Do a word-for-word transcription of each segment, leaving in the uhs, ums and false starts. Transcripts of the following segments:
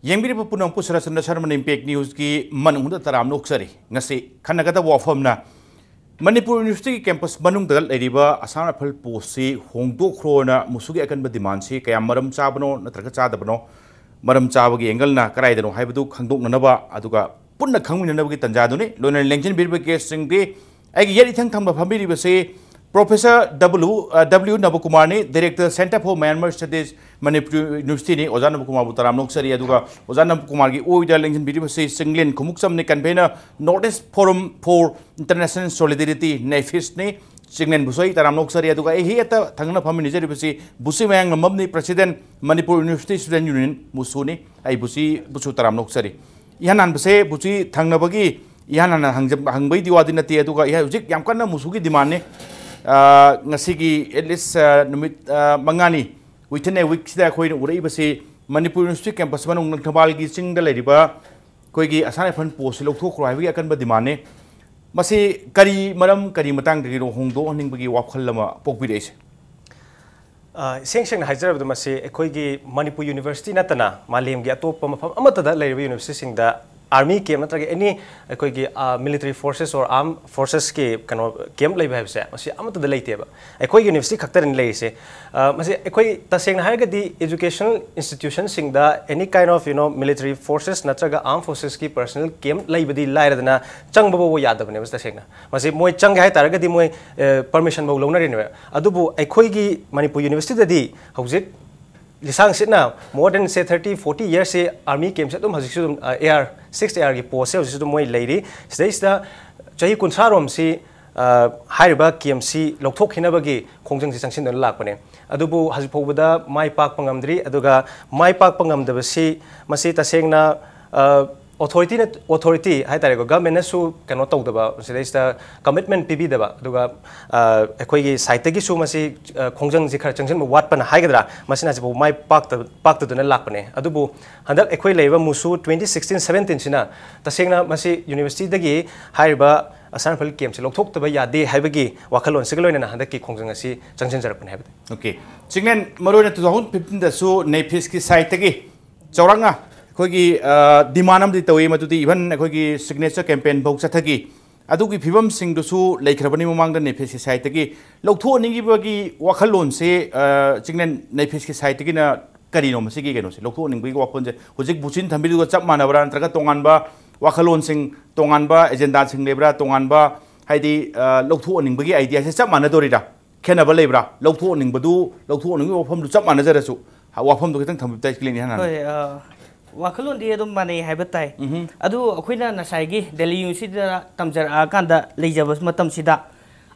ꯌꯦꯡꯕꯤꯔꯤꯕ ꯄꯨꯝꯅꯃꯛꯄꯨ ꯁꯔꯆꯟꯗ꯭ꯔ ꯁꯔꯃꯟ ꯏꯝꯄꯦꯛ ꯅ꯭ꯌꯨꯁꯀꯤ ꯃꯅꯨꯡꯗ ꯇꯔꯥꯝꯅ ꯑꯣꯛꯆꯔꯤ꯫ ꯉꯁꯤ ꯈꯟꯅꯒꯗꯕ ꯋꯥꯐꯝꯅ, ꯃꯅꯤꯄꯨꯔ ꯌꯨꯅꯤꯚꯔꯁꯤꯇꯤꯒꯤ ꯀꯦꯝꯄꯁ ꯃꯅꯨꯡꯗ ꯂꯩꯔꯤꯕ ꯑꯁꯥꯝ ꯔꯥꯏꯐꯜ ꯄꯣꯁꯁꯤ ꯍꯣꯡꯗꯣꯛꯈ꯭ꯔꯣꯅ ꯃꯨꯁꯨꯒꯤ ꯑꯀꯟꯕ ꯗꯤꯃꯥꯟꯁꯤ ꯀꯌꯥꯝ ꯃꯔꯝ ꯆꯥꯕꯅꯣ ꯅꯠꯇ꯭ꯔꯒ ꯆꯥꯗꯕꯅꯣ, ꯃꯔꯝ ꯆꯥꯕꯒꯤ ꯑꯦꯡꯒꯜꯅ ꯀꯗꯥꯏꯗꯅꯣ ꯍꯥꯏꯕꯗꯨ ꯈꯪꯗꯣꯛꯅꯅꯕ ꯑꯗꯨꯒ ꯄꯨꯟꯅ ꯈꯪꯃꯤꯟꯅꯅꯕꯒꯤ ꯇꯥꯟꯖꯥꯗꯨꯅꯤ꯫ ꯂꯣꯏꯅꯅ ꯂꯦꯡꯁꯤꯟꯕꯤꯔꯤꯕ ꯒꯦꯁꯁꯤꯡꯗꯤ, ꯑꯩꯒꯤ ꯌꯦꯠ ꯏꯊꯪ ꯊꯪꯕ ꯐꯝꯕꯤꯔꯤꯕꯁꯤ ꯄ꯭ꯔꯣꯐꯦꯁꯔ ꯗꯕ꯭ꯂꯤꯎ, ꯑ, ꯗꯕ꯭ꯂꯤꯎ ꯅꯕꯀꯨꯃꯥꯔꯅꯤ, director, centre for Myanmar studies, Manipur ꯌꯨꯅꯤꯚꯔꯁꯤꯇꯤꯅꯤ꯫ ꯑꯣꯖꯥ ꯅꯕꯀꯨꯃꯥꯔꯕꯨ ꯇꯔꯥꯝꯅ ꯑꯣꯛꯆꯔꯤ꯫ ꯑꯗꯨꯒ ꯑꯣꯖꯥ ꯅꯕꯀꯨꯃꯥꯔꯒꯤ ꯑꯣꯏꯗ ꯂꯦꯡꯁꯤꯟꯕꯤꯔꯤꯕꯁꯤ ꯆꯤꯡꯂꯦꯟ ꯈꯣꯡꯎꯞꯆꯝꯅꯤ, convener, North East forum for international solidarity, ꯅꯦꯐꯤꯁꯅꯤ꯫ ꯆꯤꯡꯂꯦꯟꯕꯨꯁꯨ ꯑꯩ ꯇꯔꯥꯝꯅ ꯑꯣꯛꯆꯔꯤ꯫ ꯑꯗꯨꯒ ꯑꯩ ꯍꯦꯛꯇ ꯊꯪꯅꯅ ꯐꯝꯃꯤꯟꯅꯖꯔꯤꯕꯁꯤ ꯕꯨꯆꯤ ꯃꯌꯥꯡꯂꯝꯕꯝꯅꯤ, president, Manipur university student union, ꯃꯨꯁꯨꯅꯤ꯫ ꯑꯩ ꯕꯨꯆꯤ, ꯕꯨꯁꯨ ꯇꯔꯥꯝꯅ ꯑꯣꯛꯆꯔꯤ꯫ ꯏꯍꯥꯟ ꯍꯥꯟꯕꯁꯦ ꯕꯨꯆꯤ ꯊꯪꯅꯕꯒꯤ ꯏꯍꯥꯟ ꯍꯥꯟꯅ ꯍꯪꯖ-, ꯍꯪꯕꯩꯗꯤ ꯋꯥꯗꯤ ꯅꯠꯇꯦ, ꯑꯗꯨꯒ ꯏꯍꯥ-, ꯍꯧꯖꯤꯛ ꯌꯥꯝ ꯀꯟꯅ ꯃꯨꯁꯨꯒꯤ ꯗꯤꯃꯥꯟꯅꯤ꯫ ꯑ, ꯉꯁꯤꯒꯤ at least, ꯑ, ꯅꯨꯃꯤꯠ, ꯑ, ꯃꯉꯥꯅꯤ, within a week ꯁꯤꯗ ꯑꯩꯈꯣꯏꯅ ꯎꯔꯛꯏꯕꯁꯤ ꯃꯅꯤꯄꯨꯔ ꯌꯨꯅꯤꯚꯔꯁꯤꯇꯤ ꯀꯦꯝꯄꯁ ꯃꯅꯨꯡ ꯂꯪꯊꯕꯥꯜꯒꯤ ꯆꯤꯡꯗ ꯂꯩꯔꯤꯕ ꯑꯩꯈꯣꯏꯒꯤ ꯑꯁꯥꯝ ꯔꯥꯏꯐꯜ ꯄꯣꯁꯁꯤ ꯂꯧꯊꯣꯛꯈ꯭ꯔꯣ ꯍꯥꯏꯕꯒꯤ ꯑꯀꯟꯕ ꯗꯤꯃꯥꯟꯅꯤ꯫ ꯃꯁꯤ ꯀꯔꯤ ꯃꯔꯝ, ꯀꯔꯤ ꯃꯇꯥꯡꯗꯒꯤꯅꯣ ꯍꯣꯡꯗꯣꯛꯍꯟꯅꯤꯡꯕꯒꯤ ꯋꯥꯈꯜ ꯑꯃ ꯄꯣꯛꯄꯤꯔꯛꯏꯁꯦ? ꯑ, ꯏꯁꯦꯡ ꯁꯦꯡꯅ ꯍꯥꯏꯖꯔꯕꯗ, ꯃꯁꯤ ꯑꯩꯈꯣꯏꯒꯤ ꯃꯅꯤꯄꯨꯔ ꯌꯨꯅꯤꯚꯔꯁꯤꯇꯤ ꯅꯠꯇꯅ ꯃꯥꯂꯦꯝꯒꯤ ꯑꯇꯣꯞꯄ ꯃꯐꯝ ꯑꯃꯠꯇꯗ ꯂꯩꯔꯤꯕ ꯌꯨꯅꯤꯚꯔꯁꯤꯇꯤꯁꯤꯡꯗ ꯑꯥꯔꯃꯤ ꯀꯦꯝꯞ ꯅꯠꯇ꯭ꯔꯒ ꯑꯦꯅꯤ ꯑꯩꯈꯣꯏꯒꯤ, ꯑ, ꯃꯤꯂꯤꯇꯔꯤ ꯐꯣꯔꯁꯦꯁ ꯑꯣꯔ ꯑꯥꯔꯝ ꯐꯣꯔꯁꯦꯁꯀꯤ ꯀꯩꯅꯣ ꯀꯦꯝꯞ ꯂꯩꯕ ꯍꯥꯏꯕꯁꯦ ꯃꯁꯤ ꯑꯃꯠꯇꯗ ꯂꯩꯇꯦꯕ꯫ ꯑꯩꯈꯣꯏ ꯌꯨꯅꯤꯚꯔꯁꯤꯇꯤ ꯈꯛꯇꯗꯅꯤ ꯂꯩꯔꯤꯁꯦ꯫ ꯑ, ꯃꯁꯤ ꯑꯩꯈꯣꯏ ꯇꯁꯦꯡꯅ ꯍꯥꯏꯔꯒꯗꯤ educational institutionꯁꯤꯡꯗ any kind of, you know, military forces ꯅꯠꯇ꯭ꯔꯒ ꯑꯥꯔꯝ ꯐꯣꯔꯁꯦꯁꯀꯤ ꯄꯔꯁꯅꯦꯜ ꯀꯦꯝꯞ ꯂꯩꯕꯗꯤ ꯂꯥꯏꯔꯗꯅ ꯆꯪꯕ ꯐꯥꯎꯕ ꯌꯥꯗꯕꯅꯦꯕ ꯇꯁꯦꯡꯅ꯫ ꯃꯁꯤ ꯃꯣꯏ ꯆꯪꯒꯦ ꯍꯥꯏ ꯇꯥꯔꯒꯗꯤ ꯃꯣꯏ, ꯑ, ꯄꯔꯃꯤꯁꯟ ꯐꯥꯎ ꯂꯧꯅꯔꯤꯅꯦꯕ꯫ ꯑꯗꯨꯕꯨ ꯑꯩꯈꯣꯏꯒꯤ ꯃꯅꯤꯄꯨꯔ ꯌꯨꯅꯤꯚꯔꯁꯤꯇꯤꯗꯗꯤ ꯍꯧꯖꯤꯛ ꯂꯤꯁꯥꯡ ꯁꯤꯠꯅ more than, say, thirty, forty yearsꯁꯦ ꯑꯥꯔꯃꯤ ꯀꯦꯝꯞꯁꯦ ꯑꯗꯨꯝ ꯍꯧꯖꯤꯛꯁꯨ ꯑꯗꯨꯝ, ꯑ, ꯑꯦ ꯑꯥꯔ ꯁꯤꯛꯁ ꯑꯦ ꯑꯥꯔꯒꯤ ꯄꯣꯁꯁꯦ ꯍꯧꯖꯤꯛꯁꯨ ꯑꯗꯨꯝ ꯃꯣꯏ ꯂꯩꯔꯤ꯫ ꯁꯤꯗꯩꯁꯤꯗ ꯆꯍꯤ ꯀꯨꯟꯊ꯭ꯔꯥꯔꯣꯝꯁꯤ, ꯑ, ꯍꯥꯏꯔꯤꯕ ꯀꯦꯝꯞꯁꯤ ꯂꯧꯊꯣꯛꯈꯤꯅꯕꯒꯤ ꯈꯣꯡꯖꯪꯁꯤ ꯆꯪꯁꯤꯟꯗꯨꯅ ꯂꯥꯛꯄꯅꯦ꯫ ꯑꯗꯨꯕꯨ ꯍꯧꯖꯤꯛ ꯐꯥꯎꯕꯗ ꯃꯥꯏ ꯄꯥꯛꯄ ꯉꯝꯗ꯭ꯔꯤ꯫ ꯑꯗꯨꯒ ꯃꯥꯏ ꯄꯥꯛꯄ ꯉꯝꯗꯕꯁꯤ ꯃꯁꯤ ꯇꯁꯦꯡꯅ, ꯑ, ꯑꯣꯊꯣꯔꯤꯇꯤꯅ, ꯑꯣꯊꯣꯔꯤꯇꯤ ꯍꯥꯏ ꯇꯥꯔꯦꯀꯣ, ꯒꯚꯔꯟꯃꯦꯟꯅꯁꯨ ꯀꯩꯅꯣ ꯇꯧꯗꯕ, ꯁꯤꯗꯩꯁꯤꯗ ꯀꯃꯤꯠꯃꯦꯟ ꯄꯤꯕꯤꯗꯕ, ꯑꯗꯨꯒ, ꯑ, ꯑꯩꯈꯣꯏꯒꯤ ꯁꯥꯏꯠꯇꯒꯤꯁꯨ ꯃꯁꯤ, ꯑ, ꯈꯣꯡꯖꯪꯁꯤ ꯈꯔ ꯆꯪꯁꯤꯟꯕ ꯋꯥꯠꯄꯅ ꯍꯥꯏꯒꯗ꯭ꯔꯥ, ꯃꯁꯤꯅ ꯍꯧꯖꯤꯛꯐꯥꯎ ꯃꯥꯏ ꯄꯥꯛꯇ-, ꯄꯥꯛꯇꯗꯨꯅ ꯂꯥꯛꯄꯅꯦ꯫ ꯑꯗꯨꯕꯨ ꯍꯟꯗꯛ ꯑꯩꯈꯣꯏ ꯂꯩꯔꯤꯕ ꯃꯨꯁꯨ twenty sixteen seventeenꯁꯤꯅ ꯇꯁꯦꯡꯅ ꯃꯁꯤ ꯌꯨꯅꯤꯚꯔꯁꯤꯇꯤꯗꯒꯤ ꯍꯥꯏꯔꯤꯕ ꯑꯁꯥꯝ ꯔꯥꯏꯐꯜ ꯀꯦꯝꯞꯁꯤ ꯂꯧꯊꯣꯛꯇꯕ ꯌꯥꯗꯦ ꯍꯥꯏꯕꯒꯤ ꯋꯥꯈꯜꯂꯣꯟꯁꯤꯒ ꯂꯣꯏꯅꯅ ꯍꯟꯗꯛꯀꯤ ꯈꯣꯡꯖꯪ ꯑꯁꯤ ꯆꯪꯁꯤꯟꯖꯔꯛꯄꯅꯦ ꯍꯥꯏꯕꯗꯤ꯫ ꯑꯣꯀꯦ꯫ ꯆꯤꯡꯂꯦꯟ, ꯃꯔꯨꯑꯣꯏꯅ two thousand fifteenꯗꯁꯨ ꯅꯦꯐꯤꯁꯀꯤ ꯁꯥꯏꯠꯇꯒꯤ ꯆꯥꯎꯔꯥꯛꯅ ꯑꯩꯈꯣꯏꯒꯤ ꯗꯤꯃꯥꯟ ꯑꯃꯗꯤ ꯇꯧꯏ, ꯃꯗꯨꯗꯤ ꯏꯚꯟ ꯑꯩꯈꯣꯏꯒꯤ ꯁꯤꯒꯅꯦꯆꯔ ꯀꯦꯝꯄꯦꯟ ꯐꯥꯎ ꯆꯠꯊꯈꯤ꯫ ꯑꯗꯨꯒꯤ ꯐꯤꯕꯝꯁꯤꯡꯗꯨꯁꯨ ꯂꯩꯈ꯭ꯔꯕꯅꯤ ꯃꯃꯥꯡꯗ ꯅꯦꯐꯦꯁꯀꯤ ꯁꯥꯏꯠꯇꯒꯤ꯫ ꯂꯧꯊꯣꯛꯍꯟꯅꯤꯡꯉꯤꯕꯒꯤ ꯋꯥꯈꯜꯂꯣꯟꯁꯦ, ꯑ, ꯆꯤꯡꯂꯦꯟ ꯅꯦꯐꯦꯁꯀꯤ ꯁꯥꯏꯠꯇꯒꯤꯅ ꯀꯔꯤꯅꯣ ꯃꯁꯤꯒꯤ ꯀꯩꯅꯣꯁꯦ, ꯂꯧꯊꯣꯛꯍꯟꯅꯤꯡꯕꯒꯤ ꯋꯥꯈꯜꯁꯦ? ꯍꯧꯖꯤꯛ ꯕꯨꯆꯤꯟ ꯊꯝꯕꯤꯗꯨꯒ ꯆꯞ ꯃꯥꯟꯅꯕ꯭ꯔꯥ, ꯅꯠꯇ꯭ꯔꯒ ꯇꯣꯉꯥꯟꯕ ꯋꯥꯈꯜꯂꯣꯟꯁꯤꯡ, ꯇꯣꯉꯥꯟꯕ ꯑꯦꯖꯦꯟꯗꯥꯁꯤꯡ ꯂꯩꯕ꯭ꯔꯥ, ꯇꯣꯉꯥꯟꯕ ꯍꯥꯏꯗꯤ, ꯑ, ꯂꯧꯊꯣꯛꯍꯟꯅꯤꯡꯕꯒꯤ ꯑꯥꯏꯗꯤꯌꯥꯁꯦ ꯆꯞ ꯃꯥꯟꯅꯗꯣꯔꯤꯔꯥ? ꯈꯦꯠꯅꯕ ꯂꯩꯕ꯭ꯔꯥ? ꯂꯧꯊꯣꯛꯍꯟꯅꯤꯡꯕꯗꯨ, ꯂꯧꯊꯣꯛꯍꯟꯅꯤꯡꯕꯒꯤ ꯋꯥꯐꯝꯗꯨ ꯆꯞ ꯃꯥꯟꯅꯖꯔꯁꯨ, ꯋꯥꯐꯝꯗꯨ ꯈꯤꯇꯪ ꯊꯝꯕꯤꯕ ꯇꯥꯏ, ꯀ꯭ꯂꯤꯟ ꯏꯍꯥꯟ ꯍꯥꯟꯅ꯫ ꯍꯣꯏ, ꯑ, ꯋꯥꯈꯜꯂꯣꯟꯗꯤ ꯑꯗꯨꯝ ꯃꯥꯟꯅꯩ ꯍꯥꯏꯕ ꯇꯥꯏ꯫ ꯎꯝꯍꯨꯝ꯫ ꯑꯗꯨ ꯑꯩꯈꯣꯏꯅ ꯉꯁꯥꯏꯒꯤ ꯗꯦꯜꯂꯤ ꯌꯨꯅꯤꯚꯔꯁꯤꯇꯤꯗ ꯇꯝꯖꯔꯛꯑꯀꯥꯟꯗ ꯂꯩꯖꯕ ꯃꯇꯝꯁꯤꯗ,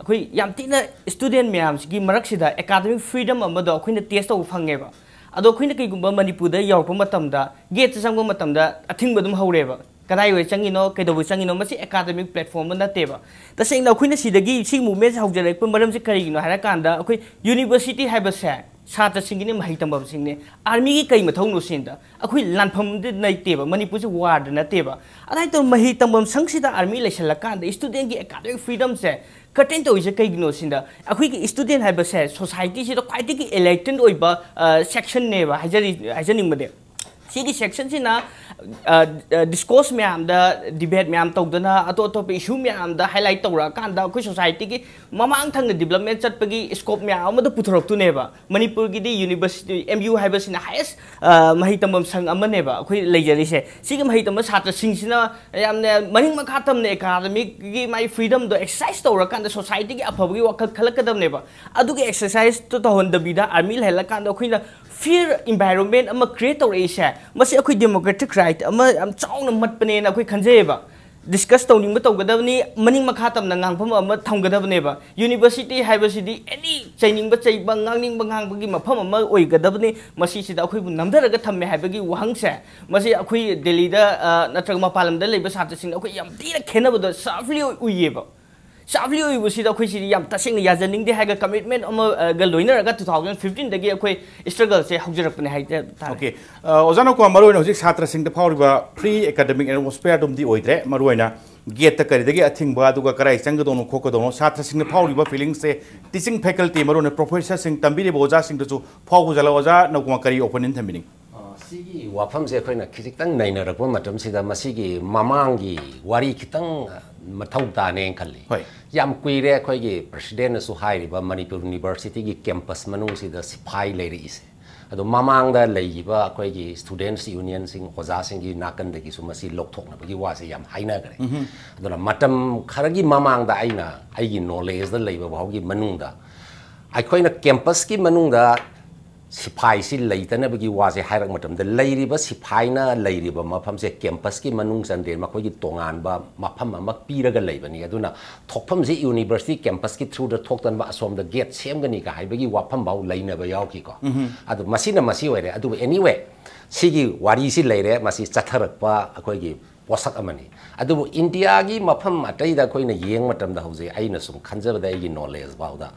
ꯑꯩꯈꯣꯏ ꯌꯥꯝ ꯊꯤꯅ ꯁ꯭ꯇꯨꯗꯦꯟ ꯃꯌꯥꯝꯁꯤꯒꯤ ꯃꯔꯛꯁꯤꯗ ꯑꯦꯀꯥꯗꯃꯤꯛ ꯐ꯭ꯔꯤꯗꯝ ꯑꯃꯗꯣ ꯑꯩꯈꯣꯏꯅ ꯇꯦꯁ ꯇꯧꯕ ꯐꯪꯉꯦꯕ꯫ ꯑꯗꯣ ꯑꯩꯈꯣꯏꯅ ꯀꯩꯒꯨꯝꯕ ꯃꯅꯤꯄꯨꯔꯗ ꯌꯧꯔꯛꯄ ꯃꯇꯝꯗ, ꯒꯦꯠꯇ ꯆꯪꯕ ꯃꯇꯝꯗ ꯑꯊꯤꯡꯕ ꯑꯗꯨꯝ ꯍꯧꯔꯦꯕ꯫ ꯀꯗꯥꯏꯋꯥꯏ ꯆꯪꯉꯤꯅꯣ, ꯀꯩꯗꯧꯕꯩ ꯆꯪꯉꯤꯅꯣ, ꯃꯁꯤ ꯑꯦꯀꯥꯗꯃꯤꯛ ꯄ꯭ꯂꯦꯠꯐꯣꯔꯝ ꯑꯃ ꯅꯠꯇꯦꯕ꯫ ꯇꯁꯦꯡꯅ ꯑꯩꯈꯣꯏꯅ ꯁꯤꯗꯒꯤ ꯁꯤ ꯃꯨꯚꯃꯦꯟꯁꯦ ꯍꯧꯖꯔꯛꯄ ꯃꯔꯝꯁꯤ ꯀꯔꯤꯒꯤꯅꯣ ꯍꯥꯏꯔꯀꯥꯟꯗ, ꯑꯩꯈꯣꯏ ꯌꯨꯅꯤꯚꯔꯁꯤꯇꯤ ꯍꯥꯏꯕꯁꯦ ꯁꯥꯇ꯭ꯔꯁꯤꯡꯒꯤꯅꯤ, ꯃꯍꯩ ꯇꯝꯐꯝꯁꯤꯡꯅꯤ꯫ ꯑꯥꯔꯃꯤꯒꯤ ꯀꯩ ꯃꯊꯧꯅꯣ ꯁꯤꯗ? ꯑꯩꯈꯣꯏ ꯂꯥꯟꯐꯝꯗꯤ ꯂꯩꯇꯦꯕ, ꯃꯅꯤꯄꯨꯔꯁꯦ ꯋꯥꯔꯗ ꯅꯠꯇꯦꯕ꯫ ꯑꯗꯨꯃꯥꯏꯅ ꯇꯧꯔ ꯃꯍꯩ ꯇꯝꯐꯝ ꯁꯪꯁꯤꯗ ꯑꯥꯔꯃꯤ ꯂꯩꯁꯜꯂꯀꯥꯟꯗ ꯁ꯭ꯇꯨꯗꯦꯟꯒꯤ ꯑꯦꯀꯥꯗꯃꯤꯛ ꯐ꯭ꯔꯤꯗꯝꯁꯦ ꯀꯔꯇꯦꯟ ꯇꯧꯔꯤꯁꯦ ꯀꯩꯒꯤꯅꯣ ꯁꯤꯗ? ꯑꯩꯈꯣꯏꯒꯤ ꯁ꯭ꯇꯨꯗꯦꯟ ꯍꯥꯏꯕꯁꯦ ꯁꯣꯁꯥꯏꯇꯤꯁꯤꯗ ꯈ꯭ꯋꯥꯏꯗꯒꯤ ꯏꯂꯥꯏꯇꯦꯟ ꯑꯣꯏꯕ, ꯑ, ꯁꯦꯛꯁꯟꯅꯦꯕ ꯍꯥꯏꯖꯔꯤ-, ꯍꯥꯏꯖꯅꯤꯡꯕꯗꯤ꯫ ꯁꯤꯒꯤ ꯁꯦꯛꯁꯟꯁꯤꯅ, ꯑ, ꯑ, ꯗꯤꯁꯀꯣꯔꯁ ꯃꯌꯥꯝꯗ, ꯗꯤꯕꯦꯠ ꯃꯌꯥꯝ ꯇꯧꯗꯅ, ꯑꯇꯣꯞ ꯑꯇꯣꯞꯄ ꯏꯁꯨ ꯃꯌꯥꯝꯗ ꯍꯥꯏꯂꯥꯏꯠ ꯇꯧꯔꯛꯑꯀꯥꯟꯗ ꯑꯩꯈꯣꯏ ꯁꯣꯁꯥꯏꯇꯤꯒꯤ ꯃꯃꯥꯡ ꯊꯪꯅ ꯗꯤꯕ꯭ꯂꯞꯃꯦꯟ ꯆꯠꯄꯒꯤ ꯁ꯭ꯀꯣꯞ ꯃꯌꯥꯝ ꯑꯃꯗ ꯄꯨꯊꯣꯔꯛꯇꯣꯏꯅꯦꯕ꯫ ꯃꯅꯤꯄꯨꯔꯒꯤꯗꯤ ꯌꯨꯅꯤꯚꯔꯁꯤꯇꯤ, ꯑꯦꯝ ꯌꯨ ꯍꯥꯏꯕꯁꯤꯅ ꯍꯥꯏꯌꯦꯁ, ꯑ, ꯃꯍꯩ ꯇꯝꯐꯝ ꯁꯪ ꯑꯃꯅꯦꯕ ꯑꯩꯈꯣꯏ ꯂꯩꯖꯔꯤꯁꯦ꯫ ꯁꯤꯒꯤ ꯃꯍꯩ ꯇꯝꯕ ꯁꯥꯇ꯭ꯔꯁꯤꯡꯁꯤꯅ ꯌꯥꯝꯅ ꯃꯅꯤꯡ ꯃꯈꯥ ꯇꯝꯅ ꯑꯦꯀꯥꯗꯃꯤꯛꯀꯤ ꯃꯥꯒꯤ ꯐ꯭ꯔꯤꯗꯝꯗꯣ ꯑꯦꯛꯁꯔꯁꯥꯏꯁ ꯇꯧꯔꯀꯥꯟꯗ ꯁꯣꯁꯥꯏꯇꯤꯒꯤ ꯑꯐꯕꯒꯤ ꯋꯥꯈꯜ ꯈꯜꯂꯛꯀꯗꯕꯅꯦꯕ꯫ ꯑꯗꯨꯒꯤ ꯑꯦꯛꯁꯔꯁꯥꯏꯁꯇꯣ ꯇꯧꯍꯟꯗꯕꯤꯗ ꯑꯥꯔꯃꯤ ꯂꯩꯍꯜꯂꯀꯥꯟꯗ ꯑꯩꯈꯣꯏꯅ ꯐꯤꯌꯔ ꯏꯟꯚꯥꯏꯔꯣꯟꯃꯦꯟ ꯑꯃ ꯀ꯭ꯔꯤꯌꯦꯠ ꯇꯧꯔꯛꯏꯁꯦ, ꯃꯁꯤ ꯑꯩꯈꯣꯏ ꯗꯦꯃꯣꯀ꯭ꯔꯦꯇꯤꯛ ꯔꯥꯏꯠ ꯑꯃ ꯌꯥꯝ ꯆꯥꯎꯅ ꯃꯠꯄꯅꯦꯅ ꯑꯩꯈꯣꯏ ꯈꯟꯖꯩꯌꯦꯕ꯫ ꯗꯤꯁꯀꯁ ꯇꯧꯅꯤꯡꯕ ꯇꯧꯒꯗꯕꯅꯤ, ꯃꯅꯤꯡ ꯃꯈꯥ ꯇꯝꯅ ꯉꯥꯡꯐꯝ ꯑꯃ ꯊꯝꯒꯗꯕꯅꯦꯕ꯫ ꯌꯨꯅꯤꯚꯔꯁꯤꯇꯤ ꯍꯥꯏꯕꯁꯤꯗꯤ ꯑꯦꯅꯤ ꯆꯩꯅꯤꯡꯕ ꯆꯩꯕ, ꯉꯥꯡꯅꯤꯡꯕ ꯉꯥꯡꯕꯒꯤ ꯃꯐꯝ ꯑꯃ ꯑꯣꯏꯒꯗꯕꯅꯤ꯫ ꯃꯁꯤꯁꯤꯗ ꯑꯩꯈꯣꯏꯕꯨ ꯅꯝꯊꯔꯒ ꯊꯝꯃꯦ ꯍꯥꯏꯕꯒꯤ ꯋꯥꯍꯪꯁꯦ, ꯃꯁꯤ ꯑꯩꯈꯣꯏ ꯗꯦꯜꯂꯤꯗ, ꯑ, ꯅꯠꯇ꯭ꯔꯒ ꯃꯄꯥꯟ ꯂꯝꯗ ꯂꯩꯕ ꯁꯥꯇ꯭ꯔꯁꯤꯡꯅ ꯑꯩꯈꯣꯏ ꯌꯥꯝ ꯊꯤꯅ ꯈꯦꯠꯅꯕꯗꯣ ꯁꯥꯔꯞꯂꯤ ꯎꯏꯌꯦꯕ꯫ ꯁꯥꯔꯞꯂꯤ ꯎꯏꯕꯁꯤꯗ ꯑꯩꯈꯣꯏ ꯁꯤꯗꯤ ꯌꯥꯝ ꯇꯁꯦꯡꯅ ꯌꯥꯖꯅꯤꯡꯗꯦ ꯍꯥꯏꯔꯒ ꯀꯃꯤꯠꯃꯦꯟ ꯑꯃꯒ ꯂꯣꯏꯅꯔꯒ two thousand fifteen ꯗꯒꯤ ꯑꯩꯈꯣꯏ ꯁ꯭ꯇ꯭ꯔꯒꯜꯁꯦ ꯍꯧꯖꯔꯛꯄꯅꯦ ꯍꯥꯏꯖ ꯇꯥꯔꯦ꯫ ꯑꯣꯀꯦ꯫ ꯑ, ꯑꯣꯖꯥ ꯅꯧꯀ꯭ꯋꯥ, ꯃꯔꯨꯑꯣꯏꯅ ꯍꯧꯖꯤꯛ ꯁꯥꯇ꯭ꯔꯁꯤꯡꯗ ꯐꯥꯎꯔꯤꯕ ꯐ꯭ꯔꯤ ꯑꯦꯀꯥꯗꯃꯤꯛ ꯑꯦꯠꯃꯣꯁꯐꯤꯌꯔ ꯑꯗꯨꯝꯗꯤ ꯑꯣꯏꯗ꯭ꯔꯦ꯫ ꯃꯔꯨꯑꯣꯏꯅ ꯒꯦꯠꯇ ꯀꯔꯤꯗꯒꯤ ꯑꯊꯤꯡꯕ, ꯑꯗꯨꯒ ꯀꯗꯥꯏ ꯆꯪꯒꯗꯧꯅꯣ ꯈꯣꯠꯀꯗꯧꯅꯣ, ꯁꯥꯇ꯭ꯔꯁꯤꯡꯗ ꯐꯥꯎꯔꯤꯕ ꯐꯤꯂꯤꯡꯁꯁꯦ ꯇꯤꯆꯤꯡ ꯐꯦꯀꯜꯇꯤ, ꯃꯔꯨꯑꯣꯏꯅ ꯄ꯭ꯔꯣꯐꯦꯁꯔꯁꯤꯡ, ꯇꯝꯕꯤꯔꯤꯕ ꯑꯣꯖꯥꯁꯤꯡꯗꯁꯨ ꯐꯥꯎꯕ ꯖꯥꯠꯂ? ꯑꯣꯖꯥ ꯅꯧꯀ꯭ꯋꯥ, ꯀꯔꯤ ꯑꯣꯄꯤꯅꯤꯌꯟ ꯊꯝꯕꯤꯅꯤꯡ? ꯑ, ꯁꯤꯒꯤ ꯋꯥꯐꯝꯁꯦ ꯑꯩꯈꯣꯏꯅ ꯈꯤꯖꯤꯛꯇꯪ ꯅꯩꯅꯔꯛꯄ ꯃꯇꯝꯁꯤꯗ ꯃꯁꯤꯒꯤ ꯃꯃꯥꯡꯒꯤ ꯋꯥꯔꯤ ꯈꯤꯇꯪ ꯃꯊꯧ ꯇꯥꯅꯦꯅ ꯈꯜꯂꯤ꯫ ꯍꯣꯏ꯫ ꯌꯥꯝ ꯀꯨꯏꯔꯦ ꯑꯩꯈꯣꯏꯒꯤ ꯄ꯭ꯔꯁꯤꯗꯦꯟꯅꯁꯨ ꯍꯥꯏꯔꯤꯕ ꯃꯅꯤꯄꯨꯔ ꯌꯨꯅꯤꯚꯔꯁꯤꯇꯤꯒꯤ ꯀꯦꯝꯄꯁ ꯃꯅꯨꯡꯁꯤꯗ ꯁꯤꯐꯥꯏ ꯂꯩꯔꯛꯏꯁꯦ꯫ ꯑꯗꯣ ꯃꯃꯥꯡꯗ ꯂꯩꯈꯤꯕ ꯑꯩꯈꯣꯏꯒꯤ ꯁ꯭ꯇꯨꯗꯦꯟꯠꯁ ꯌꯨꯅꯤꯌꯟꯁꯤꯡ, ꯑꯣꯖꯥꯁꯤꯡꯒꯤ ꯅꯥꯀꯟꯗꯒꯤꯁꯨ ꯃꯁꯤ ꯂꯧꯊꯣꯛꯅꯕꯒꯤ ꯋꯥꯁꯦ ꯌꯥꯝ ꯍꯥꯏꯅꯈ꯭ꯔꯦ꯫ ꯑꯗꯨꯅ ꯃꯇꯝ ꯈꯔꯒꯤ ꯃꯃꯥꯡꯗ ꯑꯩꯅ ꯑꯩꯒꯤ ꯅꯣꯂꯦꯖꯇ ꯂꯩꯕ ꯐꯥꯎꯒꯤ ꯃꯅꯨꯡꯗ ꯑꯩꯈꯣꯏꯅ ꯀꯦꯝꯄꯁꯀꯤ ꯃꯅꯨꯡꯗ ꯁꯤꯐꯥꯏꯁꯤ ꯂꯩꯇꯅꯕꯒꯤ ꯋꯥꯁꯦ ꯍꯥꯏꯔꯛꯄ ꯃꯇꯝꯗ, ꯂꯩꯔꯤꯕ ꯁꯤꯐꯥꯏꯅ ꯂꯩꯔꯤꯕ ꯃꯐꯝꯁꯦ ꯀꯦꯝꯄꯁꯀꯤ ꯃꯅꯨꯡ ꯆꯟꯗꯦ, ꯃꯈꯣꯏꯒꯤ ꯇꯣꯉꯥꯟꯕ ꯃꯐꯝ ꯑꯃ ꯄꯤꯔꯒ ꯂꯩꯕꯅꯤ꯫ ꯑꯗꯨꯅ ꯊꯣꯛꯐꯝꯁꯤ ꯌꯨꯅꯤꯚꯔꯁꯤꯇꯤ ꯀꯦꯝꯄꯁꯀꯤ ꯊ꯭ꯔꯨꯗ ꯊꯣꯛꯇꯅꯕ ꯑꯁꯣꯝꯗ ꯒꯦꯠ ꯁꯦꯝꯒꯅꯤꯒ ꯍꯥꯏꯕꯒꯤ ꯋꯥꯐꯝ ꯐꯥꯎ ꯂꯩꯅꯕ ꯌꯥꯎꯈꯤꯀꯣ꯫ ꯑꯗꯨ ꯃꯁꯤꯅ ꯃꯁꯤ ꯑꯣꯏꯔꯦ꯫ ꯑꯗꯨꯕꯨ anyway, ꯁꯤꯒꯤ ꯋꯥꯔꯤꯁꯤ ꯂꯩꯔꯦ, ꯃꯁꯤ ꯆꯠꯊꯔꯛꯄ ꯑꯩꯈꯣꯏꯒꯤ ꯄꯣꯠꯁꯛ ꯑꯃꯅꯤ꯫ ꯑꯗꯨꯕꯨ ꯏꯟꯗꯤꯌꯥꯒꯤ ꯃꯐꯝ ꯑꯇꯩꯗ ꯑꯩꯈꯣꯏꯅ ꯌꯦꯡꯕ ꯃꯇꯝꯗ, ꯍꯧꯖꯤꯛ ꯑꯩꯅ ꯁꯨꯝ ꯈꯟꯖꯕꯗ, ꯑꯩꯒꯤ ꯅꯣꯂꯦꯖ ꯐꯥꯎꯗ,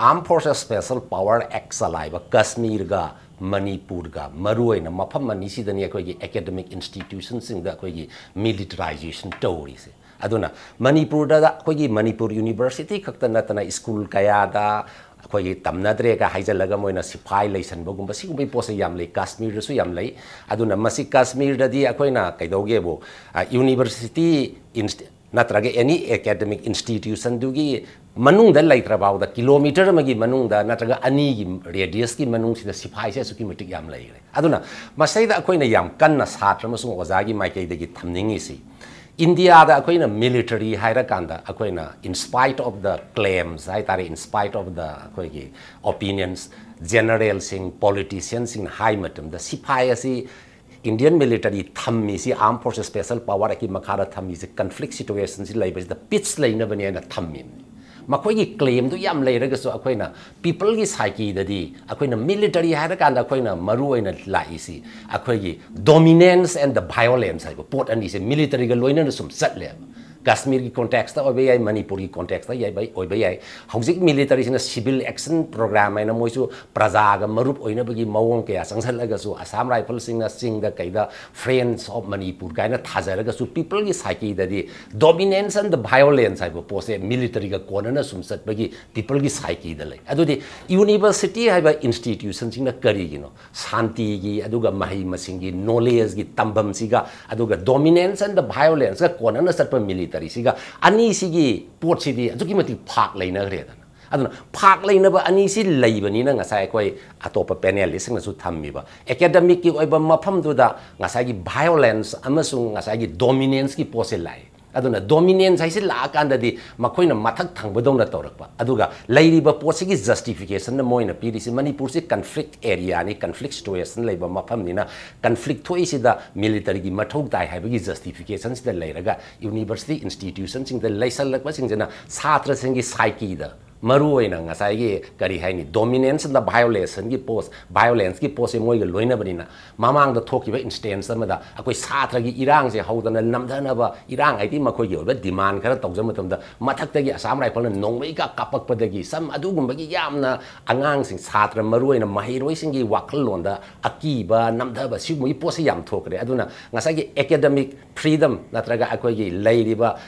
Armed Forces Special Power Act ꯆꯂꯥꯏꯕ ꯀꯥꯁꯃꯤꯔꯒ ꯃꯅꯤꯄꯨꯔꯒ, ꯃꯔꯨꯑꯣꯏꯅ ꯃꯐꯝ ꯑꯅꯤꯁꯤꯗꯅꯤ ꯑꯩꯈꯣꯏꯒꯤ ꯑꯦꯀꯥꯗꯃꯤꯛ ꯏꯟꯁꯇꯤꯇ꯭ꯌꯨꯁꯟꯁꯤꯡꯗ ꯑꯩꯈꯣꯏꯒꯤ ꯃꯤꯂꯤꯇꯔꯥꯏꯖꯦꯁꯟ ꯇꯧꯔꯤꯁꯦ꯫ ꯑꯗꯨꯅ ꯃꯅꯤꯄꯨꯔꯗ ꯑꯩꯈꯣꯏꯒꯤ ꯃꯅꯤꯄꯨꯔ ꯌꯨꯅꯤꯚꯔꯁꯤꯇꯤ ꯈꯛꯇ ꯅꯠꯇꯅ ꯁ꯭ꯀꯨꯜ ꯀꯌꯥꯗ ꯑꯩꯈꯣꯏꯒꯤ ꯇꯝꯅꯗ꯭ꯔꯦꯒ ꯍꯥꯏꯖꯜꯂꯒ ꯃꯣꯏꯅ ꯁꯤꯐꯥꯏ ꯂꯩꯁꯟꯕꯒꯨꯝꯕ, ꯁꯤꯒꯨꯝꯕꯒꯤ ꯄꯣꯠꯁꯦ ꯌꯥꯝ ꯂꯩ꯫ ꯀꯥꯁꯃꯤꯔꯗꯁꯨ ꯌꯥꯝ ꯂꯩ꯫ ꯑꯗꯨꯅ ꯃꯁꯤ ꯀꯥꯁꯃꯤꯔꯗꯗꯤ ꯑꯩꯈꯣꯏꯅ ꯀꯩꯗꯧꯒꯦꯕꯨ, ꯌꯨꯅꯤꯚꯔꯁꯤꯇꯤ ꯅꯠꯇ꯭ꯔꯒ ꯑꯦꯅꯤ ꯑꯦꯀꯥꯗꯃꯤꯛ ꯏꯟꯁꯇꯤꯇ꯭ꯌꯨꯁꯟꯗꯨꯒꯤ ꯃꯅꯨꯡꯗ ꯂꯩꯈ꯭ꯔ ꯐꯥꯎꯗ, ꯀꯤꯂꯣꯃꯤꯇꯔ ꯑꯃꯒꯤ ꯃꯅꯨꯡꯗ ꯅꯠꯇ꯭ꯔꯒ ꯑꯅꯤꯒꯤ ꯔꯦꯗꯤꯌꯁꯀꯤ ꯃꯅꯨꯡꯁꯤꯗ ꯁꯤꯐꯥꯏꯁꯦ ꯑꯁꯨꯛꯀꯤ ꯃꯇꯤꯛ ꯌꯥꯝ ꯂꯩꯈ꯭ꯔꯦ꯫ ꯑꯗꯨꯅ ꯃꯁꯤꯗ ꯑꯩꯈꯣꯏꯅ ꯌꯥꯝ ꯀꯟꯅ ꯁꯥꯇ꯭ꯔ ꯑꯃꯁꯨꯡ ꯑꯣꯖꯥꯒꯤ ꯃꯥꯏꯀꯩꯗꯒꯤ ꯊꯝꯅꯤꯡꯉꯤꯁꯤ, ꯏꯟꯗꯤꯌꯥꯗ ꯑꯩꯈꯣꯏꯅ ꯃꯤꯂꯤꯇꯔꯤ ꯍꯥꯏꯔꯀꯥꯟꯗ, ꯑꯩꯈꯣꯏꯅ in spite of the claims ꯍꯥꯏ ꯇꯥꯔꯦ, in spite of the ꯑꯩꯈꯣꯏꯒꯤ ꯑꯣꯄꯤꯅꯤꯌꯟꯁ, ꯖꯦꯅꯔꯦꯜꯁꯤꯡ, ꯄꯣꯂꯤꯇꯤꯁꯤꯌꯟꯁꯤꯡꯅ ꯍꯥꯏ ꯃꯇꯝꯗ, ꯁꯤꯐꯥꯏ ꯑꯁꯤ ꯏꯟꯗꯤꯌꯟ ꯃꯤꯂꯤꯇꯔꯤ ꯊꯝꯃꯤꯁꯤ, Armed Forces Special Power Actꯀꯤ ꯃꯈꯥꯗ ꯊꯝꯃꯤꯁꯤ ꯀꯟꯐ꯭ꯂꯤꯛ ꯁꯤꯇꯨꯋꯦꯁꯟꯁꯤ ꯂꯩꯕꯁꯤꯗ ꯄꯤꯁ ꯂꯩꯅꯕꯅꯦꯅ ꯊꯝꯃꯤꯕꯅꯤ꯫ ꯃꯈꯣꯏꯒꯤ ꯀ꯭ꯂꯦꯝꯗꯨ ꯌꯥꯝ ꯂꯩꯔꯒꯁꯨ, ꯑꯩꯈꯣꯏꯅ ꯄꯤꯄꯜꯒꯤ ꯁꯥꯏꯀꯤꯗꯗꯤ, ꯑꯩꯈꯣꯏꯅ ꯃꯤꯂꯤꯇꯔꯤ ꯍꯥꯏꯔꯀꯥꯟꯗ ꯑꯩꯈꯣꯏꯅ ꯃꯔꯨ ꯑꯣꯏꯅ ꯂꯥꯛꯏꯁꯤ ꯑꯩꯈꯣꯏꯒꯤ dominance and the violence ꯍꯥꯏꯕ ꯄꯣꯠ ꯑꯅꯤꯁꯦ ꯃꯤꯂꯤꯇꯔꯤꯒ ꯂꯣꯏꯅꯅ ꯁꯨꯝ ꯆꯠꯂꯦꯕ꯫ ꯀꯥꯁꯃꯤꯔꯒꯤ ꯀꯣꯟꯇꯦꯛꯁꯇ ꯑꯣꯏꯕ ꯌꯥꯏ, ꯃꯅꯤꯄꯨꯔꯒꯤ ꯀꯣꯟꯇꯦꯛꯁꯇ ꯌꯥꯏꯕ-, ꯑꯣꯏꯕ ꯌꯥꯏ꯫ ꯍꯧꯖꯤꯛ ꯃꯤꯂꯤꯇꯔꯤꯁꯤꯅ ꯁꯤꯚꯤꯜ ꯑꯦꯛꯁꯟ ꯄ꯭ꯔꯣꯒ꯭ꯔꯥꯝ ꯍꯥꯏꯅ ꯃꯣꯏꯁꯨ ꯄ꯭ꯔꯖꯥꯒ ꯃꯔꯨꯞ ꯑꯣꯏꯅꯕꯒꯤ ꯃꯑꯣꯡ ꯀꯌꯥ ꯆꯪꯁꯜꯂꯒꯁꯨ, ꯑꯁꯥꯝ ꯔꯥꯏꯐꯜꯁꯤꯡꯅ ꯆꯤꯡꯗ ꯀꯩꯗ Friends of Manipur ꯀꯥꯏꯅ ꯊꯥꯖꯔꯒꯁꯨ, ꯄꯤꯄꯜꯒꯤ ꯁꯥꯏꯀꯤꯗꯗꯤ dominance and the violence ꯍꯥꯏꯕ ꯄꯣꯠꯁꯦ ꯃꯤꯂꯤꯇꯔꯤꯒ ꯀꯣꯟꯅꯅ ꯁꯨꯝ ꯆꯠꯄꯒꯤ ꯄꯤꯄꯜꯒꯤ ꯁꯥꯏꯀꯤꯗ ꯂꯩ꯫ ꯑꯗꯨꯗꯤ ꯌꯨꯅꯤꯚꯔꯁꯤꯇꯤ ꯍꯥꯏꯕ ꯏꯟꯁꯇꯤꯇ꯭ꯌꯨꯁꯟꯁꯤꯡꯅ ꯀꯔꯤꯒꯤꯅꯣ ꯁꯥꯟꯇꯤꯒꯤ, ꯑꯗꯨꯒ ꯃꯍꯩ ꯃꯁꯤꯡꯒꯤ ꯅꯣꯂꯦꯖꯀꯤ ꯇꯝꯐꯝꯁꯤꯒ, ꯑꯗꯨꯒ dominance and the violenceꯀ ꯀꯣꯟꯅꯅ ꯆꯠꯄ ꯃꯤꯂꯤꯇꯔꯤꯁꯤꯒ, ꯑꯅꯤꯁꯤꯒꯤ ꯄꯣꯠꯁꯤꯗꯤ ꯑꯗꯨꯛꯀꯤ ꯃꯇꯤꯛ ꯐꯥꯛ ꯂꯩꯅꯈ꯭ꯔꯦꯗꯅ꯫ ꯑꯗꯨꯅ ꯐꯥꯛ ꯂꯩꯅꯕ ꯑꯅꯤꯁꯤ ꯂꯩꯕꯅꯤꯅ, ꯉꯁꯥꯏ ꯑꯩꯈꯣꯏ ꯑꯇꯣꯞꯄ ꯄꯦꯅꯦꯂꯤꯁꯁꯤꯡꯅꯁꯨ ꯊꯝꯃꯤꯕ ꯑꯦꯀꯥꯗꯃꯤꯛꯀꯤ ꯑꯣꯏꯕ ꯃꯐꯝꯗꯨꯗ ꯉꯁꯥꯏꯒꯤ ꯚꯥꯏꯑꯣꯂꯦꯟꯁ ꯑꯃꯁꯨꯡ ꯉꯁꯥꯏꯒꯤ ꯗꯣꯃꯤꯅꯦꯟꯁꯀꯤ ꯄꯣꯠꯁꯦ ꯂꯥꯛꯏ꯫ ꯑꯗꯨꯅ ꯗꯣꯃꯤꯅꯦꯟꯁ ꯍꯥꯏꯁꯤ ꯂꯥꯛꯑꯀꯥꯟꯗꯗꯤ ꯃꯈꯣꯏꯅ ꯃꯊꯛ ꯊꯪꯕꯗꯧꯅ ꯇꯧꯔꯛꯄ, ꯑꯗꯨꯒ ꯂꯩꯔꯤꯕ ꯄꯣꯠꯁꯤꯒꯤ ꯖꯁꯇꯤꯐꯤꯀꯦꯁꯟꯅ ꯃꯣꯏꯅ ꯄꯤꯔꯤꯁꯤ, ꯃꯅꯤꯄꯨꯔꯁꯤ ꯀꯟꯐ꯭ꯂꯤꯛ ꯑꯦꯔꯤꯌꯥꯅꯤ, ꯀꯟꯐ꯭ꯂꯤꯛ ꯁꯤꯆꯨꯋꯦꯁꯟ ꯂꯩꯕ ꯃꯐꯝꯅꯤꯅ, ꯀꯟꯐ꯭ꯂꯤꯛ ꯊꯣꯛꯏꯁꯤꯗ ꯃꯤꯂꯤꯇꯔꯤꯒꯤ ꯃꯊꯧ ꯇꯥꯏ ꯍꯥꯏꯕꯒꯤ ꯖꯁꯇꯤꯐꯤꯀꯦꯁꯟꯁꯤꯗ ꯂꯩꯔꯒ ꯌꯨꯅꯤꯚꯔꯁꯤꯇꯤ ꯏꯟꯁꯇꯤꯇ꯭ꯌꯨꯁꯟꯁꯤꯡꯗ ꯂꯩꯁꯜꯂꯛꯄꯁꯤꯡꯁꯤꯅ ꯁꯥꯇ꯭ꯔꯁꯤꯡꯒꯤ ꯁꯥꯏꯀꯤꯗ, ꯃꯔꯨꯑꯣꯏꯅ ꯉꯁꯥꯏꯒꯤ ꯀꯔꯤ ꯍꯥꯏꯅꯤ, ꯗꯣꯃꯤꯅꯦꯟꯁ ꯑꯦꯟ ꯚꯥꯏꯑꯣꯂꯦꯟꯁꯒꯤ ꯄꯣꯁ, ꯚꯥꯏꯑꯣꯂꯦꯟꯁꯀꯤ ꯄꯣꯠꯁꯦ ꯃꯣꯏꯒ ꯂꯣꯏꯅꯕꯅꯤꯅ, ꯃꯃꯥꯡꯗ ꯊꯣꯛꯈꯤꯕ ꯏꯟꯁꯇꯦꯟꯁ ꯑꯃꯗ ꯑꯩꯈꯣꯏ ꯁꯥꯇ꯭ꯔꯒꯤ ꯏꯔꯥꯡꯁꯦ ꯍꯧꯗꯅ ꯅꯝꯊꯅꯕ, ꯏꯔꯥꯡ ꯍꯥꯏꯗꯤ ꯃꯈꯣꯏꯒꯤ ꯑꯣꯏꯕ ꯗꯤꯃꯥꯟ ꯈꯔ ꯇꯧꯖꯕ ꯃꯇꯝꯗ, ꯃꯊꯛꯇꯒꯤ ꯑꯁꯥꯝ ꯔꯥꯏꯐꯜꯅ ꯅꯣꯡꯃꯩꯒ ꯀꯥꯞꯄꯛꯄꯗꯒꯤ, ꯁꯝ ꯑꯗꯨꯒꯨꯝꯕꯒꯤ ꯌꯥꯝꯅ ꯑꯉꯥꯡꯁꯤꯡ, ꯁꯥꯇ꯭ꯔ, ꯃꯔꯨꯑꯣꯏꯅ ꯃꯍꯩꯔꯣꯏꯁꯤꯡꯒꯤ ꯋꯥꯈꯜꯂꯣꯟꯗ ꯑꯀꯤꯕ, ꯅꯝꯊꯕ, ꯁꯤꯒꯨꯝꯕꯒꯤ ꯄꯣꯠꯁꯦ ꯌꯥꯝ ꯊꯣꯛꯈ꯭ꯔꯦ꯫ ꯑꯗꯨꯅ ꯉꯁꯥꯏꯒꯤ ꯑꯦꯀꯥꯗꯃꯤꯛ ꯐ꯭ꯔꯤꯗꯝ ꯅꯠꯇ꯭ꯔꯒ ꯑꯩꯈꯣꯏꯒꯤ ꯂꯩꯔꯤꯕ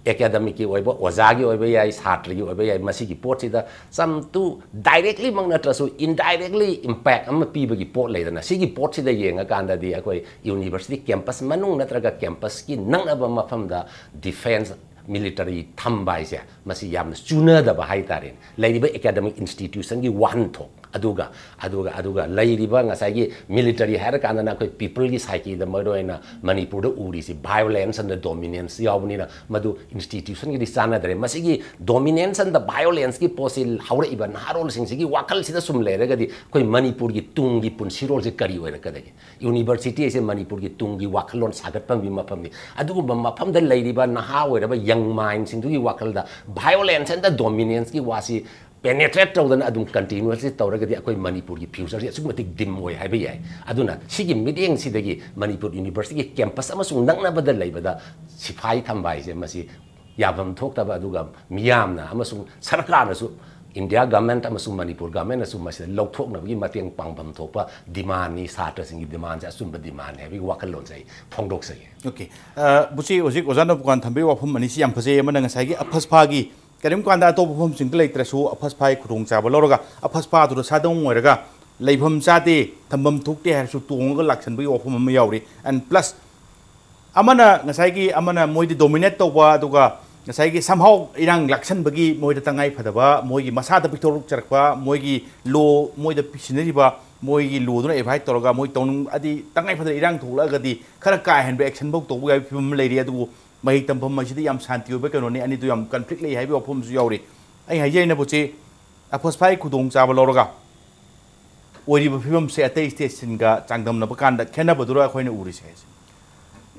ꯑꯦꯀꯥꯗꯃꯤꯛꯀꯤ ꯑꯣꯏꯕ, ꯑꯣꯖꯥꯒꯤ ꯑꯣꯏꯕ ꯌꯥꯏ, ꯁꯥꯇ꯭ꯔꯒꯤ ꯑꯣꯏꯕ ꯌꯥꯏ, ꯃꯁꯤꯒꯤ ꯄꯣꯠꯁꯤꯗ ꯆꯝꯇꯨ ꯗꯥꯏꯔꯦꯛꯂꯤꯃꯛ ꯅꯠꯇ꯭ꯔꯁꯨ ꯏꯟꯗꯥꯏꯔꯦꯛꯂꯤ ꯏꯝꯄꯦꯛ ꯑꯃ ꯄꯤꯕꯒꯤ ꯄꯣꯠ ꯂꯩꯗꯅ, ꯁꯤꯒꯤ ꯄꯣꯠꯁꯤꯗ ꯌꯦꯡꯉꯀꯥꯟꯗꯗꯤ ꯑꯩꯈꯣꯏ ꯌꯨꯅꯤꯚꯔꯁꯤꯇꯤ ꯀꯦꯝꯄꯁ ꯃꯅꯨꯡ ꯅꯠꯇ꯭ꯔꯒ ꯀꯦꯝꯄꯁꯀꯤ ꯅꯛꯅꯕ ꯃꯐꯝꯗ ꯗꯤꯐꯦꯟꯁ ꯃꯤꯂꯤꯇꯔꯤ ꯊꯝꯕ ꯍꯥꯏꯁꯦ, ꯃꯁꯤ ꯌꯥꯝꯅ ꯆꯨꯅꯗꯕ ꯍꯥꯏꯇꯥꯔꯦꯅꯦ꯫ ꯂꯩꯔꯤꯕ ꯑꯦꯀꯥꯗꯃꯤꯛ ꯏꯟꯁꯇꯤꯇ꯭ꯌꯨꯁꯟꯒꯤ ꯋꯥꯍꯟꯊꯣꯛ ꯑꯗꯨꯒ, ꯑꯗꯨꯒ, ꯑꯗꯨꯒ ꯂꯩꯔꯤꯕ ꯉꯁꯥꯏꯒꯤ ꯃꯤꯂꯤꯇꯔꯤ ꯍꯥꯏꯔꯀꯥꯟꯗꯅ ꯑꯩꯈꯣꯏ ꯄꯤꯄꯜꯒꯤ ꯁꯥꯏꯀꯤꯗ ꯃꯔꯨꯑꯣꯏꯅ ꯃꯅꯤꯄꯨꯔꯗ ꯎꯔꯤꯁꯤ ꯚꯥꯏꯑꯣꯂꯦꯟꯁ ꯑꯦꯟ ꯗꯣꯃꯤꯅꯦꯟꯁ ꯌꯥꯎꯕꯅꯤꯅ, ꯃꯗꯨ ꯏꯟꯁꯇꯤꯇ꯭ꯌꯨꯁꯟꯒꯗꯤ ꯆꯥꯟꯅꯗ꯭ꯔꯦ꯫ ꯃꯁꯤꯒꯤ ꯗꯣꯃꯤꯅꯦꯟꯁ ꯑꯦꯟ ꯚꯥꯏꯑꯣꯂꯦꯟꯁꯀꯤ ꯄꯣꯠꯁꯤ ꯍꯧꯔꯛꯏꯕ ꯅꯍꯥꯔꯣꯜꯁꯤꯡꯁꯤꯒꯤ ꯋꯥꯈꯜꯁꯤꯗ ꯁꯨꯝ ꯂꯩꯔꯒꯗꯤ ꯑꯩꯈꯣꯏ ꯃꯅꯤꯄꯨꯔꯒꯤ ꯇꯨꯡꯒꯤ ꯄꯨꯟꯁꯤꯔꯣꯜꯁꯦ ꯀꯔꯤ ꯑꯣꯏꯔꯛꯀꯗꯒꯦ? ꯌꯨꯅꯤꯚꯔꯁꯤꯇꯤ ꯑꯁꯦ ꯃꯅꯤꯄꯨꯔꯒꯤ ꯇꯨꯡꯒꯤ ꯋꯥꯈꯜꯂꯣꯟ ꯁꯥꯒꯠꯐꯝꯒꯤ ꯃꯐꯝꯅꯤ꯫ ꯑꯗꯨꯒꯨꯝꯕ ꯃꯐꯝꯗ ꯂꯩꯔꯤꯕ ꯅꯍꯥ ꯑꯣꯏꯔꯕ ꯌꯪ ꯃꯥꯏꯟꯁꯤꯡꯗꯨꯒꯤ ꯋꯥꯈꯜꯗ ꯚꯥꯏꯑꯣꯂꯦꯟꯁ ꯑꯦꯟ ꯗꯣꯃꯤꯅꯦꯟꯁꯀꯤ ꯋꯥꯁꯤ ꯄꯦꯅꯦꯇ꯭ꯔꯦꯠ ꯇꯧꯗꯅ ꯑꯗꯨꯝ ꯀꯟꯇꯤꯅ꯭ꯌꯨꯁꯂꯤ ꯇꯧꯔꯒꯗꯤ ꯑꯩꯈꯣꯏ ꯃꯅꯤꯄꯨꯔꯒꯤ ꯐ꯭ꯌꯨꯆꯔꯁꯤ ꯑꯁꯨꯛꯀꯤ ꯃꯇꯤꯛ ꯗꯤꯝ ꯑꯣꯏ ꯍꯥꯏꯕ ꯌꯥꯏ꯫ ꯑꯗꯨꯅ ꯁꯤꯒꯤ ꯃꯤꯠꯌꯦꯡꯁꯤꯗꯒꯤ ꯃꯅꯤꯄꯨꯔ ꯌꯨꯅꯤꯚꯔꯁꯤꯇꯤꯒꯤ ꯀꯦꯝꯄꯁ ꯑꯃꯁꯨꯡ ꯅꯛꯅꯕꯗ ꯂꯩꯕꯗ ꯁꯤꯐꯥꯏ ꯊꯝꯕ ꯍꯥꯏꯁꯦ ꯃꯁꯤ ꯌꯥꯐꯝ ꯊꯣꯛꯇꯕ, ꯑꯗꯨꯒ ꯃꯤꯌꯥꯝꯅ ꯑꯃꯁꯨꯡ ꯁꯔꯀꯥꯔꯅꯁꯨ, ꯏꯟꯗꯤꯌꯥ ꯒꯚꯔꯟꯃꯦꯟꯠ ꯑꯃꯁꯨꯡ ꯃꯅꯤꯄꯨꯔ ꯒꯚꯔꯟꯃꯦꯟꯠꯅꯁꯨ ꯃꯁꯤꯗ ꯂꯧꯊꯣꯛꯅꯕꯒꯤ ꯃꯇꯦꯡ ꯄꯥꯡꯐꯝ ꯊꯣꯛꯄ ꯗꯤꯃꯥꯟꯅꯤ꯫ ꯁꯥꯇ꯭ꯔꯁꯤꯡꯒꯤ ꯗꯤꯃꯥꯟꯁꯦ ꯑꯆꯨꯝꯕ ꯗꯤꯃꯥꯟꯅꯤ ꯍꯥꯏꯕꯒꯤ ꯋꯥꯈꯜꯂꯣꯟꯁꯦ ꯑꯩ ꯐꯣꯡꯗꯣꯛꯆꯒꯦ꯫ ꯑꯣꯀꯦ꯫ ꯑ, ꯕꯨꯆꯤ, ꯍꯧꯖꯤꯛ ꯑꯣꯖꯥꯅ ꯗꯨꯀꯥꯟ ꯊꯝꯕꯒꯤ ꯋꯥꯐꯝ ꯑꯅꯤꯁꯤ ꯌꯥꯝ ꯐꯖꯩ꯫ ꯑꯃꯅ ꯉꯁꯥꯏꯒꯤ ꯑꯐꯁ ꯐꯥꯒꯤ ꯀꯔꯤꯒꯨꯝꯕ ꯀꯥꯟꯗ ꯑꯇꯣꯞꯄ ꯃꯐꯝꯁꯤꯡꯗ ꯂꯩꯇ꯭ꯔꯁꯨ ꯑꯐꯁ ꯐꯥꯒꯤ ꯈꯨꯗꯣꯡꯆꯥꯕ ꯂꯧꯔꯒ ꯑꯐꯁ ꯐꯥꯗꯨꯗ ꯁꯥꯗꯣꯡ ꯑꯣꯏꯔꯒ ꯂꯩꯐꯝ ꯆꯥꯗꯦ, ꯊꯝꯐꯝ ꯊꯣꯛꯇꯦ ꯍꯥꯏꯔꯁꯨ ꯇꯣꯡꯉꯒ ꯂꯥꯛꯁꯟꯕꯒꯤ ꯋꯥꯐꯝ ꯑꯃ ꯌꯥꯎꯔꯤ꯫ ꯑꯦꯟ ꯄ꯭ꯂꯁ ꯑꯃꯅ ꯉꯁꯥꯏꯒꯤ ꯑꯃꯅ ꯃꯣꯏꯗꯤ ꯗꯣꯃꯤꯅꯦꯠ ꯇꯧꯕ, ꯑꯗꯨꯒ ꯉꯁꯥꯏꯒꯤ ꯁꯝꯍꯥꯎ ꯏꯔꯥꯡ ꯂꯥꯛꯁꯟꯕꯒꯤ ꯃꯣꯏꯗ ꯇꯉꯥꯏ ꯐꯗꯕ ꯃꯣꯏꯒꯤ ꯃꯁꯥꯗ ꯄꯤꯊꯣꯔꯛꯆꯔꯛꯄ ꯃꯣꯏꯒꯤ ꯂꯣ, ꯃꯣꯏꯗ ꯁꯤꯟꯅꯔꯤꯕ ꯃꯣꯏꯒꯤ ꯂꯣꯗꯨꯅ ꯑꯦꯚꯥꯏꯠ ꯇꯧꯔꯒ ꯃꯣꯏ ꯇꯧꯅꯤꯡ ꯑꯗꯤ ꯇꯉꯥꯏ ꯐꯗꯅ ꯏꯔꯥꯡ ꯊꯣꯛꯂꯛꯑꯒꯗꯤ ꯈꯔ ꯀꯥ ꯍꯦꯟꯕ ꯑꯦꯛꯁꯟ ꯐꯥꯎ ꯇꯧꯕ ꯌꯥꯕꯒꯤ ꯐꯤꯕꯝ ꯑꯃ ꯂꯩꯔꯤ꯫ ꯑꯗꯨꯕꯨ ꯃꯍꯩ ꯇꯝꯐꯝ ꯑꯁꯤꯗꯤ ꯌꯥꯝ ꯁꯥꯟꯇꯤ ꯑꯣꯏꯕ ꯀꯩꯅꯣꯅꯤ, ꯑꯅꯤꯗꯨ ꯌꯥꯝ ꯀꯟꯐ꯭ꯂꯤꯛ ꯂꯩ ꯍꯥꯏꯕꯒꯤ ꯋꯥꯐꯝꯁꯨ ꯌꯥꯎꯔꯤ꯫ ꯑꯩ ꯍꯥꯏꯖꯔꯤꯅ ꯕꯨꯆꯤ, ꯑꯐꯁ ꯐꯥꯏ ꯈꯨꯗꯣꯡꯆꯥꯕ ꯂꯧꯔꯒ ꯑꯣꯏꯔꯤꯕ ꯐꯤꯕꯝꯁꯦ ꯑꯇꯩ ꯁ꯭ꯇꯦꯠꯁꯤꯡꯒ ꯆꯥꯡꯗꯝꯅꯕ ꯀꯥꯟꯗ ꯈꯦꯠꯅꯕꯗꯨꯔ ꯑꯩꯈꯣꯏꯅ ꯎꯔꯤꯁꯦ ꯍꯥꯏꯁꯦ?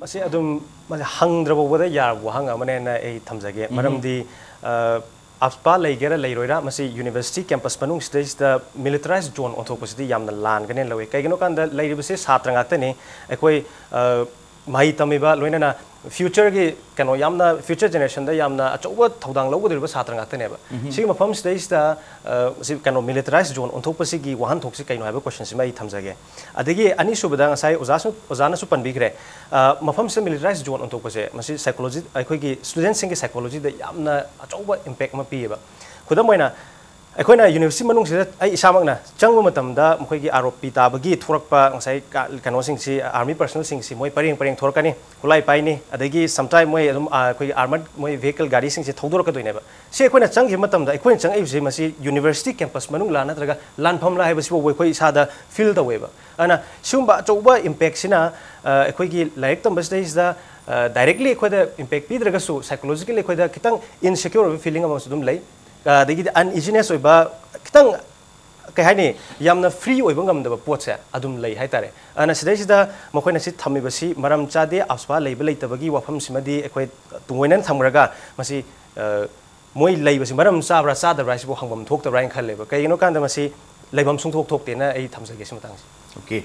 ꯃꯁꯤ ꯑꯗꯨꯝ ꯃꯁꯤ ꯍꯪꯗ꯭ꯔꯕ ꯐꯥꯎꯕꯗ ꯌꯥꯔꯕ ꯋꯥꯍꯪ ꯑꯃꯅꯦꯅ ꯑꯩ ꯊꯝꯖꯒꯦ꯫ ꯃꯔꯝꯗꯤ ꯑ, ꯑꯐꯁ ꯐꯥꯏ ꯂꯩꯒꯦꯔꯥ ꯂꯩꯔꯣꯏꯔꯥ, ꯃꯁꯤ ꯌꯨꯅꯤꯚꯔꯁꯤꯇꯤ ꯀꯦꯝꯄꯁ ꯃꯅꯨꯡꯁꯤꯗꯩꯁꯤꯗ ꯃꯤꯂꯤꯇꯔꯥꯏꯖ ꯖꯣꯟ ꯑꯣꯟꯊꯣꯛꯄꯁꯤꯗꯤ ꯌꯥꯝꯅ ꯂꯥꯟꯒꯅꯦꯅ ꯂꯧꯏ꯫ ꯀꯩꯒꯤꯅꯣ ꯀꯥꯟꯗ ꯂꯩꯔꯤꯕꯁꯤ ꯁꯥꯇ꯭ꯔ ꯉꯥꯛꯇꯅꯤ꯫ ꯑꯩꯈꯣꯏ ꯑ, ꯃꯍꯩ ꯇꯝꯃꯤꯕ, ꯂꯣꯏꯅꯅ ꯐ꯭ꯌꯨꯆꯔꯒꯤ ꯀꯩꯅꯣ, ꯌꯥꯝꯅ ꯐ꯭ꯌꯨꯆꯔ ꯖꯦꯅꯦꯔꯦꯁꯟꯗ ꯌꯥꯝꯅ ꯑꯆꯧꯕ ꯊꯧꯗꯥꯡ ꯂꯧꯒꯗꯧꯔꯤꯕ ꯁꯥꯇ꯭ꯔ ꯉꯥꯛꯇꯅꯦꯕ꯫ ꯁꯤꯒꯤ ꯃꯐꯝꯁꯤꯗꯩꯁꯤꯗ ꯑ, ꯁꯤ ꯀꯩꯅꯣ, ꯃꯤꯂꯤꯇꯔꯥꯏꯖ ꯖꯣꯟ ꯑꯣꯟꯊꯣꯛꯄꯁꯤꯒꯤ ꯋꯥꯍꯟꯊꯣꯛꯁꯤ ꯀꯩꯅꯣ ꯍꯥꯏꯕ ꯀꯣꯏꯁꯟꯁꯤꯃ ꯑꯩ ꯊꯝꯖꯒꯦ꯫ ꯑꯗꯒꯤ ꯑꯅꯤꯁꯨꯕꯗ ꯉꯁꯥꯏ ꯑꯣꯖꯥꯁꯨ, ꯑꯣꯖꯥꯅꯁꯨ ꯄꯟꯕꯤꯈ꯭ꯔꯦ, ꯑ, ꯃꯐꯝꯁꯤꯗ ꯃꯤꯂꯤꯇꯔꯥꯏꯖ ꯖꯣꯟ ꯑꯣꯟꯊꯣꯛꯄꯁꯦ ꯃꯁꯤ ꯁꯥꯏꯀꯣꯂꯣꯖꯤ, ꯑꯩꯈꯣꯏꯒꯤ ꯁ꯭ꯇꯨꯗꯦꯟꯁꯤꯡꯒꯤ ꯁꯥꯏꯀꯣꯂꯣꯖꯤꯗ ꯌꯥꯝꯅ ꯑꯆꯧꯕ ꯏꯝꯄꯦꯛ ꯑꯃ ꯄꯤꯌꯦꯕ꯫ ꯈꯨꯗꯝ ꯑꯣꯏꯅ ꯑꯩꯈꯣꯏꯅ ꯌꯨꯅꯤꯚꯔꯁꯤꯇꯤ ꯃꯅꯨꯡꯁꯤꯗ ꯑꯩ ꯏꯁꯥꯃꯛꯅ ꯆꯪꯕ ꯃꯇꯝꯗ ꯃꯈꯣꯏꯒꯤ ꯑꯥꯔꯣꯄꯤ ꯇꯥꯕꯒꯤ ꯊꯣꯔꯛꯄ ꯉꯁꯥꯏ ꯀ-, ꯀꯩꯅꯣꯁꯤꯡꯁꯤ, ꯑꯥꯔꯃꯤ ꯄꯔꯁꯅꯦꯜꯁꯤꯡꯁꯤ ꯃꯣꯏ ꯄꯔꯦꯡ ꯄꯔꯦꯡ ꯊꯣꯔꯛꯀꯅꯤ, ꯈꯨꯠꯂꯥꯏ ꯄꯥꯏꯅꯤ, ꯑꯗꯒꯤ ꯁꯝꯇꯥꯏꯝ ꯃꯣꯏ ꯑꯗꯨꯝ, ꯑ, ꯑꯩꯈꯣꯏꯒꯤ ꯑꯥꯔꯃꯔ ꯃꯣꯏ ꯚꯦꯍꯤꯀꯜ ꯒꯥꯔꯤꯁꯤꯡꯁꯤ ꯊꯧꯗꯣꯔꯛꯀꯗꯣꯏꯅꯦꯕ꯫ ꯁꯤ ꯑꯩꯈꯣꯏꯅ ꯆꯪꯈꯤꯕ ꯃꯇꯝꯗ ꯑꯩꯈꯣꯏꯅ ꯆꯪꯉꯛꯏꯕꯁꯤ ꯃꯁꯤ ꯌꯨꯅꯤꯚꯔꯁꯤꯇꯤ ꯀꯦꯝꯄꯁ ꯃꯅꯨꯡꯂꯥ ꯅꯠꯇ꯭ꯔꯒ ꯂꯥꯟꯐꯝꯂꯥ ꯍꯥꯏꯕꯁꯤꯐꯥꯎꯕ ꯑꯩꯈꯣꯏ ꯏꯁꯥꯗ ꯐꯤꯜ ꯇꯧꯋꯦꯕ꯫ ꯑꯗꯨꯅ ꯁꯤꯒꯨꯝꯕ ꯑꯆꯧꯕ ꯏꯝꯄꯦꯛꯁꯤꯅ, ꯑ, ꯑꯩꯈꯣꯏꯒꯤ ꯂꯥꯏꯔꯤꯛ ꯇꯝꯕꯁꯤꯗꯩꯁꯤꯗ, ꯑ, ꯗꯥꯏꯔꯦꯛꯂꯤ ꯑꯩꯈꯣꯏꯗ ꯏꯝꯄꯦꯛ ꯄꯤꯗ꯭ꯔꯒꯁꯨ ꯁꯥꯏꯀꯣꯂꯣꯖꯤꯀꯦꯜꯂꯤ ꯑꯩꯈꯣꯏꯗ ꯈꯤꯇꯪ ꯏꯟꯁꯦꯀ꯭ꯌꯣꯔ ꯑꯣꯏꯕ ꯐꯤꯂꯤꯡ ꯑꯃꯁꯨ ꯑꯗꯨꯝ ꯂꯩ꯫ ꯑ, ꯑꯗꯒꯤꯗꯤ ꯑꯟꯏꯖꯤꯅꯦꯁ ꯑꯣꯏꯕ, ꯈꯤꯇꯪ ꯀꯩ ꯍꯥꯏꯅꯤ, ꯌꯥꯝꯅ ꯐ꯭ꯔꯤ ꯑꯣꯏꯕ ꯉꯝꯗꯕ ꯄꯣꯠꯁꯦ ꯑꯗꯨꯝ ꯂꯩ ꯍꯥꯏꯇꯥꯔꯦ꯫ ꯑꯗꯨꯅ ꯁꯤꯗꯩꯁꯤꯗ ꯃꯈꯣꯏꯅ ꯁꯤ ꯊꯝꯃꯤꯕꯁꯤ ꯃꯔꯝ ꯆꯥꯗꯦ, ꯑꯐꯁ ꯐꯥꯏ ꯂꯩꯕ ꯂꯩꯇꯕꯒꯤ ꯋꯥꯐꯝꯁꯤꯃꯗꯤ ꯑꯩꯈꯣꯏ ꯇꯨꯡꯑꯣꯏꯅꯅ ꯊꯝꯈ꯭ꯔꯒ ꯃꯁꯤ, ꯑ, ꯃꯣꯏ ꯂꯩꯕꯁꯤ ꯃꯔꯝ ꯆꯥꯕ꯭ꯔꯥ ꯆꯥꯗꯕ꯭ꯔꯥ ꯍꯥꯏꯁꯤꯕꯨ ꯍꯪꯐꯝ ꯊꯣꯛꯇꯕ꯭ꯔꯥ ꯍꯥꯏꯅ ꯈꯜꯂꯦꯕ꯫ ꯀꯩꯒꯤꯅꯣ ꯀꯥꯟꯗ ꯃꯁꯤ ꯂꯩꯐꯝ ꯁꯨꯡꯊꯣꯛ ꯊꯣꯛꯇꯦꯅ ꯑꯩ ꯊꯝꯖꯒꯦ ꯁꯤ ꯃꯇꯥꯡꯁꯤ꯫ ꯑꯣꯀꯦ꯫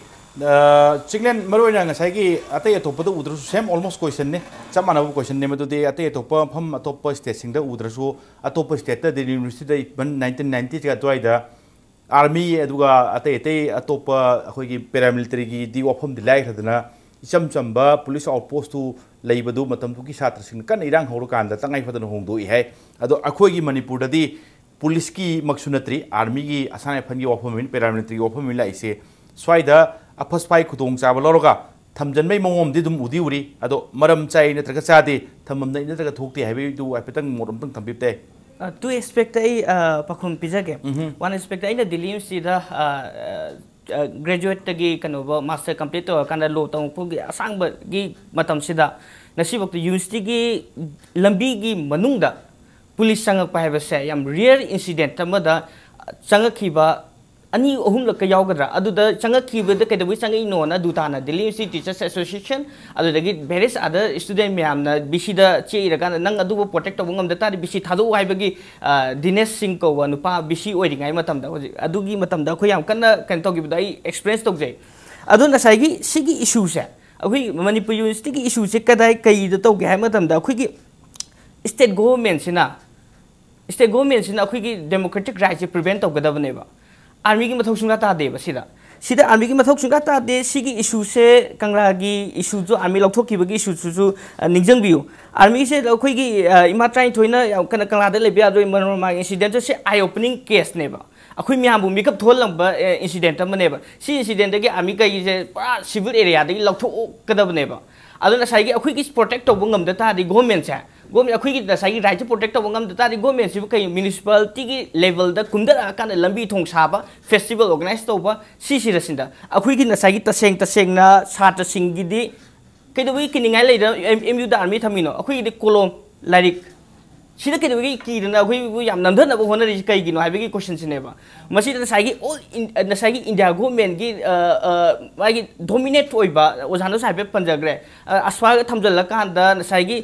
ꯆꯤꯡꯂꯦꯟ, ꯃꯔꯨꯑꯣꯏꯅ ꯉꯁꯥꯏꯒꯤ ꯑꯇꯩ ꯑꯇꯣꯞꯄꯗ ꯎꯗ꯭ꯔꯁꯨ same almost questionꯅꯦ, ꯆꯞ ꯃꯥꯟꯅꯕ questionꯅꯦ꯫ ꯃꯗꯨꯗꯤ ꯑꯇꯩ ꯑꯇꯣꯞꯄ ꯃꯐꯝ, ꯑꯇꯣꯞꯄ stateꯁꯤꯡꯗ ꯎꯗ꯭ꯔꯁꯨ, ꯑꯇꯣꯞꯄ stateꯇ Delhi Universityꯗ even nineteen ninety ꯑꯗꯨꯋꯥꯏꯗ Army ꯑꯗꯨꯒ ꯑꯇꯩ ꯑꯇꯩ ꯑꯇꯣꯞꯄ ꯑꯩꯈꯣꯏꯒꯤ paramilitaryꯒꯤꯗꯤ ꯋꯥꯐꯝꯗꯤ ꯂꯥꯏꯈ꯭ꯔꯗꯅ, ꯏꯆꯝ ꯆꯝꯕ police outpostꯇꯨ ꯂꯩꯕꯗꯨ ꯃꯇꯝꯗꯨꯒꯤ ꯁꯥꯇ꯭ꯔꯁꯤꯡꯅ ꯀꯟꯅ ꯏꯔꯥꯡ ꯍꯧꯔꯀꯥꯟꯗ ꯇꯉꯥꯏ ꯐꯗꯅ ꯍꯣꯡꯗꯣꯛꯏ ꯍꯥꯏ꯫ ꯑꯗꯣ ꯑꯩꯈꯣꯏꯒꯤ ꯃꯅꯤꯄꯨꯔꯗꯗꯤ policeꯀꯤꯃꯛꯁꯨ ꯅꯠꯇ꯭ꯔꯤ, Armyꯒꯤ ꯑꯁꯥꯝ ꯔꯥꯏꯐꯜꯒꯤ ꯋꯥꯐꯝ ꯑꯣꯏꯅ, paramilitaryꯒꯤ ꯋꯥꯐꯝ ꯑꯣꯏꯅ ꯂꯥꯛꯏꯁꯦ꯫ ꯁ꯭ꯋꯥꯏꯗ ꯑꯐꯁ ꯐꯥꯏ ꯈꯨꯗꯣꯡꯆꯥꯕ ꯂꯧꯔꯒ ꯊꯝꯖꯟꯕꯩ ꯃꯑꯣꯡꯗꯤ ꯑꯗꯨꯝ ꯎꯗꯤ ꯎꯔꯤ꯫ ꯑꯗꯣ ꯃꯔꯝ ꯆꯥꯏ ꯅꯠꯇ꯭ꯔꯒ ꯆꯥꯗꯦ, ꯊꯝꯐꯝꯗ ꯅꯠꯇ꯭ꯔꯒ ꯊꯣꯛꯇꯦ ꯍꯥꯏꯕꯒꯤꯗꯨ ꯍꯥꯏꯐꯦꯠꯇꯪ ꯃꯣꯠ ꯑꯝꯇꯪ ꯊꯝꯕꯤꯕ ꯇꯥꯏ꯫ Two aspectꯇ ꯑꯩ ꯑ, ꯄꯥꯎꯈꯨꯝ ꯄꯤꯖꯒꯦ꯫ One aspectꯇ ꯑꯩꯅ Delhi Universityꯗ graduateꯇꯒꯤ ꯀꯩꯅꯣꯕ master complete ꯇꯧꯔꯀꯥꯟꯗ law ꯇꯝꯃꯛꯄꯒꯤ ꯑꯁꯥꯡꯕꯒꯤ ꯃꯇꯝꯁꯤꯗ ꯉꯁꯤꯐꯥꯎꯗ universityꯒꯤ ꯂꯝꯕꯤꯒꯤ ꯃꯅꯨꯡꯗ police ꯆꯪꯉꯛꯄ ꯍꯥꯏꯕꯁꯦ ꯌꯥꯝ rare incident ꯑꯃꯗ ꯆꯪꯉꯛꯈꯤꯕ ꯑꯅꯤ ꯑꯍꯨꯝꯂꯛꯀ ꯌꯥꯎꯒꯗ꯭ꯔꯥ? ꯑꯗꯨꯗ ꯆꯪꯉꯛꯈꯤꯕꯗ ꯀꯩꯗꯧꯕꯩ ꯆꯪꯉꯛꯏꯅꯣꯅ ꯑꯗꯨ ꯇꯥꯅ Delhi University Teachers Association, ꯑꯗꯨꯗꯒꯤ various other student ꯃꯌꯥꯝꯅ VCꯗ ꯆꯦ ꯏꯔꯀꯥꯟꯗ, "ꯅꯪ ꯑꯗꯨꯕꯨ protect ꯇꯧꯕ ꯉꯝꯗ ꯇꯥꯔꯗꯤ VC ꯊꯥꯗꯣꯛꯎ" ꯍꯥꯏꯕꯒꯤ, ꯑ, ꯗꯤꯅꯦꯁ ꯁꯤꯡ ꯀꯧꯕ ꯅꯨꯄꯥ VC ꯑꯣꯏꯔꯤꯉꯩ ꯃꯇꯝꯗ, ꯍꯧꯖꯤꯛ ꯑꯗꯨꯒꯤ ꯃꯇꯝꯗ ꯑꯩꯈꯣꯏ ꯌꯥꯝ ꯀꯟꯅ ꯀꯩꯅꯣ ꯇꯧꯈꯤꯕꯗꯣ ꯑꯩ experience ꯇꯧꯖꯩ꯫ ꯑꯗꯣ ꯉꯁꯥꯏꯒꯤ ꯁꯤꯒꯤ issueꯁꯦ, ꯑꯩꯈꯣꯏ ꯃꯅꯤꯄꯨꯔ universityꯒꯤ issueꯁꯦ ꯀꯗꯥꯏ, ꯀꯩꯗ ꯇꯧꯒꯦ ꯍꯥꯏꯕ ꯃꯇꯝꯗ, ꯑꯩꯈꯣꯏꯒꯤ state governmentꯁꯤꯅ, state governmentꯁꯤꯅ ꯑꯩꯈꯣꯏꯒꯤ democratic rightꯁꯦ prevent ꯇꯧꯒꯗꯕꯅꯦꯕ꯫ Armyꯒꯤ ꯃꯊꯧ ꯁꯨꯡꯇꯥ ꯇꯥꯗꯦꯕ ꯁꯤꯗ꯫ ꯁꯤꯗ Armyꯒꯤ ꯃꯊꯧ ꯁꯨꯡꯇꯥ ꯇꯥꯗꯦ꯫ ꯁꯤꯒꯤ issueꯁꯦ, ꯀꯪꯂꯥꯒꯤ issueꯁꯨ, Army ꯂꯧꯊꯣꯛꯈꯤꯕꯒꯤ issueꯁꯤꯁꯨ, ꯑ, ꯅꯤꯡꯁꯤꯡꯕꯤꯌꯨ꯫ Armyꯁꯦ ꯑꯩꯈꯣꯏꯒꯤ, ꯑ, ꯏꯃꯥ ꯇꯔꯥꯅꯤꯊꯣꯏꯅ ꯌꯥꯝ ꯀꯟꯅ ꯀꯪꯂꯥꯗ ꯂꯩꯕ ꯌꯥꯗꯣꯏ ꯃꯔꯝ ꯃꯥꯒꯤ incidentꯁꯦ eye opening caseꯅꯦꯕ꯫ ꯑꯩꯈꯣꯏ ꯃꯌꯥꯝꯕꯨ ꯃꯤꯀꯞ ꯊꯣꯛꯍꯜꯂꯝꯕ, ꯑ, incident ꯑꯃꯅꯦꯕ꯫ ꯁꯤ incidentꯇꯒꯤ Army ꯀꯩꯁꯦ ꯄꯨꯔꯥ civil areaꯗꯒꯤ ꯂꯧꯊꯣꯛꯀꯗꯕꯅꯦꯕ꯫ ꯑꯗꯨꯅ ꯉꯁꯥꯏꯒꯤ ꯑꯩꯈꯣꯏꯒꯤ protect ꯇꯧꯕ ꯉꯝꯗ ꯇꯥꯔꯗꯤ governmentꯁꯦ, government, ꯑꯩꯈꯣꯏꯒꯤ ꯉꯁꯥꯏꯒꯤ rightꯁꯦ protect ꯇꯧꯕ ꯉꯝꯗ ꯇꯥꯔꯗꯤ governmentꯁꯤꯕꯨ ꯀꯩ municipalityꯒꯤ levelꯗ ꯀꯨꯝꯊꯔꯛꯑꯀꯥꯟꯗ ꯂꯝꯕꯤ ꯊꯣꯡ ꯁꯥꯕ, festival organize ꯇꯧꯕ, ꯁꯤꯁꯤꯗ ꯁꯤꯗ ꯑꯩꯈꯣꯏꯒꯤ ꯉꯁꯥꯏꯒꯤ ꯇꯁꯦꯡ ꯇꯁꯦꯡꯅ ꯁꯥꯇ꯭ꯔꯁꯤꯡꯒꯤꯗꯤ ꯀꯩꯗꯧꯕꯒꯤ ꯀꯤꯅꯤꯡꯉꯥꯏ ꯂꯩꯗꯅ MUꯗ Army ꯊꯝꯃꯤꯅꯣ? ꯑꯩꯈꯣꯏꯒꯤꯗꯤ ꯀꯣꯂꯣꯝ, ꯂꯥꯏꯔꯤꯛ, ꯁꯤꯗ ꯀꯩꯗꯧꯕꯒꯤ ꯀꯤꯗꯅ ꯑꯩꯈꯣꯏꯕꯨ ꯌꯥꯝ ꯅꯝꯊꯅꯕ ꯍꯣꯠꯅꯔꯤꯁꯤ ꯀꯩꯒꯤꯅꯣ ꯍꯥꯏꯕꯒꯤ ꯀꯣꯏꯁꯟꯁꯤꯅꯦꯕ꯫ ꯃꯁꯤꯗ ꯉꯁꯥꯏꯒꯤ ꯑꯣꯜ ꯏꯟ-, ꯉꯁꯥꯏꯒꯤ ꯏꯟꯗꯤꯌꯥ ꯒꯣꯔꯃꯦꯟꯒꯤ ꯃꯥꯒꯤ ꯗꯣꯃꯤꯅꯦꯠ ꯑꯣꯏꯕ, ꯑꯣꯖꯥꯅꯁꯨ ꯍꯥꯏꯐꯦꯠ ꯄꯟꯖꯈ꯭ꯔꯦ, ꯑ, ꯑꯁ꯭ꯋꯥꯒ ꯊꯝꯖꯤꯜꯂꯀꯥꯟꯗ ꯉꯁꯥꯏꯒꯤ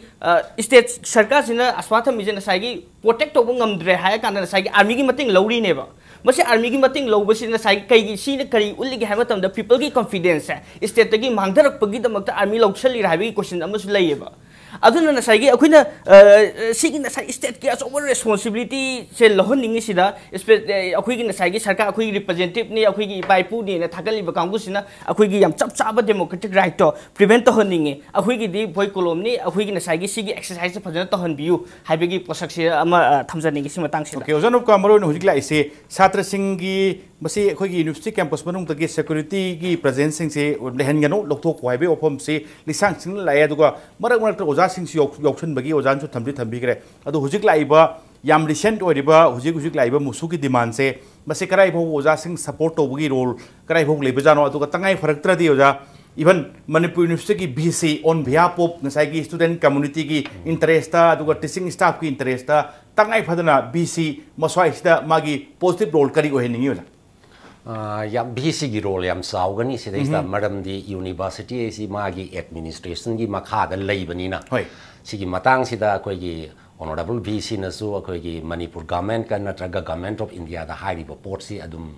ꯁ꯭ꯇꯦꯠ ꯁꯔꯀꯥꯔꯁꯤꯅ ꯑꯁ꯭ꯋꯥ ꯊꯝꯃꯤꯁꯦ ꯉꯁꯥꯏꯒꯤ ꯄ꯭ꯔꯣꯇꯦꯛ ꯇꯧꯕ ꯉꯝꯗ꯭ꯔꯦ ꯍꯥꯏꯔ ꯀꯥꯟꯗ ꯉꯁꯥꯏꯒꯤ ꯑꯥꯔꯃꯤꯒꯤ ꯃꯇꯦꯡ ꯂꯧꯔꯤꯅꯦꯕ꯫ ꯃꯁꯤ ꯑꯥꯔꯃꯤꯒꯤ ꯃꯇꯦꯡ ꯂꯧꯕꯁꯤꯅ ꯉꯁꯥꯏꯒꯤ ꯀꯩꯒꯤ, ꯁꯤꯅ ꯀꯔꯤ ꯎꯠꯂꯤꯒꯦ ꯍꯥꯏꯕ ꯃꯇꯝꯗ ꯄꯤꯄꯜꯒꯤ ꯀꯣꯟꯐꯤꯗꯦꯟꯁꯁꯦ ꯁ꯭ꯇꯦꯠꯇꯒꯤ ꯃꯥꯡꯊꯔꯛꯄꯒꯤꯗꯃꯛꯇ ꯑꯥꯔꯃꯤ ꯂꯧꯁꯜꯂꯤꯔꯥ ꯍꯥꯏꯕꯒꯤ ꯀꯣꯏꯁꯟ ꯑꯃꯁꯨ ꯂꯩꯌꯦꯕ꯫ ꯑꯗꯨꯅ ꯉꯁꯥꯏꯒꯤ ꯑꯩꯈꯣꯏꯅ, ꯑ, ꯁꯤꯒꯤ ꯉꯁꯥꯏ ꯁ꯭ꯇꯦꯠꯀꯤ ꯑꯆꯧꯕ ꯔꯦꯁꯄꯣꯟꯁꯤꯕꯤꯂꯤꯇꯤꯁꯦ ꯂꯧꯍꯟꯅꯤꯡꯉꯤꯁꯤꯗ, ꯏꯁꯄꯦ-, ꯑ, ꯑꯩꯈꯣꯏꯒꯤ ꯉꯁꯥꯏꯒꯤ ꯁꯔꯀꯥꯔ, ꯑꯩꯈꯣꯏꯒꯤ ꯔꯤꯄ꯭ꯔꯖꯦꯟꯇꯦꯇꯤꯞꯅꯤ, ꯑꯩꯈꯣꯏꯒꯤ ꯏꯄꯥ ꯏꯄꯨꯅꯦꯅ ꯊꯥꯒꯠꯂꯤꯕ ꯀꯥꯡꯕꯨꯁꯤꯅ ꯑꯩꯈꯣꯏꯒꯤ ꯌꯥꯝ ꯆꯞ ꯆꯥꯕ ꯗꯦꯃꯣꯀ꯭ꯔꯦꯇꯤꯛ ꯔꯥꯏꯠꯇꯣ ꯄ꯭ꯔꯤꯚꯦꯟ ꯇꯧꯍꯟꯅꯤꯡꯉꯤ꯫ ꯑꯩꯈꯣꯏꯒꯤꯗꯤ ꯚꯣꯏ ꯀꯣꯂꯣꯝꯅꯤ, ꯑꯩꯈꯣꯏꯒꯤ ꯉꯁꯥꯏꯒꯤ ꯁꯤꯒꯤ ꯑꯦꯛꯁꯔꯁꯥꯏꯁꯁꯦ ꯐꯖꯅ ꯇꯧꯍꯟꯕꯤꯌꯨ ꯍꯥꯏꯕꯒꯤ ꯄꯣꯠꯁꯛꯁꯦ ꯑꯃ, ꯑ, ꯊꯝꯖꯅꯤꯡꯉꯤ ꯁꯤ ꯃꯇꯥꯡꯁꯤꯗ꯫ ꯑꯣꯀꯦ, ꯑꯣꯖꯥ ꯅꯨꯄꯥ, ꯃꯔꯨꯑꯣꯏꯅ ꯍꯧꯖꯤꯛ ꯂꯥꯛꯏꯁꯦ ꯁꯥꯇ꯭ꯔꯁꯤꯡꯒꯤ, ꯃꯁꯤ ꯑꯩꯈꯣꯏꯒꯤ ꯌꯨꯅꯤꯚꯔꯁꯤꯇꯤ ꯀꯦꯝꯄꯁ ꯃꯅꯨꯡꯗꯒꯤ ꯁꯦꯀ꯭ꯌꯨꯔꯤꯇꯤꯒꯤ ꯄ꯭ꯔꯖꯦꯟꯁꯁꯤꯡꯁꯦ ꯂꯩꯍꯟꯒꯅꯨ, ꯂꯧꯊꯣꯛꯈꯣ ꯍꯥꯏꯕꯒꯤ ꯋꯥꯐꯝꯁꯤ ꯂꯤꯁꯥꯡ ꯁꯤꯡꯅ ꯂꯥꯛꯑꯦ꯫ ꯑꯗꯨꯒ ꯃꯔꯛ ꯃꯔꯛꯇ ꯑꯣꯖꯥꯁꯤꯡꯁꯨ ꯌꯥꯎ-, ꯌꯥꯎꯁꯟꯕꯒꯤ ꯑꯣꯖꯥꯅꯁꯨ ꯊꯝꯗꯤ ꯊꯝꯕꯤꯈ꯭ꯔꯦ꯫ ꯑꯗꯣ ꯍꯧꯖꯤꯛ ꯂꯥꯛꯏꯕ ꯌꯥꯝ ꯔꯤꯁꯦꯟꯠ ꯑꯣꯏꯔꯤꯕ ꯍꯧꯖꯤꯛ ꯍꯧꯖꯤꯛ ꯂꯥꯛꯏꯕ ꯃꯨꯁꯨꯒꯤ ꯗꯤꯃꯥꯟꯁꯦ, ꯃꯁꯤ ꯀꯗꯥꯏ ꯐꯥꯎꯕ ꯑꯣꯖꯥꯁꯤꯡ ꯁꯄꯣꯔꯠ ꯇꯧꯕꯒꯤ ꯔꯣꯜ ꯀꯗꯥꯏ ꯐꯥꯎꯕ ꯂꯩꯕꯖꯥꯠꯅꯣ? ꯑꯗꯨꯒ ꯇꯉꯥꯏ ꯐꯔꯛꯇ꯭ꯔꯗꯤ ꯑꯣꯖꯥ, ꯏꯚꯟ ꯃꯅꯤꯄꯨꯔ ꯌꯨꯅꯤꯚꯔꯁꯤꯇꯤꯒꯤ V C on behalf of ꯉꯁꯥꯏꯒꯤ ꯁ꯭ꯇꯨꯗꯦꯟꯠ ꯀꯝꯃ꯭ꯌꯨꯅꯤꯇꯤꯒꯤ ꯏꯟꯇꯔꯦꯁꯇ ꯑꯗꯨꯒ ꯇꯤꯆꯤꯡ ꯁ꯭ꯇꯥꯐꯀꯤ ꯏꯟꯇꯔꯦꯁꯇ ꯇꯉꯥꯏ ꯐꯗꯅ ꯚꯤ ꯁꯤ ꯃꯁ꯭ꯋꯥꯏꯁꯤꯗ ꯃꯥꯒꯤ ꯄꯣꯖꯤꯇꯤꯚ ꯔꯣꯜ ꯀꯔꯤ ꯑꯣꯏꯍꯟꯅꯤꯡꯉꯤ ꯑꯣꯖꯥ? ꯑ, ꯌꯥꯝ, ꯚꯤ ꯁꯤꯒꯤ ꯔꯣꯜ ꯌꯥꯝ ꯆꯥꯎꯒꯅꯤ ꯁꯤꯗꯩꯁꯤꯗ, ꯃꯔꯝꯗꯤ ꯌꯨꯅꯤꯚꯔꯁꯤꯇꯤ ꯑꯁꯤ ꯃꯥꯒꯤ ꯑꯦꯗꯃꯤꯅꯤꯁꯇ꯭ꯔꯦꯁꯟꯒꯤ ꯃꯈꯥꯗ ꯂꯩꯕꯅꯤꯅ꯫ ꯍꯣꯏ꯫ ꯁꯤꯒꯤ ꯃꯇꯥꯡꯁꯤꯗ ꯑꯩꯈꯣꯏꯒꯤ ꯑꯣꯅꯔꯦꯕꯜ ꯚꯤ ꯁꯤꯅꯁꯨ ꯑꯩꯈꯣꯏꯒꯤ ꯃꯅꯤꯄꯨꯔ ꯒꯚꯔꯟꯃꯦꯟꯠꯀ ꯅꯠꯇ꯭ꯔꯒ ꯒꯚꯔꯟꯃꯦꯟꯠ ꯑꯣꯐ ꯏꯟꯗꯤꯌꯥꯗ ꯍꯥꯏꯔꯤꯕ ꯄꯣꯠꯁꯤ ꯑꯗꯨꯝ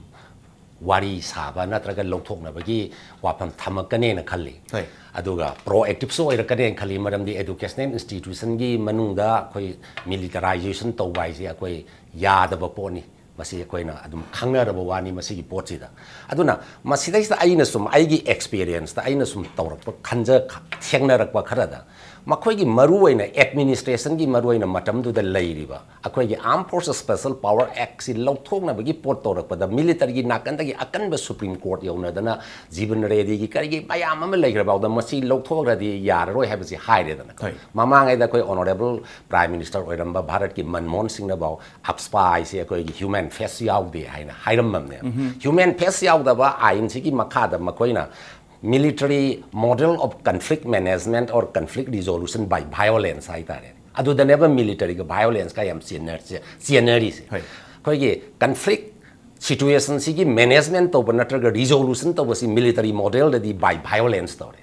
ꯋꯥꯔꯤ ꯁꯥꯕ ꯅꯠꯇ꯭ꯔꯒ ꯂꯧꯊꯣꯛꯅꯕꯒꯤ ꯋꯥꯐꯝ ꯊꯝꯃꯛꯀꯅꯦꯅ ꯈꯜꯂꯤ꯫ ꯍꯣꯏ꯫ ꯑꯗꯨꯒ ꯄ꯭ꯔꯣꯑꯦꯛꯇꯤꯚꯁꯨ ꯑꯣꯏꯔꯛꯀꯅꯦꯅ ꯈꯜꯂꯤ, ꯃꯔꯝꯗꯤ ꯑꯦꯖꯨꯀꯦꯁꯅꯦꯜ ꯏꯟꯁꯇꯤꯇ꯭ꯌꯨꯁꯟꯒꯤ ꯃꯅꯨꯡꯗ ꯑꯩꯈꯣꯏ ꯃꯤꯂꯤꯇꯔꯥꯏꯖꯦꯁꯟ ꯇꯧꯕ ꯍꯥꯏꯁꯦ ꯑꯩꯈꯣꯏ ꯌꯥꯗꯕ ꯄꯣꯠꯅꯤ꯫ ꯃꯁꯤ ꯑꯩꯈꯣꯏꯅ ꯑꯗꯨꯝ ꯈꯪꯅꯔꯕ ꯋꯥꯅꯤ ꯃꯁꯤꯒꯤ ꯄꯣꯠꯁꯤꯗ꯫ ꯑꯗꯨꯅ ꯃꯁꯤꯗꯩꯁꯤꯗ ꯑꯩꯅ ꯁꯨꯝ ꯑꯩꯒꯤ ꯑꯦꯛꯁꯄꯤꯔꯤꯌꯦꯟꯁꯇ ꯑꯩꯅ ꯁꯨꯝ ꯇꯧꯔꯛꯄ, ꯈꯟꯖ-, ꯊꯦꯡꯅꯔꯛꯄ ꯈꯔꯗ, ꯃꯈꯣꯏꯒꯤ ꯃꯔꯨꯑꯣꯏꯅ ꯑꯦꯗꯃꯤꯅꯤꯁꯇ꯭ꯔꯦꯁꯟꯒꯤ ꯃꯔꯨꯑꯣꯏꯅ ꯃꯇꯝꯗꯨꯗ ꯂꯩꯔꯤꯕ ꯑꯩꯈꯣꯏꯒꯤ Armed Forces Special Power Actꯁꯤ ꯂꯧꯊꯣꯛꯅꯕꯒꯤ ꯄꯣꯠ ꯇꯧꯔꯛꯄꯗ, ꯃꯤꯂꯤꯇꯔꯤꯒꯤ ꯅꯥꯀꯟꯗꯒꯤ ꯑꯀꯟꯕ ꯁꯨꯄ꯭ꯔꯤꯝ ꯀꯣꯔꯠ ꯌꯧꯅꯗꯅ ꯖꯤꯕꯟ ꯔꯦꯗꯤꯒꯤ ꯀꯔꯤꯒꯤ ꯃꯌꯥꯝ ꯑꯃ ꯂꯩꯈ꯭ꯔ ꯐꯥꯎꯗ ꯃꯁꯤ ꯂꯧꯊꯣꯛꯈ꯭ꯔꯗꯤ ꯌꯥꯔꯔꯣꯏ ꯍꯥꯏꯕꯁꯤ ꯍꯥꯏꯔꯦꯗꯅ꯫ ꯍꯣꯏ꯫ ꯃꯃꯥꯡꯉꯩꯗ ꯑꯩꯈꯣꯏ ꯑꯣꯅꯔꯦꯕꯜ ꯄ꯭ꯔꯥꯏꯝ ꯃꯤꯅꯤꯁꯇꯔ ꯑꯣꯏꯔꯝꯕ ꯚꯥꯔꯠꯀꯤ ꯃꯟꯃꯣꯍꯟ ꯁꯤꯡꯅꯐꯥꯎ AFSPA ꯍꯥꯏꯁꯤ ꯑꯩꯈꯣꯏꯒꯤ ꯍ꯭ꯌꯨꯃꯦꯟ ꯐꯦꯁ ꯌꯥꯎꯗꯦ ꯍꯥꯏꯅ ꯍꯥꯏꯔꯝꯃꯕꯅꯦꯕ꯫ ꯍ꯭ꯌꯨꯃꯦꯟ ꯐꯦꯁ ꯌꯥꯎꯗꯕ ꯑꯥꯏꯟꯁꯤꯒꯤ ꯃꯈꯥꯗ ꯃꯈꯣꯏꯅ Military Model of Conflict Management or Conflict Resolution by Violence ꯍꯥꯏꯇꯥꯔꯦ꯫ ꯑꯗꯨꯗꯅꯦꯕ ꯃꯤꯂꯤꯇꯔꯤꯒ ꯚꯥꯏꯑꯣꯂꯦꯟꯁꯀ ꯌꯥꯝ ꯆꯦꯟꯅꯔꯤꯁꯦ꯫ ꯍꯣꯏ꯫ ꯑꯩꯈꯣꯏꯒꯤ ꯀꯟꯐ꯭ꯂꯤꯛ ꯁꯤꯆꯨꯋꯦꯁꯟꯁꯤꯒꯤ ꯃꯦꯅꯦꯖꯃꯦꯟ ꯇꯧꯕ ꯅꯠꯇ꯭ꯔꯒ ꯔꯤꯖꯣꯂꯨꯁꯟ ꯇꯧꯕꯁꯤ ꯃꯤꯂꯤꯇꯔꯤ ꯃꯣꯗꯦꯜꯗꯗꯤ ꯕꯥꯏ ꯚꯥꯏꯑꯣꯂꯦꯟꯁ ꯇꯧꯔꯦ꯫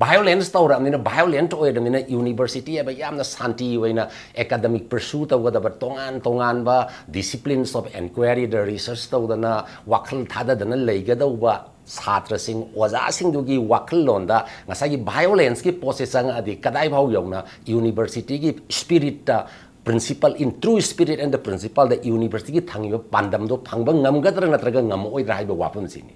ꯚꯥꯏꯑꯣꯂꯦꯟꯁ ꯇꯧꯔꯕꯅꯤꯅ, ꯚꯥꯏꯑꯣꯂꯦꯟꯠ ꯑꯣꯏꯔꯕꯅꯤꯅ, ꯌꯨꯅꯤꯚꯔꯁꯤꯇꯤ ꯍꯥꯏꯕ ꯌꯥꯝꯅ ꯁꯥꯟꯇꯤ ꯑꯣꯏꯅ ꯑꯦꯀꯥꯗꯃꯤꯛ ꯄꯔꯁꯨ ꯇꯧꯒꯗꯕ ꯇꯣꯉꯥꯟ ꯇꯣꯉꯥꯟꯕ ꯗꯤꯁꯤꯄ꯭ꯂꯤꯟꯁ ꯑꯣꯐ ꯑꯦꯟꯀ꯭ꯋꯥꯏꯔꯤꯗ ꯔꯤꯁꯔꯁ ꯇꯧꯗꯅ ꯋꯥꯈꯜ ꯊꯥꯗꯗꯅ ꯂꯩꯒꯗꯧꯕ ꯁꯥꯇ꯭ꯔꯁꯤꯡ, ꯑꯣꯖꯥꯁꯤꯡꯗꯨꯒꯤ ꯋꯥꯈꯜꯂꯣꯟꯗ ꯉꯁꯥꯏꯒꯤ ꯚꯥꯏꯑꯣꯂꯦꯟꯁꯀꯤ ꯄꯣꯠꯁꯦ ꯆꯪꯉꯛꯑꯗꯤ ꯀꯗꯥꯏꯐꯥꯎ ꯌꯧꯅ ꯌꯨꯅꯤꯚꯔꯁꯤꯇꯤꯒꯤ ꯁ꯭ꯄꯤꯔꯤꯠꯇ, principle, in true spirit and the principle ꯗ ꯌꯨꯅꯤꯚꯔꯁꯤꯇꯤꯒꯤ ꯊꯝꯃꯤꯕ ꯄꯥꯟꯗꯝꯗꯣ ꯐꯪꯕ ꯉꯝꯒꯗ꯭ꯔꯥ ꯅꯠꯇ꯭ꯔꯒ ꯉꯝꯃꯛꯑꯣꯏꯗ꯭ꯔꯥ ꯍꯥꯏꯕ ꯋꯥꯐꯝꯁꯤꯅꯤ꯫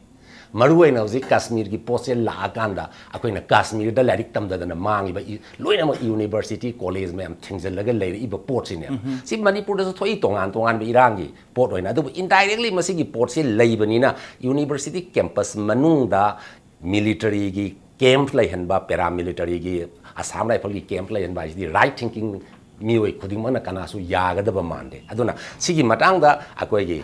ꯃꯔꯨꯑꯣꯏꯅ ꯍꯧꯖꯤꯛ ꯀꯥꯁꯃꯤꯔꯒꯤ ꯄꯣꯠꯁꯦ ꯂꯥꯛꯑꯀꯥꯟꯗ ꯑꯩꯈꯣꯏꯅ ꯀꯥꯁꯃꯤꯔꯗ ꯂꯥꯏꯔꯤꯛ ꯇꯝꯗꯗꯅ ꯃꯥꯡꯉꯤꯕ ꯏ-, ꯂꯣꯏꯅꯃꯛ ꯌꯨꯅꯤꯚꯔꯁꯤꯇꯤ, ꯀꯣꯂꯦꯖ ꯃꯌꯥꯝ ꯊꯤꯡꯖꯤꯜꯂꯒ ꯂꯩꯔꯛꯏꯕ ꯄꯣꯠꯁꯤꯅꯦ꯫ ꯁꯤ ꯃꯅꯤꯄꯨꯔꯗꯁꯨ ꯊꯣꯛꯏ, ꯇꯣꯉꯥꯟ ꯇꯣꯉꯥꯟꯕ ꯏꯔꯥꯡꯒꯤ ꯄꯣꯠ ꯑꯣꯏꯅ꯫ ꯑꯗꯨꯕꯨ ꯏꯟꯗꯥꯏꯔꯦꯛꯂꯤ ꯃꯁꯤꯒꯤ ꯄꯣꯠꯁꯤ ꯂꯩꯕꯅꯤꯅ ꯌꯨꯅꯤꯚꯔꯁꯤꯇꯤ ꯀꯦꯝꯄꯁ ꯃꯅꯨꯡꯗ ꯃꯤꯂꯤꯇꯔꯤꯒꯤ ꯀꯦꯝꯞ ꯂꯩꯍꯟꯕ, ꯄꯦꯔꯥꯃꯤꯂꯤꯇꯔꯤꯒꯤ ꯑꯁꯥꯝ ꯔꯥꯏꯐꯜꯒꯤ ꯀꯦꯝꯞ ꯂꯩꯍꯟꯕ ꯍꯥꯏꯁꯤꯗꯤ ꯔꯥꯏꯠ ꯊꯤꯡꯀꯤꯡ ꯃꯤꯑꯣꯏ ꯈꯨꯗꯤꯡꯃꯛꯅ ꯀꯅꯥꯁꯨ ꯌꯥꯒꯗꯕ ꯃꯥꯟꯗꯦ꯫ ꯑꯗꯨꯅ ꯁꯤꯒꯤ ꯃꯇꯥꯡꯗ ꯑꯩꯈꯣꯏꯒꯤ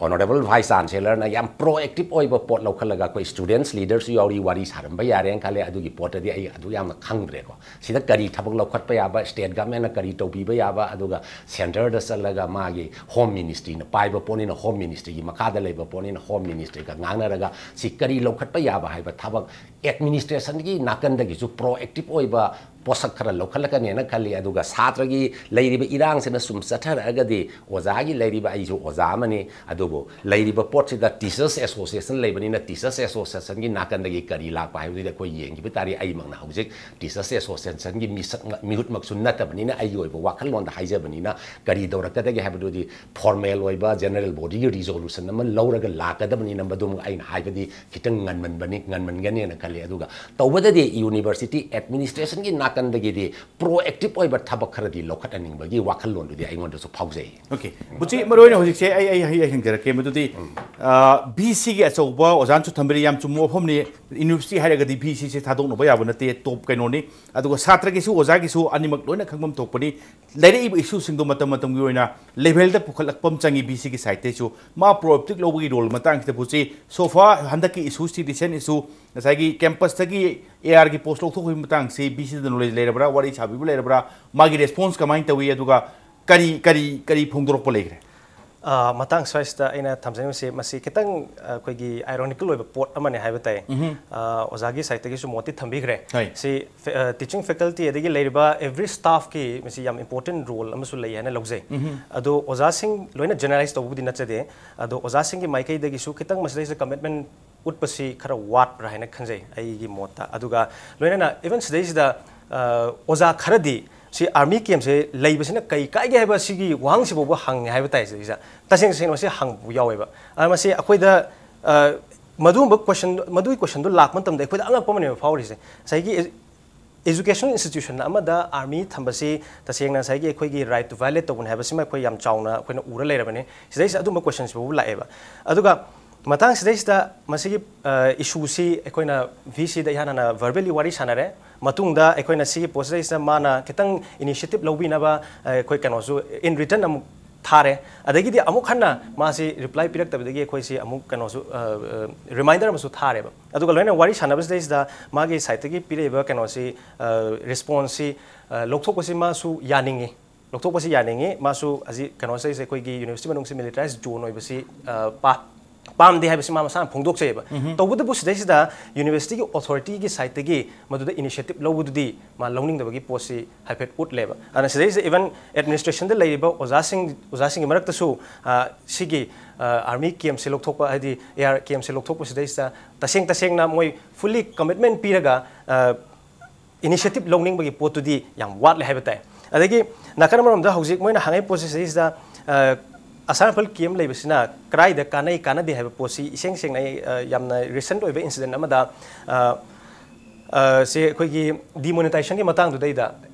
ꯑꯣꯅꯔꯦꯕꯜ ꯚꯥꯏꯁ ꯆꯥꯟꯁꯦꯂꯔꯅ ꯌꯥꯝ ꯄ꯭ꯔꯣꯑꯦꯛꯇꯤꯞ ꯑꯣꯏꯕ ꯄꯣꯠ ꯂꯧꯈꯠꯂꯒ, ꯑꯩꯈꯣꯏ ꯁ꯭ꯇꯨꯗꯦꯟꯠꯁ ꯂꯤꯗꯔꯁꯨ ꯌꯥꯎꯔꯤ, ꯋꯥꯔꯤ ꯁꯥꯔꯝꯕ ꯌꯥꯔꯦꯅ ꯈꯜꯂꯦ꯫ ꯑꯗꯨꯒꯤ ꯄꯣꯠꯇꯗꯤ ꯑꯩ ꯑꯗꯨ ꯌꯥꯝꯅ ꯈꯪꯗ꯭ꯔꯦꯀꯣ꯫ ꯁꯤꯗ ꯀꯔꯤ ꯊꯕꯛ ꯂꯧꯈꯠꯄ ꯌꯥꯕ, ꯁ꯭ꯇꯦꯠ ꯒꯚꯔꯟꯃꯦꯟꯠꯅ ꯀꯔꯤ ꯇꯧꯕꯤꯕ ꯌꯥꯕ, ꯑꯗꯨꯒ ꯁꯦꯟꯇꯔꯗ ꯆꯠꯂꯒ ꯃꯥꯒꯤ ꯍꯣꯝ ꯃꯤꯅꯤꯁꯇ꯭ꯔꯤꯅ ꯄꯥꯏꯕ ꯄꯣꯠꯅꯤꯅ ꯍꯣꯝ ꯃꯤꯅꯤꯁꯇ꯭ꯔꯤꯒꯤ ꯃꯈꯥꯗ ꯂꯩꯕ ꯄꯣꯠꯅꯤꯅ ꯍꯣꯝ ꯃꯤꯅꯤꯁꯇ꯭ꯔꯤꯒ ꯉꯥꯡꯅꯔꯒ ꯁꯤ ꯀꯔꯤ ꯂꯧꯈꯠꯄ ꯌꯥꯕ ꯍꯥꯏꯕ ꯊꯕꯛ ꯑꯦꯗꯃꯤꯅꯤꯁꯇ꯭ꯔꯦꯁꯟꯒꯤ ꯅꯥꯀꯟꯗꯒꯤꯁꯨ ꯄ꯭ꯔꯣꯑꯦꯛꯇꯤꯞ ꯑꯣꯏꯕ ꯄꯣꯠꯁꯛ ꯈꯔ ꯂꯧꯈꯠꯂꯛꯀꯅꯦꯅ ꯈꯜꯂꯤ꯫ ꯑꯗꯨꯒ ꯁꯥꯇ꯭ꯔꯒꯤ ꯂꯩꯔꯤꯕ ꯏꯔꯥꯡꯁꯤꯅ ꯁꯨꯝ ꯆꯠꯊꯔꯛꯑꯒꯗꯤ, ꯑꯣꯖꯥꯒꯤ ꯂꯩꯔꯤꯕ, ꯑꯩꯁꯨ ꯑꯣꯖꯥ ꯑꯃꯅꯤ, ꯑꯗꯨꯕꯨ ꯂꯩꯔꯤꯕ ꯄꯣꯠꯁꯤꯗ ꯇꯤꯆꯔꯁ ꯑꯦꯁꯣꯁꯤꯌꯦꯁꯟ ꯂꯩꯕꯅꯤꯅ, ꯇꯤꯆꯔꯁ ꯑꯦꯁꯣꯁꯤꯌꯦꯁꯟꯒꯤ ꯅꯥꯀꯟꯗꯒꯤ ꯀꯔꯤ ꯂꯥꯛꯄ ꯍꯥꯏꯕꯗꯨꯗꯤ ꯑꯩꯈꯣꯏ ꯌꯦꯡꯈꯤꯕ ꯇꯥꯔꯦ꯫ ꯑꯩꯃꯛꯅ ꯍꯧꯖꯤꯛ ꯇꯤꯆꯔꯁ ꯑꯦꯁꯣꯁꯤꯌꯦꯁꯟꯒꯤ ꯃꯤꯁꯛ, ꯃꯤꯍꯨꯠꯃꯛꯁꯨ ꯅꯠꯇꯕꯅꯤꯅ, ꯑꯩꯒꯤ ꯑꯣꯏꯕ ꯋꯥꯈꯜꯂꯣꯟꯗ ꯍꯥꯏꯖꯕꯅꯤꯅ, ꯀꯔꯤ ꯇꯧꯔꯛꯀꯗꯒꯦ ꯍꯥꯏꯕꯗꯨꯗꯤ ꯐꯣꯔꯃꯦꯜ ꯑꯣꯏꯕ ꯖꯦꯅꯔꯦꯜ ꯕꯣꯗꯤꯒꯤ ꯔꯤꯖꯣꯂꯨꯁꯟ ꯑꯃ ꯂꯧꯔꯒ ꯂꯥꯛꯀꯗꯕꯅꯤꯅ, ꯃꯗꯨꯃ ꯑꯩꯅ ꯍꯥꯏꯕꯗꯤ ꯈꯤꯇꯪ ꯉꯟꯃꯟꯕꯅꯤ, ꯉꯟꯃꯟꯒꯅꯦꯅ ꯈꯜꯂꯤ꯫ ꯑꯗꯨꯒ ꯇꯧꯕꯗꯗꯤ ꯌꯨꯅꯤꯚꯔꯁꯤꯇꯤ ꯑꯦꯗꯃꯤꯅꯤꯁꯇ꯭ꯔꯦꯁꯟꯒꯤ ꯅꯥꯀꯟꯗꯒꯤꯗꯤ ꯄ꯭ꯔꯣꯑꯦꯛꯇꯤꯞ ꯑꯣꯏꯕ ꯊꯕꯛ ꯈꯔꯗꯤ ꯂꯧꯈꯠꯍꯟꯅꯤꯡꯕꯒꯤ ꯋꯥꯈꯜꯂꯣꯟꯗꯨꯗꯤ ꯑꯩꯉꯣꯟꯗꯁꯨ ꯐꯥꯎꯖꯩ꯫ ꯑꯣꯀꯦ, ꯕꯨꯆꯤ, ꯃꯔꯨꯑꯣꯏꯅ ꯍꯧꯖꯤꯛꯁꯦ ꯑꯩ, ꯑꯩ, ꯑꯩ ꯍꯪꯖꯔꯛꯀꯦ꯫ ꯃꯗꯨꯗꯤ, ꯚꯤ ꯁꯤꯒꯤ ꯑꯆꯧꯕ ꯑꯣꯖꯥꯅꯁꯨ ꯊꯝꯕꯤꯔꯤ, ꯌꯥꯝ ꯆꯨꯝꯕ ꯋꯥꯐꯝꯅꯤ꯫ ꯌꯨꯅꯤꯚꯔꯁꯤꯇꯤ ꯍꯥꯏꯔꯒꯗꯤ ꯚꯤ ꯁꯤꯁꯦ ꯊꯥꯗꯣꯛꯅꯕ ꯌꯥꯕ ꯅꯠꯇꯦ, ꯇꯣꯞ ꯀꯩꯅꯣꯅꯤ꯫ ꯑꯗꯨꯒ ꯁꯥꯇ꯭ꯔꯒꯤꯁꯨ, ꯑꯣꯖꯥꯒꯤꯁꯨ, ꯑꯅꯤꯃꯛ ꯂꯣꯏꯅ ꯈꯪꯐꯝ ꯊꯣꯛꯄꯅꯤ꯫ ꯂꯩꯔꯛꯏꯕ ꯏꯁꯨꯁꯤꯡꯗꯣ ꯃꯇꯝ ꯃꯇꯝꯒꯤ ꯑꯣꯏꯅ ꯂꯦꯚꯦꯜꯗ ꯄꯨꯈꯠꯂꯛꯄ ꯑꯃ ꯆꯪꯉꯤ꯫ ꯚꯤ ꯁꯤꯒꯤ ꯁꯥꯏꯠꯇꯩꯁꯨ ꯃꯥ ꯄ꯭ꯔꯣꯑꯦꯛꯇꯤꯞ ꯂꯧꯕꯒꯤ ꯔꯣꯜ ꯃꯇꯥꯡꯁꯤꯗ ꯕꯨꯆꯤ, ꯁꯣꯐꯥ ꯍꯟꯗꯛꯀꯤ ꯏꯁꯨꯁꯤ, ꯔꯤꯁꯦꯟ ꯏꯁꯨ, ꯉꯁꯥꯏꯒꯤ ꯀꯦꯝꯄꯁꯇꯒꯤ ꯑꯦ ꯑꯥꯔꯒꯤ ꯄꯣꯁ ꯂꯧꯊꯣꯛꯈꯤꯕꯒꯤ ꯃꯇꯥꯡꯁꯤ ꯚꯤ ꯁꯤꯗ ꯂꯩꯔꯕ꯭ꯔꯥ, ꯋꯥꯔꯤ ꯁꯥꯕꯤꯕ ꯂꯩꯔꯕ꯭ꯔꯥ, ꯃꯥꯒꯤ ꯔꯦꯁꯄꯣꯟꯁ ꯀꯃꯥꯏꯅ ꯇꯧꯏ, ꯑꯗꯨꯒ ꯀꯔꯤ ꯀꯔꯤ ꯀꯔꯤ ꯐꯣꯡꯗꯣꯔꯛꯄ ꯂꯩꯈ꯭ꯔꯦ? ꯑ, ꯃꯇꯥꯡ ꯁ꯭ꯋꯥꯏꯁꯤꯗ ꯑꯩꯅ ꯊꯝꯖꯅꯤꯡꯕꯁꯤ, ꯃꯁꯤ ꯈꯤꯇꯪ ꯑꯩꯈꯣꯏꯒꯤ ꯑꯥꯏꯔꯣꯅꯤꯀꯦꯜ ꯑꯣꯏꯕ ꯄꯣꯠ ꯑꯃꯅꯦ ꯍꯥꯏꯕ ꯇꯥꯏ꯫ ꯑ, ꯑꯣꯖꯥꯒꯤ ꯁꯥꯏꯠꯇꯒꯤꯁꯨ ꯃꯣꯠꯇꯤ ꯊꯝꯕꯤꯈ꯭ꯔꯦ꯫ ꯍꯣꯏ꯫ ꯁꯤ ꯇꯤꯆꯤꯡ ꯐꯦꯀꯜꯇꯤ ꯑꯗꯒꯤ ꯂꯩꯔꯤꯕ ꯑꯦꯚ꯭ꯔꯤ ꯁ꯭ꯇꯥꯐꯀꯤ ꯃꯁꯤ ꯌꯥꯝ ꯏꯝꯄꯣꯔꯇꯦꯟ ꯔꯣꯜ ꯑꯃꯁꯨ ꯂꯩ ꯍꯥꯏꯅ ꯂꯧꯖꯩ꯫ ꯑꯗꯣ ꯑꯣꯖꯥꯁꯤꯡ ꯂꯣꯏꯅ ꯖꯦꯅꯔꯦꯂꯥꯏꯁ ꯇꯧꯕꯕꯨꯗꯤ ꯅꯠꯆꯗꯦ, ꯑꯗꯣ ꯑꯣꯖꯥꯁꯤꯡꯒꯤ ꯃꯥꯏꯀꯩꯗꯒꯤꯁꯨ ꯈꯤꯇꯪ ꯃꯁꯤꯗꯩꯁꯤꯗ ꯀꯃꯤꯠꯃꯦꯟ ꯎꯠꯄꯁꯤ ꯈꯔ ꯋꯥꯠꯄ꯭ꯔꯥ ꯍꯥꯏꯅ ꯈꯟꯖꯩ ꯑꯩꯒꯤ ꯃꯣꯠꯇ꯫ ꯑꯗꯨꯒ ꯂꯣꯏꯅꯅ ꯏꯚꯟ ꯁꯤꯗꯩꯁꯤꯗ, ꯑ, ꯑꯣꯖꯥ ꯈꯔꯗꯤ ꯁꯤ ꯑꯥꯔꯃꯤ ꯀꯦꯝꯁꯦ ꯂꯩꯕꯁꯤꯅ ꯀꯩ ꯀꯥꯏꯒꯦ ꯍꯥꯏꯕ ꯁꯤꯒꯤ ꯋꯥꯍꯪꯁꯤ ꯐꯥꯎꯕ ꯍꯪꯉꯦ ꯍꯥꯏꯕ ꯇꯥꯏ꯫ ꯁꯤꯗꯩꯁꯤꯗ ꯇꯁꯦꯡ ꯇꯁꯦꯡꯅ ꯃꯁꯤ ꯍꯪꯕ ꯌꯥꯎꯋꯦꯕ꯫ ꯑ, ꯃꯁꯤ ꯑꯩꯈꯣꯏꯗ, ꯑ, ꯃꯗꯨꯒꯨꯝꯕ ꯀꯣꯏꯁꯟ, ꯃꯗꯨꯒꯤ ꯀꯣꯏꯁꯟꯗꯣ ꯂꯥꯛꯄ ꯃꯇꯝꯗ ꯑꯩꯈꯣꯏꯗ ꯑꯉꯛꯄ ꯑꯃꯅꯦꯕ ꯐꯥꯎꯔꯤꯁꯦ꯫ ꯉꯁꯥꯏꯒꯤ educational institution ꯑꯃꯗ ꯑꯥꯔꯃꯤ ꯊꯝꯕꯁꯤ ꯇꯁꯦꯡꯅ ꯉꯁꯥꯏꯒꯤ ꯑꯩꯈꯣꯏꯒꯤ ꯔꯥꯏꯠꯇꯨ ꯚꯥꯏꯑꯣꯂꯦꯠ ꯇꯧꯕꯅꯤ ꯍꯥꯏꯕꯁꯤꯃ ꯑꯩꯈꯣꯏ ꯌꯥꯝ ꯆꯥꯎꯅ ꯑꯩꯈꯣꯏꯅ ꯎꯔ ꯂꯩꯔꯕꯅꯤ꯫ ꯁꯤꯗꯩꯁꯤꯗ ꯑꯗꯨꯝꯕ ꯀꯣꯏꯁꯟꯁꯤꯐꯥꯎꯕ ꯂꯥꯛꯑꯦꯕ꯫ ꯑꯗꯨꯒ ꯃꯇꯥꯡ ꯁꯤꯗꯩꯁꯤꯗ ꯃꯁꯤꯒꯤ, ꯑ, ꯏꯁꯨꯁꯤ ꯑꯩꯈꯣꯏꯅ ꯚꯤ ꯁꯤꯗ ꯏꯍꯥꯟ ꯍꯥꯟꯅ ꯚꯔꯕꯦꯂꯤ ꯋꯥꯔꯤ ꯁꯥꯟꯅꯔꯦ꯫ ꯃꯇꯨꯡꯗ ꯑꯩꯈꯣꯏꯅ ꯁꯤꯒꯤ ꯄꯣꯠꯁꯤꯗꯩꯁꯤꯗ ꯃꯥꯅ ꯈꯤꯇꯪ ꯏꯅꯤꯁꯤꯌꯦꯇꯤꯞ ꯂꯧꯕꯤꯅꯕ, ꯑ, ꯑꯩꯈꯣꯏ ꯀꯩꯅꯣꯁꯨ in return ꯑꯃꯨꯛ ꯊꯥꯔꯦ꯫ ꯑꯗꯒꯤꯗꯤ ꯑꯃꯨꯛ ꯍꯟꯅ ꯃꯥꯁꯤ ꯔꯤꯄ꯭ꯂꯥꯏ ꯄꯤꯔꯛꯇꯕꯗꯒꯤ ꯑꯩꯈꯣꯏꯁꯤ ꯑꯃꯨꯛ ꯀꯩꯅꯣꯁꯨ, ꯑ, ꯑ, ꯔꯤꯃꯥꯏꯟꯗꯔ ꯑꯃꯁꯨ ꯊꯥꯔꯦꯕ꯫ ꯑꯗꯨꯒ ꯂꯣꯏꯅ ꯋꯥꯔꯤ ꯁꯥꯟꯅꯕꯁꯤꯗꯩꯁꯤꯗ ꯃꯥꯒꯤ ꯁꯥꯏꯠꯇꯒꯤ ꯄꯤꯔꯛꯏꯕ ꯀꯩꯅꯣꯁꯤ, ꯑ, ꯔꯦꯁꯄꯣꯟꯁꯁꯤ, ꯑ, ꯂꯧꯊꯣꯛꯄꯁꯤ ꯃꯥꯁꯨ ꯌꯥꯅꯤꯡꯉꯤ꯫ ꯂꯧꯊꯣꯛꯄꯁꯤ ꯌꯥꯅꯤꯡꯉꯤ꯫ ꯃꯥꯁꯨ ꯍꯧꯖꯤꯛ ꯀꯩꯅꯣꯁꯤꯗꯩꯁꯦ ꯑꯩꯈꯣꯏꯒꯤ ꯌꯨꯅꯤꯚꯔꯁꯤꯇꯤ ꯃꯅꯨꯡꯁꯤ ꯃꯤꯂꯤꯇꯔꯥꯏꯁ ꯖꯣꯟ ꯑꯣꯏꯕꯁꯤ, ꯑ, ꯄꯥ-, ꯄꯥꯝꯗꯦ ꯍꯥꯏꯕꯁꯤ ꯃꯥ ꯃꯁꯥꯅ ꯐꯣꯡꯗꯣꯛꯆꯩꯑꯕ꯫ ꯇꯧꯕꯇꯕꯨ ꯁꯤꯗꯩꯁꯤꯗ ꯌꯨꯅꯤꯚꯔꯁꯤꯇꯤꯒꯤ ꯑꯣꯊꯣꯔꯤꯇꯤꯒꯤ ꯁꯥꯏꯠꯇꯒꯤ ꯃꯗꯨꯗ ꯏꯅꯤꯁꯤꯌꯦꯇꯤꯞ ꯂꯧꯕꯗꯨꯗꯤ ꯃꯥ ꯂꯧꯅꯤꯡꯗꯕꯒꯤ ꯄꯣꯠꯁꯤ ꯍꯥꯏꯐꯦꯠ ꯎꯠꯂꯦꯕ꯫ ꯑꯗꯨꯅ ꯁꯤꯗꯩꯁꯤꯗ ꯏꯚꯟ ꯑꯦꯗꯃꯤꯅꯤꯁꯇ꯭ꯔꯦꯁꯟꯗ ꯂꯩꯔꯤꯕ ꯑꯣꯖꯥꯁꯤꯡ, ꯑꯣꯖꯥꯁꯤꯡꯒꯤ ꯃꯔꯛꯇꯁꯨ, ꯑ, ꯁꯤꯒꯤ, ꯑ, ꯑꯥꯔꯃꯤ ꯀꯦꯝꯁꯦ ꯂꯧꯊꯣꯛꯄ, ꯍꯥꯏꯗꯤ ꯑꯦ ꯑꯥꯔ ꯀꯦꯝꯁꯦ ꯂꯧꯊꯣꯛꯄ ꯁꯤꯗꯩꯁꯤꯗ ꯇꯁꯦꯡ ꯇꯁꯦꯡꯅ ꯃꯣꯏ ꯐꯨꯜꯂꯤ ꯀꯃꯤꯠꯃꯦꯟ ꯄꯤꯔꯒ, ꯑ, ꯏꯅꯤꯁꯤꯌꯦꯇꯤꯞ ꯂꯧꯅꯤꯡꯕꯒꯤ ꯄꯣꯠꯇꯨꯗꯤ ꯌꯥꯝ ꯋꯥꯠꯂꯦ ꯍꯥꯏꯕ ꯇꯥꯏ꯫ ꯑꯗꯒꯤ ꯅꯥꯀꯟ ꯑꯃꯔꯣꯝꯗ ꯍꯧꯖꯤꯛ ꯃꯣꯏꯅ ꯍꯪꯉꯛꯏ ꯄꯣꯠꯁꯤ ꯁꯤꯗꯩꯁꯤꯗ, ꯑ, ꯑꯁꯥꯝ ꯔꯥꯏꯐꯜ ꯀꯦꯝ ꯂꯩꯕꯁꯤꯅ ꯀꯗꯥꯏꯗ ꯀꯥꯟꯅꯩ ꯀꯥꯟꯅꯗꯦ ꯍꯥꯏꯕ ꯄꯣꯠꯁꯤ ꯏꯁꯦꯡ ꯁꯦꯡꯅ ꯑꯩ, ꯑ, ꯌꯥꯝꯅ ꯔꯤꯁꯦꯟꯠ ꯑꯣꯏꯕ ꯏꯟꯁꯤꯗꯦꯟꯠ ꯑꯃꯗ, ꯑ, ꯑ, ꯁꯤ ꯑꯩꯈꯣꯏꯒꯤ ꯗꯤꯃꯣꯅꯤꯇꯥꯏꯖꯦꯁꯟꯒꯤ ꯃꯇꯥꯡꯗꯨꯗꯩꯗ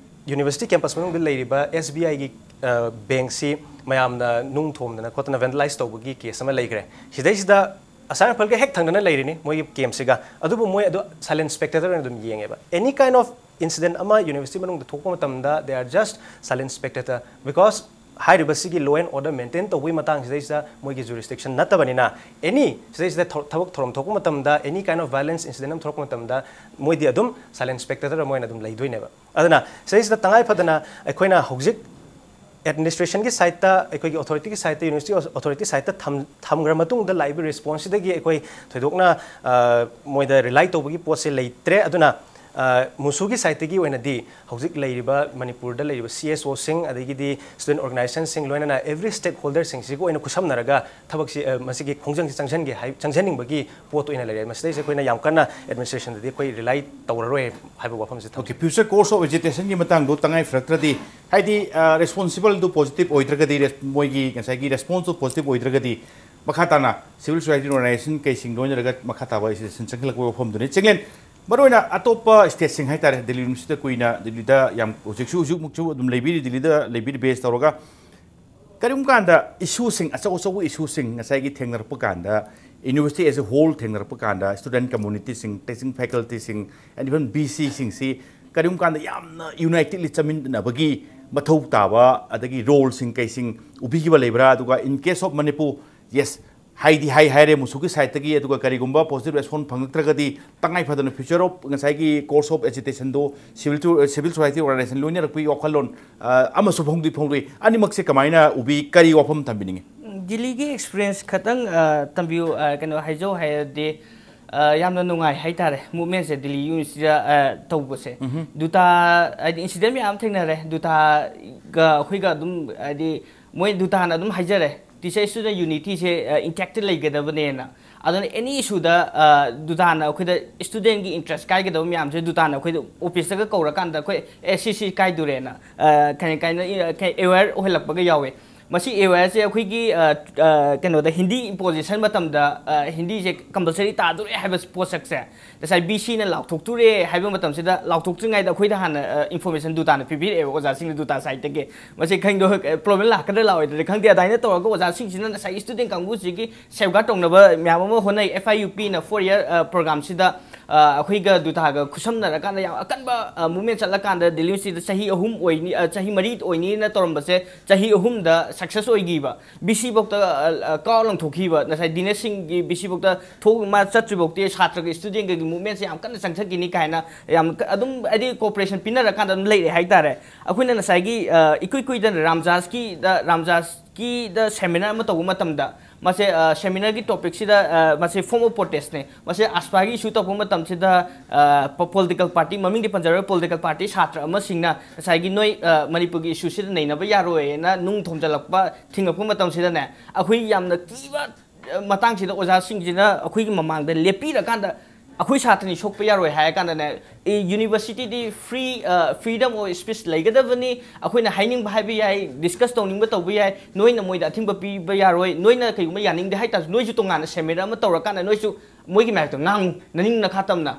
ꯌꯨꯅꯤꯚꯔꯁꯤꯇꯤ ꯀꯦꯝꯄꯁ ꯃꯅꯨꯡꯗ ꯂꯩꯔꯤꯕ ꯑꯦꯁ ꯕꯤ ꯑꯥꯏꯒꯤ, ꯑ, ꯕꯦꯡꯁꯤ ꯃꯌꯥꯝꯅ ꯅꯨꯡ ꯊꯣꯝꯗꯅ ꯈꯣꯠꯇꯅ ꯚꯦꯟꯗꯂꯥꯏꯁ ꯇꯧꯕꯒꯤ ꯀꯦꯁ ꯑꯃ ꯂꯩꯈ꯭ꯔꯦ꯫ ꯁꯤꯗꯩꯁꯤꯗ ꯑꯁꯥꯝ ꯔꯥꯏꯐꯜꯒ ꯍꯦꯛ ꯊꯪꯅꯅ ꯂꯩꯔꯤꯅꯤ ꯃꯣꯏꯒꯤ ꯀꯦꯝꯁꯤꯒ, ꯑꯗꯨꯕꯨ ꯃꯣꯏ ꯑꯗꯨ ꯁꯥꯏꯂꯦꯟ ꯁ꯭ꯄꯦꯛꯇꯦꯇꯔ ꯑꯣꯏꯅ ꯑꯗꯨꯝ ꯌꯦꯡꯉꯦꯕ꯫ ꯑꯦꯅꯤ ꯀꯥꯏꯟ ꯑꯣꯐ ꯏꯟꯁꯤꯗꯦꯟꯠ ꯑꯃ ꯌꯨꯅꯤꯚꯔꯁꯤꯇꯤ ꯃꯅꯨꯡꯗ ꯊꯣꯛꯄ ꯃꯇꯝꯗ they are just silent spectator, because ꯍꯥꯏꯔꯤꯕꯁꯤꯒꯤ law and order maintain ꯇꯧꯕꯒꯤ ꯃꯇꯥꯡꯁꯤꯗꯩꯁꯤꯗ ꯃꯣꯏꯒꯤ jurisdiction ꯅꯠꯇꯕꯅꯤꯅ, any ꯁꯤꯗꯩꯁꯤꯗ ꯊꯧ- ꯊꯕꯛ ꯊꯧꯔꯝ ꯊꯣꯛꯄ ꯃꯇꯝꯗ, any kind of violence incident ꯑꯃ ꯊꯣꯛꯂꯛꯄ ꯃꯇꯝꯗ, ꯃꯣꯏꯗꯤ ꯑꯗꯨꯝ silent spectator ꯑꯃ ꯑꯣꯏꯅ ꯑꯗꯨꯝ ꯂꯩꯗꯣꯏꯅꯦꯕ꯫ ꯑꯗꯨꯅ ꯁꯤꯗꯩꯁꯤꯗ ꯇꯉꯥꯏ ꯐꯗꯅ ꯑꯩꯈꯣꯏꯅ ꯍꯧꯖꯤꯛ administrationꯒꯤ sideꯇ, ꯑꯩꯈꯣꯏꯒꯤ authorityꯒꯤ sideꯇ, university authority sideꯇ ꯊꯝ- ꯊꯝꯈ꯭ꯔ ꯃꯇꯨꯡꯗ ꯂꯥꯛꯏꯕ responseꯁꯤꯗꯒꯤ ꯑꯩꯈꯣꯏ ꯊꯣꯏꯗꯣꯛꯅ, ꯑ, ꯃꯣꯏꯗ rely ꯇꯧꯕꯒꯤ ꯄꯣꯠꯁꯦ ꯂꯩꯇ꯭ꯔꯦ꯫ ꯑꯗꯨꯅ, ꯑ, ꯃꯨꯁꯨꯒꯤ sideꯇꯒꯤ ꯑꯣꯏꯅꯗꯤ ꯍꯧꯖꯤꯛ ꯂꯩꯔꯤꯕ ꯃꯅꯤꯄꯨꯔꯗ ꯂꯩꯔꯤꯕ CSOꯁꯤꯡ, ꯑꯗꯒꯤꯗꯤ student organizationꯁꯤꯡ, ꯂꯣꯏꯅꯅ every stakeholderꯁꯤꯡꯁꯤꯒ ꯑꯣꯏꯅ ꯈꯨꯠꯁꯝꯅꯔꯒ ꯊꯕꯛꯁꯤ, ꯑ, ꯃꯁꯤꯒꯤ ꯈꯣꯡꯖꯪꯁꯤ ꯆꯪꯁꯤꯟꯒꯦ ꯍꯥꯏ-, ꯆꯪꯁꯤꯟꯅꯤꯡꯕꯒꯤ ꯄꯣꯠꯇ ꯑꯣꯏꯅ ꯂꯩꯔꯦ꯫ ꯃꯁꯤꯗꯩꯁꯤꯗ ꯑꯩꯈꯣꯏꯅ ꯌꯥꯝ ꯀꯟꯅ administrationꯗꯗꯤ ꯑꯩꯈꯣꯏ rely ꯇꯧꯔꯔꯣꯏ ꯍꯥꯏꯕ ꯋꯥꯐꯝꯁꯤ ꯊꯝꯖꯒꯦ꯫ Okay, future course of agitationꯒꯤ ꯃꯇꯥꯡꯗꯣ ꯇꯉꯥꯏ ꯐꯔꯛꯇ꯭ꯔꯗꯤ, ꯍꯥꯏꯗꯤ, ꯑ, responsible ꯑꯗꯨ positive ꯑꯣꯏꯗ꯭ꯔꯒꯗꯤ, res- ꯃꯣꯏꯒꯤ ꯉꯁꯥꯏꯒꯤ responseꯇꯨ positive ꯑꯣꯏꯗ꯭ꯔꯒꯗꯤ, ꯃꯈꯥ ꯇꯥꯅ civil society organization ꯀꯩꯁꯤꯡ ꯂꯣꯏꯅꯔꯒ ꯃꯈꯥ ꯇꯥꯕ agitation ꯆꯪꯈꯠꯂꯛꯄꯒꯤ ꯋꯥꯐꯝꯗꯨꯅꯤ꯫ ꯆꯤꯡꯂꯦꯟ, ꯃꯔꯨꯑꯣꯏꯅ ꯑꯇꯣꯞꯄ stateꯁꯤꯡ ꯍꯥꯏꯇꯥꯔꯦ, ꯗꯤꯜꯂꯤ universityꯗ ꯀꯨꯏꯅ, ꯗꯤꯜꯂꯤꯗ ꯌꯥꯝ ꯍꯧꯖꯤꯛꯁꯨ, ꯍꯧꯖꯤꯛꯃꯛꯁꯨ ꯑꯗꯨꯝ ꯂꯩꯕꯤꯔꯤ, ꯗꯤꯜꯂꯤꯗ ꯂꯩꯕꯤꯔꯤ base ꯇꯧꯔꯒ, ꯀꯔꯤꯒꯨꯝꯕ ꯀꯥꯟꯗ issueꯁꯤꯡ, ꯑꯆꯧ ꯑꯆꯧꯕ issueꯁꯤꯡ ꯉꯁꯥꯏꯒꯤ ꯊꯦꯡꯅꯔꯛꯄ ꯀꯥꯟꯗ, university as a whole ꯊꯦꯡꯅꯔꯛꯄ ꯀꯥꯟꯗ, student communityꯁꯤꯡ, teaching facultyꯁꯤꯡ, and even VCꯁꯤꯡꯁꯤ ꯀꯔꯤꯒꯨꯝꯕ ꯀꯥꯟꯗ ꯌꯥꯝꯅ unitedly ꯆꯠꯃꯤꯟꯅꯕꯒꯤ ꯃꯊꯧ ꯇꯥꯕ, ꯑꯗꯒꯤ roleꯁꯤꯡ ꯀꯩꯁꯤꯡ ꯎꯕꯤꯈꯤꯕ ꯂꯩꯕ꯭ꯔꯥ? ꯑꯗꯨꯒ in case of Manipur, yes, ꯍꯥꯏꯗꯤ ꯍꯥꯏ ꯍꯥꯏꯔꯦ, ꯃꯨꯁꯨꯒꯤ sideꯇꯒꯤ, ꯑꯗꯨꯒ ꯀꯔꯤꯒꯨꯝꯕ positive response ꯐꯪꯂꯛꯇ꯭ꯔꯒꯗꯤ, ꯇꯉꯥꯏ ꯐꯗꯅ future of ꯉꯁꯥꯏꯒꯤ course of agitationꯗꯣ civil to- civil society organization ꯂꯣꯏꯅꯔꯛꯄꯒꯤ ꯋꯥꯈꯜꯂꯣꯟ, ꯑ, ꯑꯃꯁꯨ ꯐꯣꯡꯗꯤ ꯐꯣꯡꯗꯣꯛꯏ꯫ ꯑꯅꯤꯃꯛꯁꯦ ꯀꯃꯥꯏꯅ ꯎꯕꯤ, ꯀꯔꯤ ꯋꯥꯐꯝ ꯊꯝꯕꯤꯅꯤꯡꯉꯤ? ꯗꯤꯜꯂꯤꯒꯤ experience ꯈꯇꯪ, ꯑ, ꯇꯝꯕꯤꯌꯨ, ꯑ, ꯀꯩꯅꯣ ꯍꯥꯏꯖꯧ ꯍꯥꯏꯔꯗꯤ, ꯑ, ꯌꯥꯝꯅ ꯅꯨꯡꯉꯥꯏ ꯍꯥꯏꯇꯥꯔꯦ movementꯁꯦ ꯗꯤꯜꯂꯤ universityꯗ, ꯑ, ꯇꯧꯕꯁꯦ꯫ ꯗꯨꯇꯥ, ꯍꯥꯏꯗꯤ incident ꯃꯌꯥꯝ ꯊꯦꯡꯅꯔꯦ, ꯗꯨꯇꯥꯒ ꯑꯩꯈꯣꯏꯒ ꯑꯗꯨꯝ, ꯍꯥꯏꯗꯤ ꯃꯣꯏ ꯗꯨꯇꯥꯅ ꯑꯗꯨꯝ ꯍꯥꯏꯖꯔꯦ, teacher student unityꯁꯦ, ꯑ, intactꯗ ꯂꯩꯒꯗꯕꯅꯦꯅ꯫ ꯑꯗꯨꯅ any issueꯗ, ꯑ, ꯗꯨꯇꯥꯅ ꯑꯩꯈꯣꯏꯗ studentꯀꯤ interest ꯀꯥꯏꯒꯗꯕ ꯃꯌꯥꯝꯁꯦ ꯗꯨꯇꯥꯅ ꯑꯩꯈꯣꯏꯗ officeꯇꯒ ꯀꯧꯔꯀꯥꯟꯗ ꯑꯩꯈꯣꯏ, "ꯑꯦ, ꯁꯤ, ꯁꯤ ꯀꯥꯏꯗꯣꯔꯦꯅ", ꯑ, ꯀꯩ-, ꯀꯩꯅꯣ, ꯑ, ꯀꯩ-, aware ꯑꯣꯏꯍꯜꯂꯛꯄꯒ ꯌꯥꯎꯋꯦ꯫ ꯃꯁꯤ awareꯁꯦ ꯑꯩꯈꯣꯏꯒꯤ, ꯑ, ꯑ, ꯀꯩꯅꯣꯗ ꯍꯤꯟꯗꯤ imposition ꯃꯇꯝꯗ, ꯑ, ꯍꯤꯟꯗꯤꯁꯦ compulsory ꯇꯥꯗꯣꯔꯦ ꯍꯥꯏꯕ ꯄꯣꯠꯁꯛꯁꯦ ꯉꯁꯥꯏ VCꯅ ꯂꯥꯎꯊꯣꯛꯇꯣꯔꯦ ꯍꯥꯏꯕ ꯃꯇꯝꯁꯤꯗ, ꯂꯥꯎꯊꯣꯛꯇ꯭ꯔꯤꯉꯩꯗ ꯑꯩꯈꯣꯏꯗ ꯍꯥꯟꯅ, ꯑ, information ꯗꯨꯇꯥꯅ ꯄꯤꯕꯤꯔꯛꯑꯦꯕ ꯑꯣꯖꯥꯁꯤꯡꯅ ꯗꯨꯇꯥ sideꯇꯒꯤ꯫ ꯃꯁꯤ ꯈꯪꯗꯦ, problem ꯂꯥꯛꯀꯗ꯭ꯔꯥ ꯂꯥꯛꯑꯣꯏꯗ꯭ꯔꯗꯤ ꯈꯪꯗꯦ꯫ ꯑꯗꯨꯃꯥꯏꯅ ꯇꯧꯔꯒ ꯑꯣꯖꯥꯁꯤꯡꯁꯤꯅ ꯉꯁꯥꯏ student ꯀꯥꯡꯕꯨꯁꯤꯒꯤ safeguard ꯇꯧꯅꯕ ꯃꯌꯥꯝ ꯑꯃ ꯍꯣꯠꯅꯩ꯫ FIUPꯅ four year, ꯑ, programꯁꯤꯗ, ꯑ, ꯑꯩꯈꯣꯏꯒ ꯗꯨꯇꯥꯒ ꯈꯨꯠꯁꯝꯅꯔꯀꯥꯟꯗ ꯌꯥꯝ ꯑꯀꯟꯕ, ꯑ, movement ꯆꯠꯂꯀꯥꯟꯗ ꯗꯦꯜꯂꯤ ꯌꯨꯅꯤꯚꯔꯁꯤꯇꯤꯗ ꯆꯍꯤ ꯑꯍꯨꯝ ꯑꯣꯏꯅꯤ, ꯑ, ꯆꯍꯤ ꯃꯔꯤ ꯑꯣꯏꯅꯤꯅ ꯇꯧꯔꯝꯕꯁꯦ ꯆꯍꯤ ꯑꯍꯨꯝꯗ success ꯑꯣꯏꯈꯤꯕ꯫ ꯕꯤ ꯁꯤ ꯐꯧꯗ, ꯑ, ꯑ, ꯀꯥꯎ ꯂꯪꯊꯣꯛꯈꯤꯕ꯫ ꯉꯁꯥꯏ ꯗꯤꯅꯦꯁ ꯁꯤꯡꯒꯤ ꯕꯤ ꯁꯤ ꯐꯧꯗ ꯊꯣꯛ-, ꯃꯥ ꯆꯠꯇ꯭ꯔꯤꯐꯥꯎꯗꯤ ꯁꯥꯇ꯭ꯔꯒ studentꯒꯒꯤ movementꯁꯦ ꯌꯥꯝ ꯀꯟꯅ ꯆꯪꯊꯈꯤꯅꯤ ꯀꯥꯏꯅ ꯌꯥꯝ ꯀ-, ꯑꯗꯨꯝ ꯍꯥꯏꯗꯤ cooperation ꯄꯤꯅꯔꯀꯥꯟꯗ ꯑꯗꯨꯝ ꯂꯩꯔꯦ ꯍꯥꯏꯇꯥꯔꯦ꯫ ꯑꯩꯈꯣꯏꯅ ꯉꯁꯥꯏꯒꯤ, ꯑ, ꯏꯀꯨꯏ ꯀꯨꯏꯗꯅ ꯔꯥꯝꯖꯥꯁꯀꯤꯗ, ꯔꯥꯝꯖꯥꯁꯀꯤꯗ seminar ꯑꯃ ꯇꯧꯕ ꯃꯇꯝꯗ ꯃꯁꯦ, ꯑ, seminarꯒꯤ topicꯁꯤꯗ, ꯑ, ꯃꯁꯦ form of protestꯅꯦ꯫ ꯃꯁꯦ ꯑꯁꯄꯥꯒꯤ issue ꯇꯧꯕ ꯃꯇꯝꯁꯤꯗ, ꯑ, ꯄ-, political party, ꯃꯃꯤꯡꯗꯤ ꯄꯟꯖꯔꯣꯏ, political party ꯁꯥꯇ꯭ꯔ ꯑꯃꯁꯤꯡꯅ ꯉꯁꯥꯏꯒꯤ ꯅꯣꯏ, ꯑ, ꯃꯅꯤꯄꯨꯔꯒꯤ issueꯁꯤꯗ ꯅꯩꯅꯕ ꯌꯥꯔꯣꯏꯅ ꯅꯨꯡ ꯊꯣꯝꯖꯤꯜꯂꯛꯄ, ꯊꯤꯡꯉꯛꯄ ꯃꯇꯝꯁꯤꯗꯅꯦ, ꯑꯩꯈꯣꯏ ꯌꯥꯝꯅ ꯀꯤꯕ, ꯑ, ꯃꯇꯥꯡꯁꯤꯗ ꯑꯣꯖꯥꯁꯤꯡꯁꯤꯅ ꯑꯩꯈꯣꯏꯒꯤ ꯃꯃꯥꯡꯗ ꯂꯦꯞꯄꯤꯔꯀꯥꯟꯗ ꯑꯩꯈꯣꯏ ꯁꯥꯇ꯭ꯔꯅꯤ ꯁꯣꯛꯄ ꯌꯥꯔꯣꯏ ꯍꯥꯏꯔ ꯀꯥꯟꯗꯅꯦ, ꯑꯦ, universityꯗꯤ free, ꯑ, freedom of speech ꯂꯩꯒꯗꯕꯅꯤ, ꯑꯩꯈꯣꯏꯅ ꯍꯥꯏꯅꯤꯡꯕ ꯍꯥꯏꯕ ꯌꯥꯏ, discuss ꯇꯧꯅꯤꯡꯕ ꯇꯧꯕ ꯌꯥꯏ, ꯅꯣꯏꯅ ꯃꯣꯏꯗ ꯑꯊꯤꯡꯕ ꯄꯤꯕ ꯌꯥꯔꯣꯏ, ꯅꯣꯏꯅ ꯀꯩꯒꯨꯝꯕ ꯌꯥꯅꯤꯡꯗꯦ ꯍꯥꯏꯇꯥꯔꯁꯨ ꯅꯣꯏꯁꯨ ꯇꯣꯉꯥꯟꯅ seminar ꯑꯃ ꯇꯧꯔꯀꯥꯟꯗ ꯅꯣꯏꯁꯨ ꯃꯣꯏꯒꯤ ꯃꯥꯌꯣꯛꯇ ꯉꯥꯡꯉꯨ, ꯅꯅꯤꯡ ꯅꯈꯥ ꯇꯝꯅ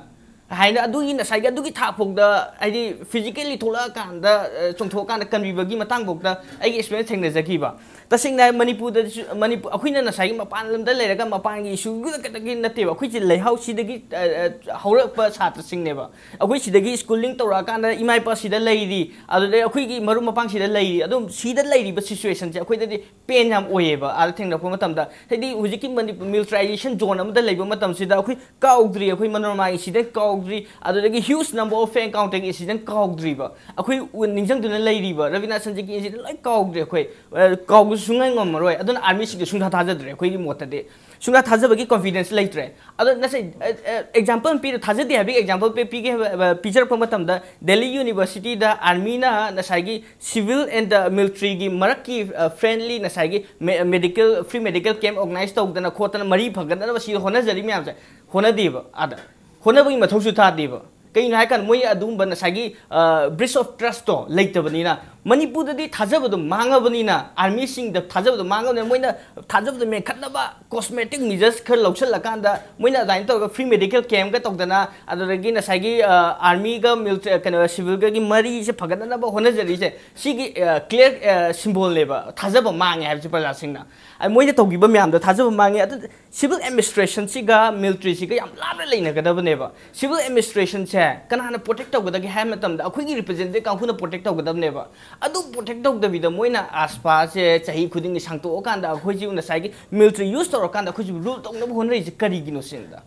ꯍꯥꯏꯅ ꯑꯗꯨꯒꯤ ꯉꯁꯥꯏꯒꯤ ꯑꯗꯨꯒꯤ ꯊꯥꯛ ꯐꯥꯎꯗ ꯍꯥꯏꯗꯤ physically ꯊꯣꯛꯂꯛꯑꯀꯥꯟꯗ, ꯑ, ꯆꯣꯡꯊꯣꯛꯑꯀꯥꯟꯗ ꯀꯟꯕꯤꯕꯒꯤ ꯃꯇꯥꯡ ꯐꯥꯎꯗ ꯑꯩꯒꯤ experience ꯊꯦꯡꯅꯖꯈꯤꯕ꯫ ꯇꯁꯦꯡꯅ ꯍꯥꯏ ꯃꯅꯤꯄꯨꯔꯗꯁꯨ, ꯃꯅꯤꯄꯨꯔ, ꯑꯩꯈꯣꯏꯅ ꯉꯁꯥꯏꯒꯤ ꯃꯄꯥꯟ ꯂꯝꯗ ꯂꯩꯔꯒ ꯃꯄꯥꯟꯒꯤ issue ꯈꯛꯇꯒꯤ ꯅꯠꯇꯦꯕ, ꯑꯩꯈꯣꯏꯁꯦ ꯂꯩꯍꯥꯎꯁꯤꯗꯒꯤ, ꯑ, ꯑ, ꯍꯧꯔꯛꯄ ꯁꯥꯇ꯭ꯔꯁꯤꯡꯅꯦꯕ꯫ ꯑꯩꯈꯣꯏ ꯁꯤꯗꯒꯤ schooling ꯇꯧꯔꯛꯑꯀꯥꯟꯗ ꯏꯃꯥ ꯏꯄꯥ ꯁꯤꯗ ꯂꯩꯔꯤ, ꯑꯗꯨꯗꯩ ꯑꯩꯈꯣꯏꯒꯤ ꯃꯔꯨꯞ ꯃꯄꯥꯡ ꯁꯤꯗ ꯂꯩꯔꯤ, ꯑꯗꯨꯝ ꯁꯤꯗ ꯂꯩꯔꯤꯕ situationꯁꯦ ꯑꯩꯈꯣꯏꯗꯗꯤ pain ꯌꯥꯝ ꯑꯣꯏꯌꯦꯕ꯫ ꯑꯥꯗ ꯊꯦꯡꯅꯔꯛꯄ ꯃꯇꯝꯗ ꯍꯥꯏꯗꯤ ꯍꯧꯖꯤꯛꯀꯤ ꯃꯅꯤꯄꯨꯔ militarization zone ꯑꯃꯗ ꯂꯩꯕ ꯃꯇꯝꯁꯤꯗ ꯑꯩꯈꯣꯏ ꯀꯥꯎꯗ꯭ꯔꯤ, ꯑꯩꯈꯣꯏ ꯃꯅꯣꯔꯃꯥꯒꯤ incident ꯀꯥꯎꯗ꯭ꯔꯤ, ꯑꯗꯨꯗꯒꯤ huge number of fan counterꯒꯤ incident ꯀꯥꯎꯗ꯭ꯔꯤꯕ꯫ ꯑꯩꯈꯣꯏ ꯎ-, ꯅꯤꯡꯁꯤꯡꯗꯨꯅ ꯂꯩꯔꯤꯕ ꯔꯕꯤꯅꯥ ꯁꯟꯖꯤꯠꯀꯤ incident ꯂꯣꯏ ꯀꯥꯎꯗ꯭ꯔꯤ ꯑꯩꯈꯣꯏ꯫ ꯑ, ꯀꯥꯎꯕꯁꯨ ꯁꯨꯡꯉꯝ ꯉꯝꯃꯔꯣꯏ꯫ ꯑꯗꯨꯅ armyꯁꯤꯡꯗ ꯁꯨꯡꯊꯥ ꯊꯥꯖꯗ꯭ꯔꯦ ꯑꯩꯈꯣꯏꯒꯤ ꯃꯣꯠꯇꯗꯤ꯫ ꯁꯨꯡꯊꯥ ꯊꯥꯖꯕꯒꯤ confidence ꯂꯩꯇ꯭ꯔꯦ꯫ ꯑꯗꯣ ꯉꯁꯥꯏ, ꯑ, ꯑ, example ꯑꯃ ꯄꯤꯔ-, ꯊꯥꯖꯗꯦ ꯍꯥꯏꯕꯒꯤ example ꯄꯤ-, ꯄꯤꯒꯦ ꯍꯥꯏꯕ, ꯑ, ꯄꯤꯖꯔꯛꯄ ꯃꯇꯝꯗ ꯗꯦꯜꯂꯤ ꯌꯨꯅꯤꯚꯔꯁꯤꯇꯤꯗ armyꯅ ꯉꯁꯥꯏꯒꯤ civil and militaryꯒꯤ ꯃꯔꯛꯀꯤ, ꯑ, friendly ꯉꯁꯥꯏꯒꯤ me-, medical, free medical camp organize ꯇꯧꯗꯅ ꯈꯣꯠꯇꯅ ꯃꯔꯤ ꯐꯒꯠꯅꯅꯕ ꯁꯤ ꯍꯣꯠꯅꯖꯔꯤ ꯃꯌꯥꯝꯁꯦ ꯍꯣꯠꯅꯗꯦꯕ ꯑꯥꯗ꯫ ꯍꯣꯠꯅꯕꯒꯤ ꯃꯊꯧꯁꯨ ꯇꯥꯗꯦꯕ꯫ ꯀꯩꯒꯤꯅꯣ ꯍꯥꯏꯀꯥꯟꯗ ꯃꯣꯏ ꯑꯗꯨꯒꯨꯝꯕ ꯉꯁꯥꯏꯒꯤ, ꯑ, breach of trustꯇꯣ ꯂꯩꯇꯕꯅꯤꯅ ꯃꯅꯤꯄꯨꯔꯗꯗꯤ ꯊꯥꯖꯕꯗꯣ ꯃꯥꯡꯉꯕꯅꯤꯅ, ꯑꯥꯔꯃꯤꯁꯤꯡꯗ ꯊꯥꯖꯕꯗꯣ ꯃꯥꯡꯉꯕꯅꯤꯅ, ꯃꯣꯏꯅ ꯊꯥꯖꯕꯗꯣ ꯃꯦꯟꯈꯠꯅꯕ cosmetic measures ꯈꯔ ꯂꯧꯁꯤꯜꯂꯀꯥꯟꯗ, ꯃꯣꯏꯅ ꯑꯗꯨꯃꯥꯏꯅ ꯇꯧꯔꯒ free medical camp ꯀ ꯇꯧꯗꯅ, ꯑꯗꯨꯗꯒꯤ ꯉꯁꯥꯏꯒꯤ ꯑꯥꯔꯃꯤꯒ ꯃꯤꯂꯤꯇꯔꯤ, ꯀꯩꯅꯣ, ꯁꯤꯚꯤꯜꯒꯒꯤ ꯃꯔꯤꯁꯦ ꯐꯒꯠꯅꯅꯕ ꯍꯣꯠꯅꯖꯔꯤꯁꯦ, ꯁꯤꯒꯤ ꯀ꯭ꯂꯤꯌꯥꯔ ꯁꯤꯝꯕꯣꯜꯅꯦꯕ ꯊꯥꯖꯕ ꯃꯥꯡꯉꯦ ꯍꯥꯏꯕꯁꯤ ꯄ꯭ꯔꯖꯥꯁꯤꯡꯅ꯫ ꯑ, ꯃꯣꯏꯅ ꯇꯧꯈꯤꯕ ꯃꯌꯥꯝꯗꯣ ꯊꯥꯖꯕ ꯃꯥꯡꯉꯦ꯫ ꯑꯗꯨ civil administration ꯁꯤꯒ military ꯁꯤꯒ ꯌꯥꯝ ꯂꯥꯞꯅ ꯂꯩꯅꯒꯗꯕꯅꯦꯕ꯫ Civil administration ꯁꯦ ꯀꯅꯥꯅ protect ꯇꯧꯒꯗꯒꯦ ꯍꯥꯏꯕ ꯃꯇꯝꯗ, ꯑꯩꯈꯣꯏꯒꯤ representative ꯀꯥꯡꯕꯨꯅ protect ꯇꯧꯒꯗꯕꯅꯦꯕ꯫ ꯑꯗꯨ protect ꯇꯧꯗꯕꯤꯗ ꯃꯣꯏꯅ AFSPA ꯁꯦ ꯆꯍꯤ ꯈꯨꯗꯤꯡꯒꯤ ꯁꯥꯡꯇꯣꯛꯑꯀꯥꯟꯗ, ꯑꯩꯈꯣꯏꯁꯤ ꯉꯁꯥꯏꯒꯤ military use ꯇꯧꯔꯀꯥꯟꯗ ꯑꯩꯈꯣꯏꯁꯤꯕꯨ rule ꯇꯧꯅꯕ ꯍꯣꯠꯅꯔꯤꯁꯦ ꯀꯔꯤꯒꯤꯅꯣ ꯁꯤꯅꯤꯗ꯫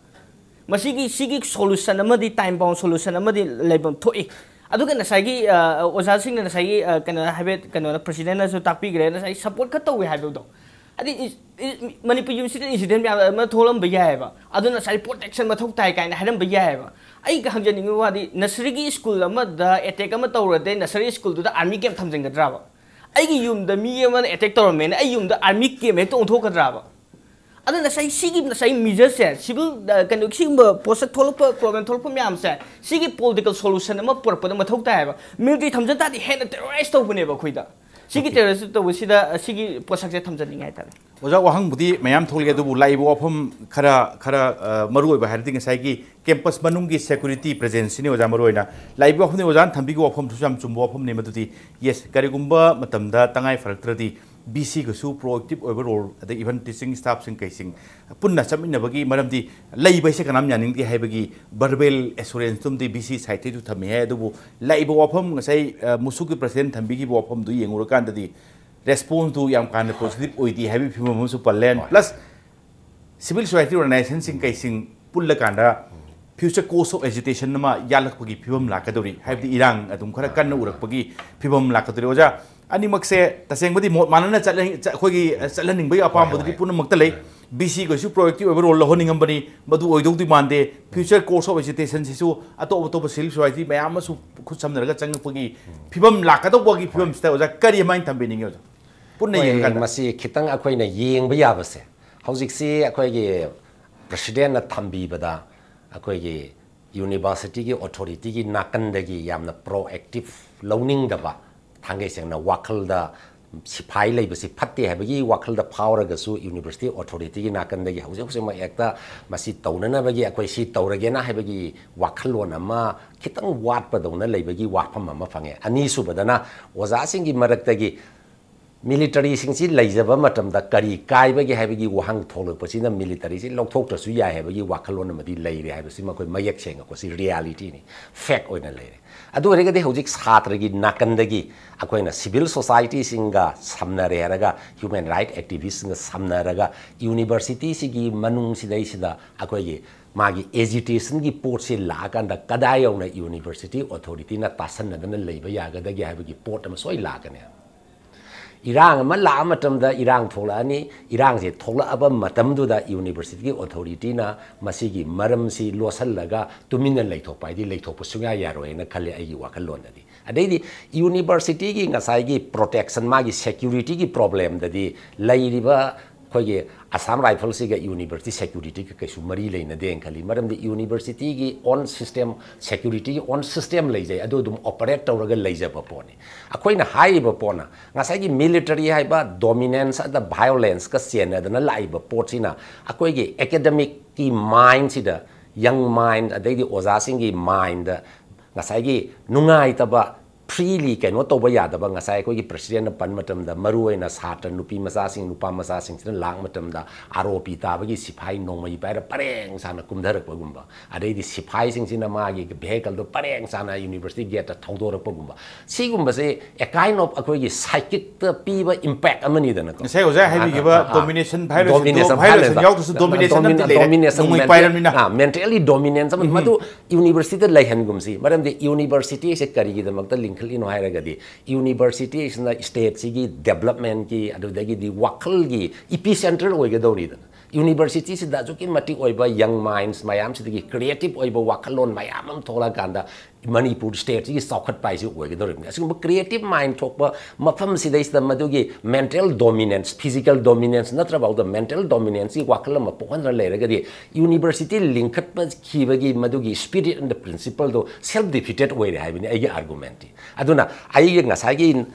ꯃꯁꯤꯒꯤ, ꯁꯤꯒꯤ solution ꯑꯃꯗꯤ time bound solution ꯑꯃꯗꯤ ꯂꯩꯐꯝ ꯊꯣꯛꯏ꯫ ꯑꯗꯨꯒ ꯉꯁꯥꯏꯒꯤ, ꯑ, ꯑꯣꯖꯥꯁꯤꯡꯅ ꯉꯁꯥꯏꯒꯤ, ꯑ, ꯀꯩꯅꯣ, ꯍꯥꯏꯐꯦꯠ, ꯀꯩꯅꯣꯅ, president ꯅꯁꯨ ꯇꯥꯛꯄꯤꯈ꯭ꯔꯦ, ꯉꯁꯥꯏ support ꯈꯔ ꯇꯧꯋꯦ ꯍꯥꯏꯕꯗꯣ꯫ ꯍꯥꯏꯗꯤ, ꯏ-, ꯏ-, ꯃꯅꯤꯄꯨꯔ university ꯗ incident ꯃꯌꯥꯝ ꯑꯃ ꯊꯣꯛꯂꯝꯕ ꯌꯥꯏꯑꯕ꯫ ꯑꯗꯨꯅ ꯉꯁꯥꯏ protection ꯃꯊꯧ ꯇꯥꯏ ꯀꯥꯏꯅ ꯍꯥꯏꯔꯝꯕ ꯌꯥꯏꯑꯕ꯫ ꯑꯩ ꯍꯪꯖꯅꯤꯡꯕ ꯋꯥꯗꯤ, nursery ꯒꯤ school ꯑꯃꯗ attack ꯑꯃ ꯇꯧꯔꯗꯤ, nursery school ꯗꯨꯗ army camp ꯊꯝꯖꯤꯟꯒꯗ꯭ꯔꯕ? ꯑꯩꯒꯤ ꯌꯨꯝꯗ ꯃꯤ ꯑꯃꯅ attack ꯇꯧꯔꯝꯃꯦꯅ ꯑꯩ ꯌꯨꯝꯗ army camp ꯍꯦꯛꯇ ꯑꯣꯟꯊꯣꯛꯀꯗ꯭ꯔꯕ? ꯑꯗꯨ ꯉꯁꯥꯏ ꯁꯤꯒꯤ, ꯉꯁꯥꯏ measure ꯁꯦ, civil, ꯑ, ꯀꯩꯅꯣ, ꯁꯤꯒꯨꯝꯕ ꯄꯣꯠꯁꯛ ꯊꯣꯛꯂꯛꯄ, problem ꯊꯣꯛꯂꯛꯄ ꯃꯌꯥꯝꯁꯦ, ꯁꯤꯒꯤ political solution ꯑꯃ ꯄꯨꯔꯛꯄꯗ ꯃꯊꯧ ꯇꯥꯏꯌꯦꯕ꯫ Military ꯊꯝꯖ ꯇꯥꯔꯗꯤ ꯍꯦꯟꯅ terrorize ꯇꯧꯕꯅꯦꯕ ꯑꯩꯈꯣꯏꯗ꯫ ꯁꯤꯒꯤ Okay. Terrorist ꯇꯧꯕꯁꯤꯗ, ꯑ, ꯁꯤꯒꯤ ꯄꯣꯠꯁꯛꯁꯦ ꯊꯝꯖꯅꯤꯡꯉꯦ ꯍꯥꯏꯇꯥꯔꯦ꯫ ꯑꯣꯖꯥ, ꯋꯥꯍꯪꯕꯨꯗꯤ ꯃꯌꯥꯝ ꯊꯣꯛꯂꯛꯑꯦ, ꯑꯗꯨꯕꯨ ꯂꯥꯛꯏꯕ ꯋꯥꯐꯝ ꯈꯔ, ꯈꯔ, ꯑ, ꯃꯔꯨ ꯑꯣꯏꯕ ꯍꯥꯏꯔꯗꯤ ꯉꯁꯥꯏꯒꯤ campus ꯃꯅꯨꯡꯒꯤ security presence ꯁꯤꯅꯤ ꯑꯣꯖꯥ ꯃꯔꯨ ꯑꯣꯏꯅ꯫ ꯂꯥꯛꯏꯕ ꯋꯥꯐꯝꯅꯤ, ꯑꯣꯖꯥꯅ ꯊꯝꯕꯤꯈꯤꯕ ꯋꯥꯐꯝꯗꯨꯁꯨ ꯌꯥꯝ ꯆꯨꯝꯕ ꯋꯥꯐꯝꯅꯤ꯫ ꯃꯗꯨꯗꯤ, yes, ꯀꯔꯤꯒꯨꯝꯕ ꯃꯇꯝꯗ ꯇꯉꯥꯏ ꯐꯔꯛꯇ꯭ꯔꯗꯤ B C ꯒꯁꯨ proactive ꯑꯣꯏꯕ role, ꯑꯗꯩ even teaching staff ꯁꯤꯡ ꯀꯩꯁꯤꯡ ꯄꯨꯟꯅ ꯆꯠꯃꯤꯟꯅꯕꯒꯤ, ꯃꯔꯝꯗꯤ ꯂꯩꯕ ꯍꯥꯏꯁꯦ ꯀꯅꯥꯝ ꯌꯥꯅꯤꯡꯗꯦ ꯍꯥꯏꯕꯒꯤ verbal assurance ꯇꯨꯝꯗꯤ B C side ꯇꯩꯁꯨ ꯊꯝꯃꯤ ꯍꯥꯏ꯫ ꯑꯗꯨꯕꯨ ꯂꯥꯛꯏꯕ ꯋꯥꯐꯝ, ꯉꯁꯥꯏ, ꯑ, ꯃꯨꯁꯨꯛꯀꯤ president ꯊꯝꯕꯤꯈꯤꯕ ꯋꯥꯐꯝꯗꯨ ꯌꯦꯡꯉꯨꯔꯀꯥꯟꯗꯗꯤ response ꯇꯨ ꯌꯥꯝ ꯀꯥ ꯍꯦꯟꯅ positive ꯑꯣꯏꯗꯦ ꯍꯥꯏꯕꯒꯤ ꯐꯤꯕꯝ ꯑꯃꯁꯨ ꯄꯜꯂꯦ꯫ ꯍꯣꯏ. Plus civil society organization ꯁꯤꯡ ꯀꯩꯁꯤꯡ ꯄꯨꯜꯂꯀꯥꯟꯗ future course of agitation ꯑꯃ ꯌꯥꯠꯂꯛꯄꯒꯤ ꯐꯤꯕꯝ ꯂꯥꯛꯀꯗꯧꯔꯤ, ꯍꯥꯏꯕꯗꯤ ꯏꯔꯥꯡ ꯑꯗꯨꯝ ꯈꯔ ꯀꯟꯅ ꯎꯔꯛꯄꯒꯤ ꯐꯤꯕꯝ ꯂꯥꯛꯀꯗꯧꯔꯤ꯫ ꯑꯣꯖꯥ, ꯑꯅꯤꯃꯛꯁꯦ ꯇꯁꯦꯡꯕꯗꯤ ꯃꯣꯠ ꯃꯥꯟꯅꯅ ꯆꯠꯂ-, ꯆ-, ꯑꯩꯈꯣꯏꯒꯤ, ꯑ, ꯆꯠꯍꯟꯅꯤꯡꯕꯒꯤ ꯑꯄꯥꯝꯕꯗꯨꯗꯤ ꯍꯣꯏ, ꯍꯣꯏ꯫ ꯄꯨꯝꯅꯃꯛꯇ ꯂꯩ꯫ ꯍꯣꯏ. B C ꯒꯁꯨ proactive ꯑꯣꯏꯕ role ꯂꯧꯍꯟꯅꯤꯡꯉꯝꯕꯅꯤ, ꯃꯗꯨ ꯑꯣꯏꯗꯧꯗꯤ ꯃꯥꯟꯗꯦ꯫ Future course of agitation ꯁꯤꯁꯨ ꯑꯇꯣꯞ ꯑꯇꯣꯞꯄ civil society ꯃꯌꯥꯝ ꯑꯃꯁꯨ ꯈꯨꯠ ꯁꯝꯅꯔꯒ ꯆꯪꯉꯛꯄꯒꯤ ꯐꯤꯕꯝ ꯂꯥꯛꯀꯗꯧꯕꯒꯤ ꯐꯤꯕꯝꯁꯤꯗ ꯑꯣꯖꯥ ꯀꯔꯤ ꯑꯗꯨꯃꯥꯏꯅ ꯊꯝꯕꯤꯅꯤꯡꯉꯤ ꯑꯣꯖꯥ? ꯄꯨꯟꯅ ꯍꯣꯏ, ꯌꯦꯡꯉꯀꯥꯟꯗ꯫ ꯃꯁꯤ ꯈꯤꯇꯪ ꯑꯩꯈꯣꯏꯅ ꯌꯦꯡꯕ ꯌꯥꯕꯁꯦ, ꯍꯧꯖꯤꯛꯁꯤ ꯑꯩꯈꯣꯏꯒꯤ president ꯅ ꯊꯝꯕꯤꯕꯗ ꯑꯩꯈꯣꯏꯒꯤ university ꯒꯤ authority ꯒꯤ ꯅꯥꯀꯟꯗꯒꯤ ꯌꯥꯝꯅ proactive ꯂꯧꯅꯤꯡꯗꯕ ꯊꯥꯡꯒꯩ ꯁꯦꯡꯅ ꯋꯥꯈꯜꯗ ꯁꯤꯐꯥꯏ ꯂꯩꯕꯁꯤ ꯐꯠꯇꯦ ꯍꯥꯏꯕꯒꯤ ꯋꯥꯈꯜꯗ ꯐꯥꯎꯔꯒꯁꯨ university authorityꯒꯤ ꯅꯥꯀꯟꯗꯒꯤ ꯍꯧꯖꯤꯛ ꯍꯧꯖꯤꯛꯃꯛ ꯍꯦꯛꯇ ꯃꯁꯤ ꯇꯧꯅꯅꯕꯒꯤ, ꯑꯩꯈꯣꯏ ꯁꯤ ꯇꯧꯔꯒꯦꯅ ꯍꯥꯏꯕꯒꯤ ꯋꯥꯈꯜꯂꯣꯟ ꯑꯃ ꯈꯤꯇꯪ ꯋꯥꯠꯄꯗꯧꯅ ꯂꯩꯕꯒꯤ ꯋꯥꯐꯝ ꯑꯃ ꯐꯪꯉꯦ꯫ ꯑꯅꯤꯁꯨꯕꯗꯅ ꯑꯣꯖꯥꯁꯤꯡꯒꯤ ꯃꯔꯛꯇꯒꯤ militaryꯁꯤꯡꯁꯤ ꯂꯩꯖꯕ ꯃꯇꯝꯗ ꯀꯔꯤ ꯀꯥꯏꯕꯒꯦ ꯍꯥꯏꯕꯒꯤ ꯋꯥꯍꯪ ꯊꯣꯛꯂꯛꯄꯁꯤꯅ militaryꯁꯤ ꯂꯧꯊꯣꯛꯇ꯭ꯔꯁꯨ ꯌꯥꯏ ꯍꯥꯏꯕꯒꯤ ꯋꯥꯈꯜꯂꯣꯟ ꯑꯃꯗꯤ ꯂꯩꯔꯦ ꯍꯥꯏꯕꯁꯤ ꯃꯈꯣꯏ ꯃꯌꯦꯛ ꯁꯦꯡꯉꯛꯄꯁꯤ realityꯅꯤ, fact ꯑꯣꯏꯅ ꯂꯩꯔꯦ꯫ ꯑꯗꯨ ꯑꯣꯏꯔꯒꯗꯤ ꯍꯧꯖꯤꯛ ꯁꯥꯇ꯭ꯔꯒꯤ ꯅꯥꯀꯟꯗꯒꯤ ꯑꯩꯈꯣꯏꯅ civil societyꯁꯤꯡꯒ ꯁꯝꯅꯔꯦ ꯍꯥꯏꯔꯒ, human right activistꯁꯤꯡꯒ ꯁꯝꯅꯔꯒ universityꯁꯤꯒꯤ ꯃꯅꯨꯡꯁꯤꯗꯩꯁꯤꯗ ꯑꯩꯈꯣꯏꯒꯤ ꯃꯥꯒꯤ agitationꯒꯤ ꯄꯣꯠꯁꯤ ꯂꯥꯛꯑꯀꯥꯟꯗ ꯀꯗꯥꯏ ꯌꯧꯅ university authorityꯅ ꯇꯥꯁꯟꯅꯗꯅ ꯂꯩꯕ ꯌꯥꯒꯗꯒꯦ ꯍꯥꯏꯕꯒꯤ ꯄꯣꯠ ꯑꯃ ꯁꯣꯏ ꯂꯥꯛꯀꯅꯤ꯫ ꯏꯔꯥꯡ ꯑꯃ ꯂꯥꯛꯑ ꯃꯇꯝꯗ ꯏꯔꯥꯡ ꯊꯣꯛꯂꯛꯑꯅꯤ꯫ ꯏꯔꯥꯡꯁꯦ ꯊꯣꯛꯂꯛꯑꯕ ꯃꯇꯝꯗꯨꯗ universityꯒꯤ authorityꯅ ꯃꯁꯤꯒꯤ ꯃꯔꯝꯁꯤ ꯂꯣꯠꯁꯤꯜꯂꯒ ꯇꯨꯃꯤꯟꯅ ꯂꯩꯊꯣꯛꯄ ꯍꯥꯏꯗꯤ ꯂꯩꯊꯣꯛꯄ ꯁꯨꯡꯌꯥ ꯌꯥꯔꯣꯏꯅ ꯈꯜꯂꯦ ꯑꯩꯒꯤ ꯋꯥꯈꯜꯂꯣꯟꯗꯗꯤ꯫ ꯑꯗꯩꯗꯤ universityꯒꯤ ꯉꯁꯥꯏꯒꯤ protection, ꯃꯥꯒꯤ securityꯒꯤ problemꯗꯗꯤ ꯂꯩꯔꯤꯕ ꯑꯩꯈꯣꯏꯒꯤ Assam Riflesꯁꯤꯒ university securityꯒ ꯀꯩꯁꯨ ꯃꯔꯤ ꯂꯩꯅꯗꯦꯅ ꯈꯜꯂꯤ꯫ ꯃꯔꯝꯗꯤ universityꯒꯤ own system, securityꯒꯤ own system ꯂꯩꯖꯩ, ꯑꯗꯨ ꯑꯗꯨꯝ operate ꯇꯧꯔꯒ ꯂꯩꯖꯕ ꯄꯣꯠꯅꯤ꯫ ꯑꯩꯈꯣꯏꯅ ꯍꯥꯏꯔꯤꯕ ꯄꯣꯠꯅ ꯉꯁꯥꯏꯒꯤ military ꯍꯥꯏꯕ dominance ꯑꯗ violenceꯀ ꯆꯦꯟꯅꯗꯅ ꯂꯥꯛꯏꯕ ꯄꯣꯠꯁꯤꯅ ꯑꯩꯈꯣꯏꯒꯤ academicꯀꯤ mindꯁꯤꯗ, young mind ꯑꯗꯩꯗꯤ ꯑꯣꯖꯥꯁꯤꯡꯒꯤ mindꯗ ꯉꯁꯥꯏꯒꯤ ꯅꯨꯡꯉꯥꯏꯇꯕ, freely ꯀꯩꯅꯣ ꯇꯧꯕ ꯌꯥꯗꯕ, ꯉꯁꯥꯏ ꯑꯩꯈꯣꯏꯒꯤ presidentꯅ ꯄꯟ ꯃꯇꯝꯗ ꯃꯔꯨꯑꯣꯏꯅ ꯁꯥꯇ꯭ꯔ ꯅꯨꯄꯤ ꯃꯆꯥꯁꯤꯡ, ꯅꯨꯄꯥ ꯃꯆꯥꯁꯤꯡꯁꯤꯅ ꯂꯥꯛ ꯃꯇꯝꯗ ꯑꯥꯔꯣꯄꯤ ꯇꯥꯕꯒꯤ ꯁꯤꯐꯥꯏ ꯅꯣꯡꯃꯩ ꯄꯥꯏꯔ ꯄꯔꯦꯡ ꯁꯥꯅ ꯀꯨꯝꯊꯔꯛꯄꯒꯨꯝꯕ, ꯑꯗꯩꯗꯤ ꯁꯤꯐꯥꯏꯁꯤꯡꯁꯤꯅ ꯃꯥꯒꯤ vehicleꯗꯣ ꯄꯔꯦꯡ ꯁꯥꯅ university gateꯇ ꯊꯧꯗꯣꯔꯛꯄꯒꯨꯝꯕ, ꯁꯤꯒꯨꯝꯕꯁꯦ a kind of ꯑꯩꯈꯣꯏꯒꯤ psychicꯇ ꯄꯤꯕ impact ꯑꯃꯅꯤꯗꯅꯀꯣ꯫ ꯉꯁꯥꯏ ꯑꯣꯖꯥ ꯍꯥꯏꯕꯤꯈꯤꯕ ꯑꯥ, ꯑꯥ, ꯑꯥ, domination, violation, domination, violation violence ꯌꯥꯎꯗ꯭ꯔꯁꯨ domination ꯑꯃꯗꯤ ꯂꯩꯔꯦ꯫ Domination, ꯅꯣꯡꯃꯩ ꯄꯥꯏꯔꯕꯅꯤꯅ꯫ ꯑꯥ, mentally dominance ꯑꯃ, ꯃꯗꯨ universityꯗ ꯂꯩꯍꯟꯒꯨꯝꯁꯤ꯫ ꯃꯔꯝꯗꯤ universityꯁꯦ ꯀꯔꯤꯒꯤꯗꯃꯛꯇ ꯂꯤꯡꯈꯠꯂꯤꯅꯣ ꯍꯥꯏꯔꯒꯗꯤ, universityꯁꯤꯅ stateꯁꯤꯒꯤ developmentꯀꯤ, ꯑꯗꯨꯗꯒꯤꯗꯤ ꯋꯥꯈꯜꯒꯤ epicenter ꯑꯣꯏꯒꯗꯧꯔꯤꯗꯅ꯫ ꯌꯨꯅꯤꯚꯔꯁꯤꯇꯤꯁꯤꯗ ꯑꯁꯨꯛꯀꯤ ꯃꯇꯤꯛ ꯑꯣꯏꯕ ꯌꯪ ꯃꯥꯏꯟꯁ ꯃꯌꯥꯝꯁꯤꯗꯒꯤ ꯀ꯭ꯔꯤꯌꯦꯇꯤꯞ ꯑꯣꯏꯕ ꯋꯥꯈꯜꯂꯣꯟ ꯃꯌꯥꯝ ꯑꯃ ꯊꯣꯛꯂꯛꯑꯀꯥꯟꯗ ꯃꯅꯤꯄꯨꯔ ꯁ꯭ꯇꯦꯠꯁꯤꯒꯤ ꯆꯥꯎꯈꯠꯄ ꯍꯥꯏꯁꯤ ꯑꯣꯏꯒꯗꯧꯔꯤꯕꯅꯤ꯫ ꯑꯁꯤꯒꯨꯝꯕ ꯀ꯭ꯔꯤꯌꯦꯇꯤꯞ ꯃꯥꯏꯟ ꯊꯣꯛꯄ ꯃꯐꯝꯁꯤꯗꯩꯁꯤꯗ ꯃꯗꯨꯒꯤ ꯃꯦꯟꯇꯦꯜ ꯗꯣꯃꯤꯅꯦꯟꯁ, ꯐꯤꯖꯤꯀꯦꯜ ꯗꯣꯃꯤꯅꯦꯟꯁ ꯅꯠꯇ꯭ꯔꯐꯥꯎꯗ ꯃꯦꯟꯇꯦꯜ ꯗꯣꯃꯤꯅꯦꯟꯁꯀꯤ ꯋꯥꯈꯜ ꯑꯃ ꯄꯣꯛꯍꯟꯗꯅ ꯂꯩꯔꯒꯗꯤ ꯌꯨꯅꯤꯚꯔꯁꯤꯇꯤ ꯂꯤꯡꯈꯠꯄꯈꯤꯕꯒꯤ ꯃꯗꯨꯒꯤ spirit and the ꯄ꯭ꯔꯤꯟꯁꯤꯄꯜꯗꯣ self defeated ꯑꯣꯏꯔꯦ ꯍꯥꯏꯕꯅꯤ ꯑꯩꯒꯤ ꯑꯥꯔꯒꯨꯃꯦꯟꯠꯇꯤ꯫ ꯑꯗꯨꯅ ꯑꯩꯒꯤ ꯉꯁꯥꯏꯒꯤ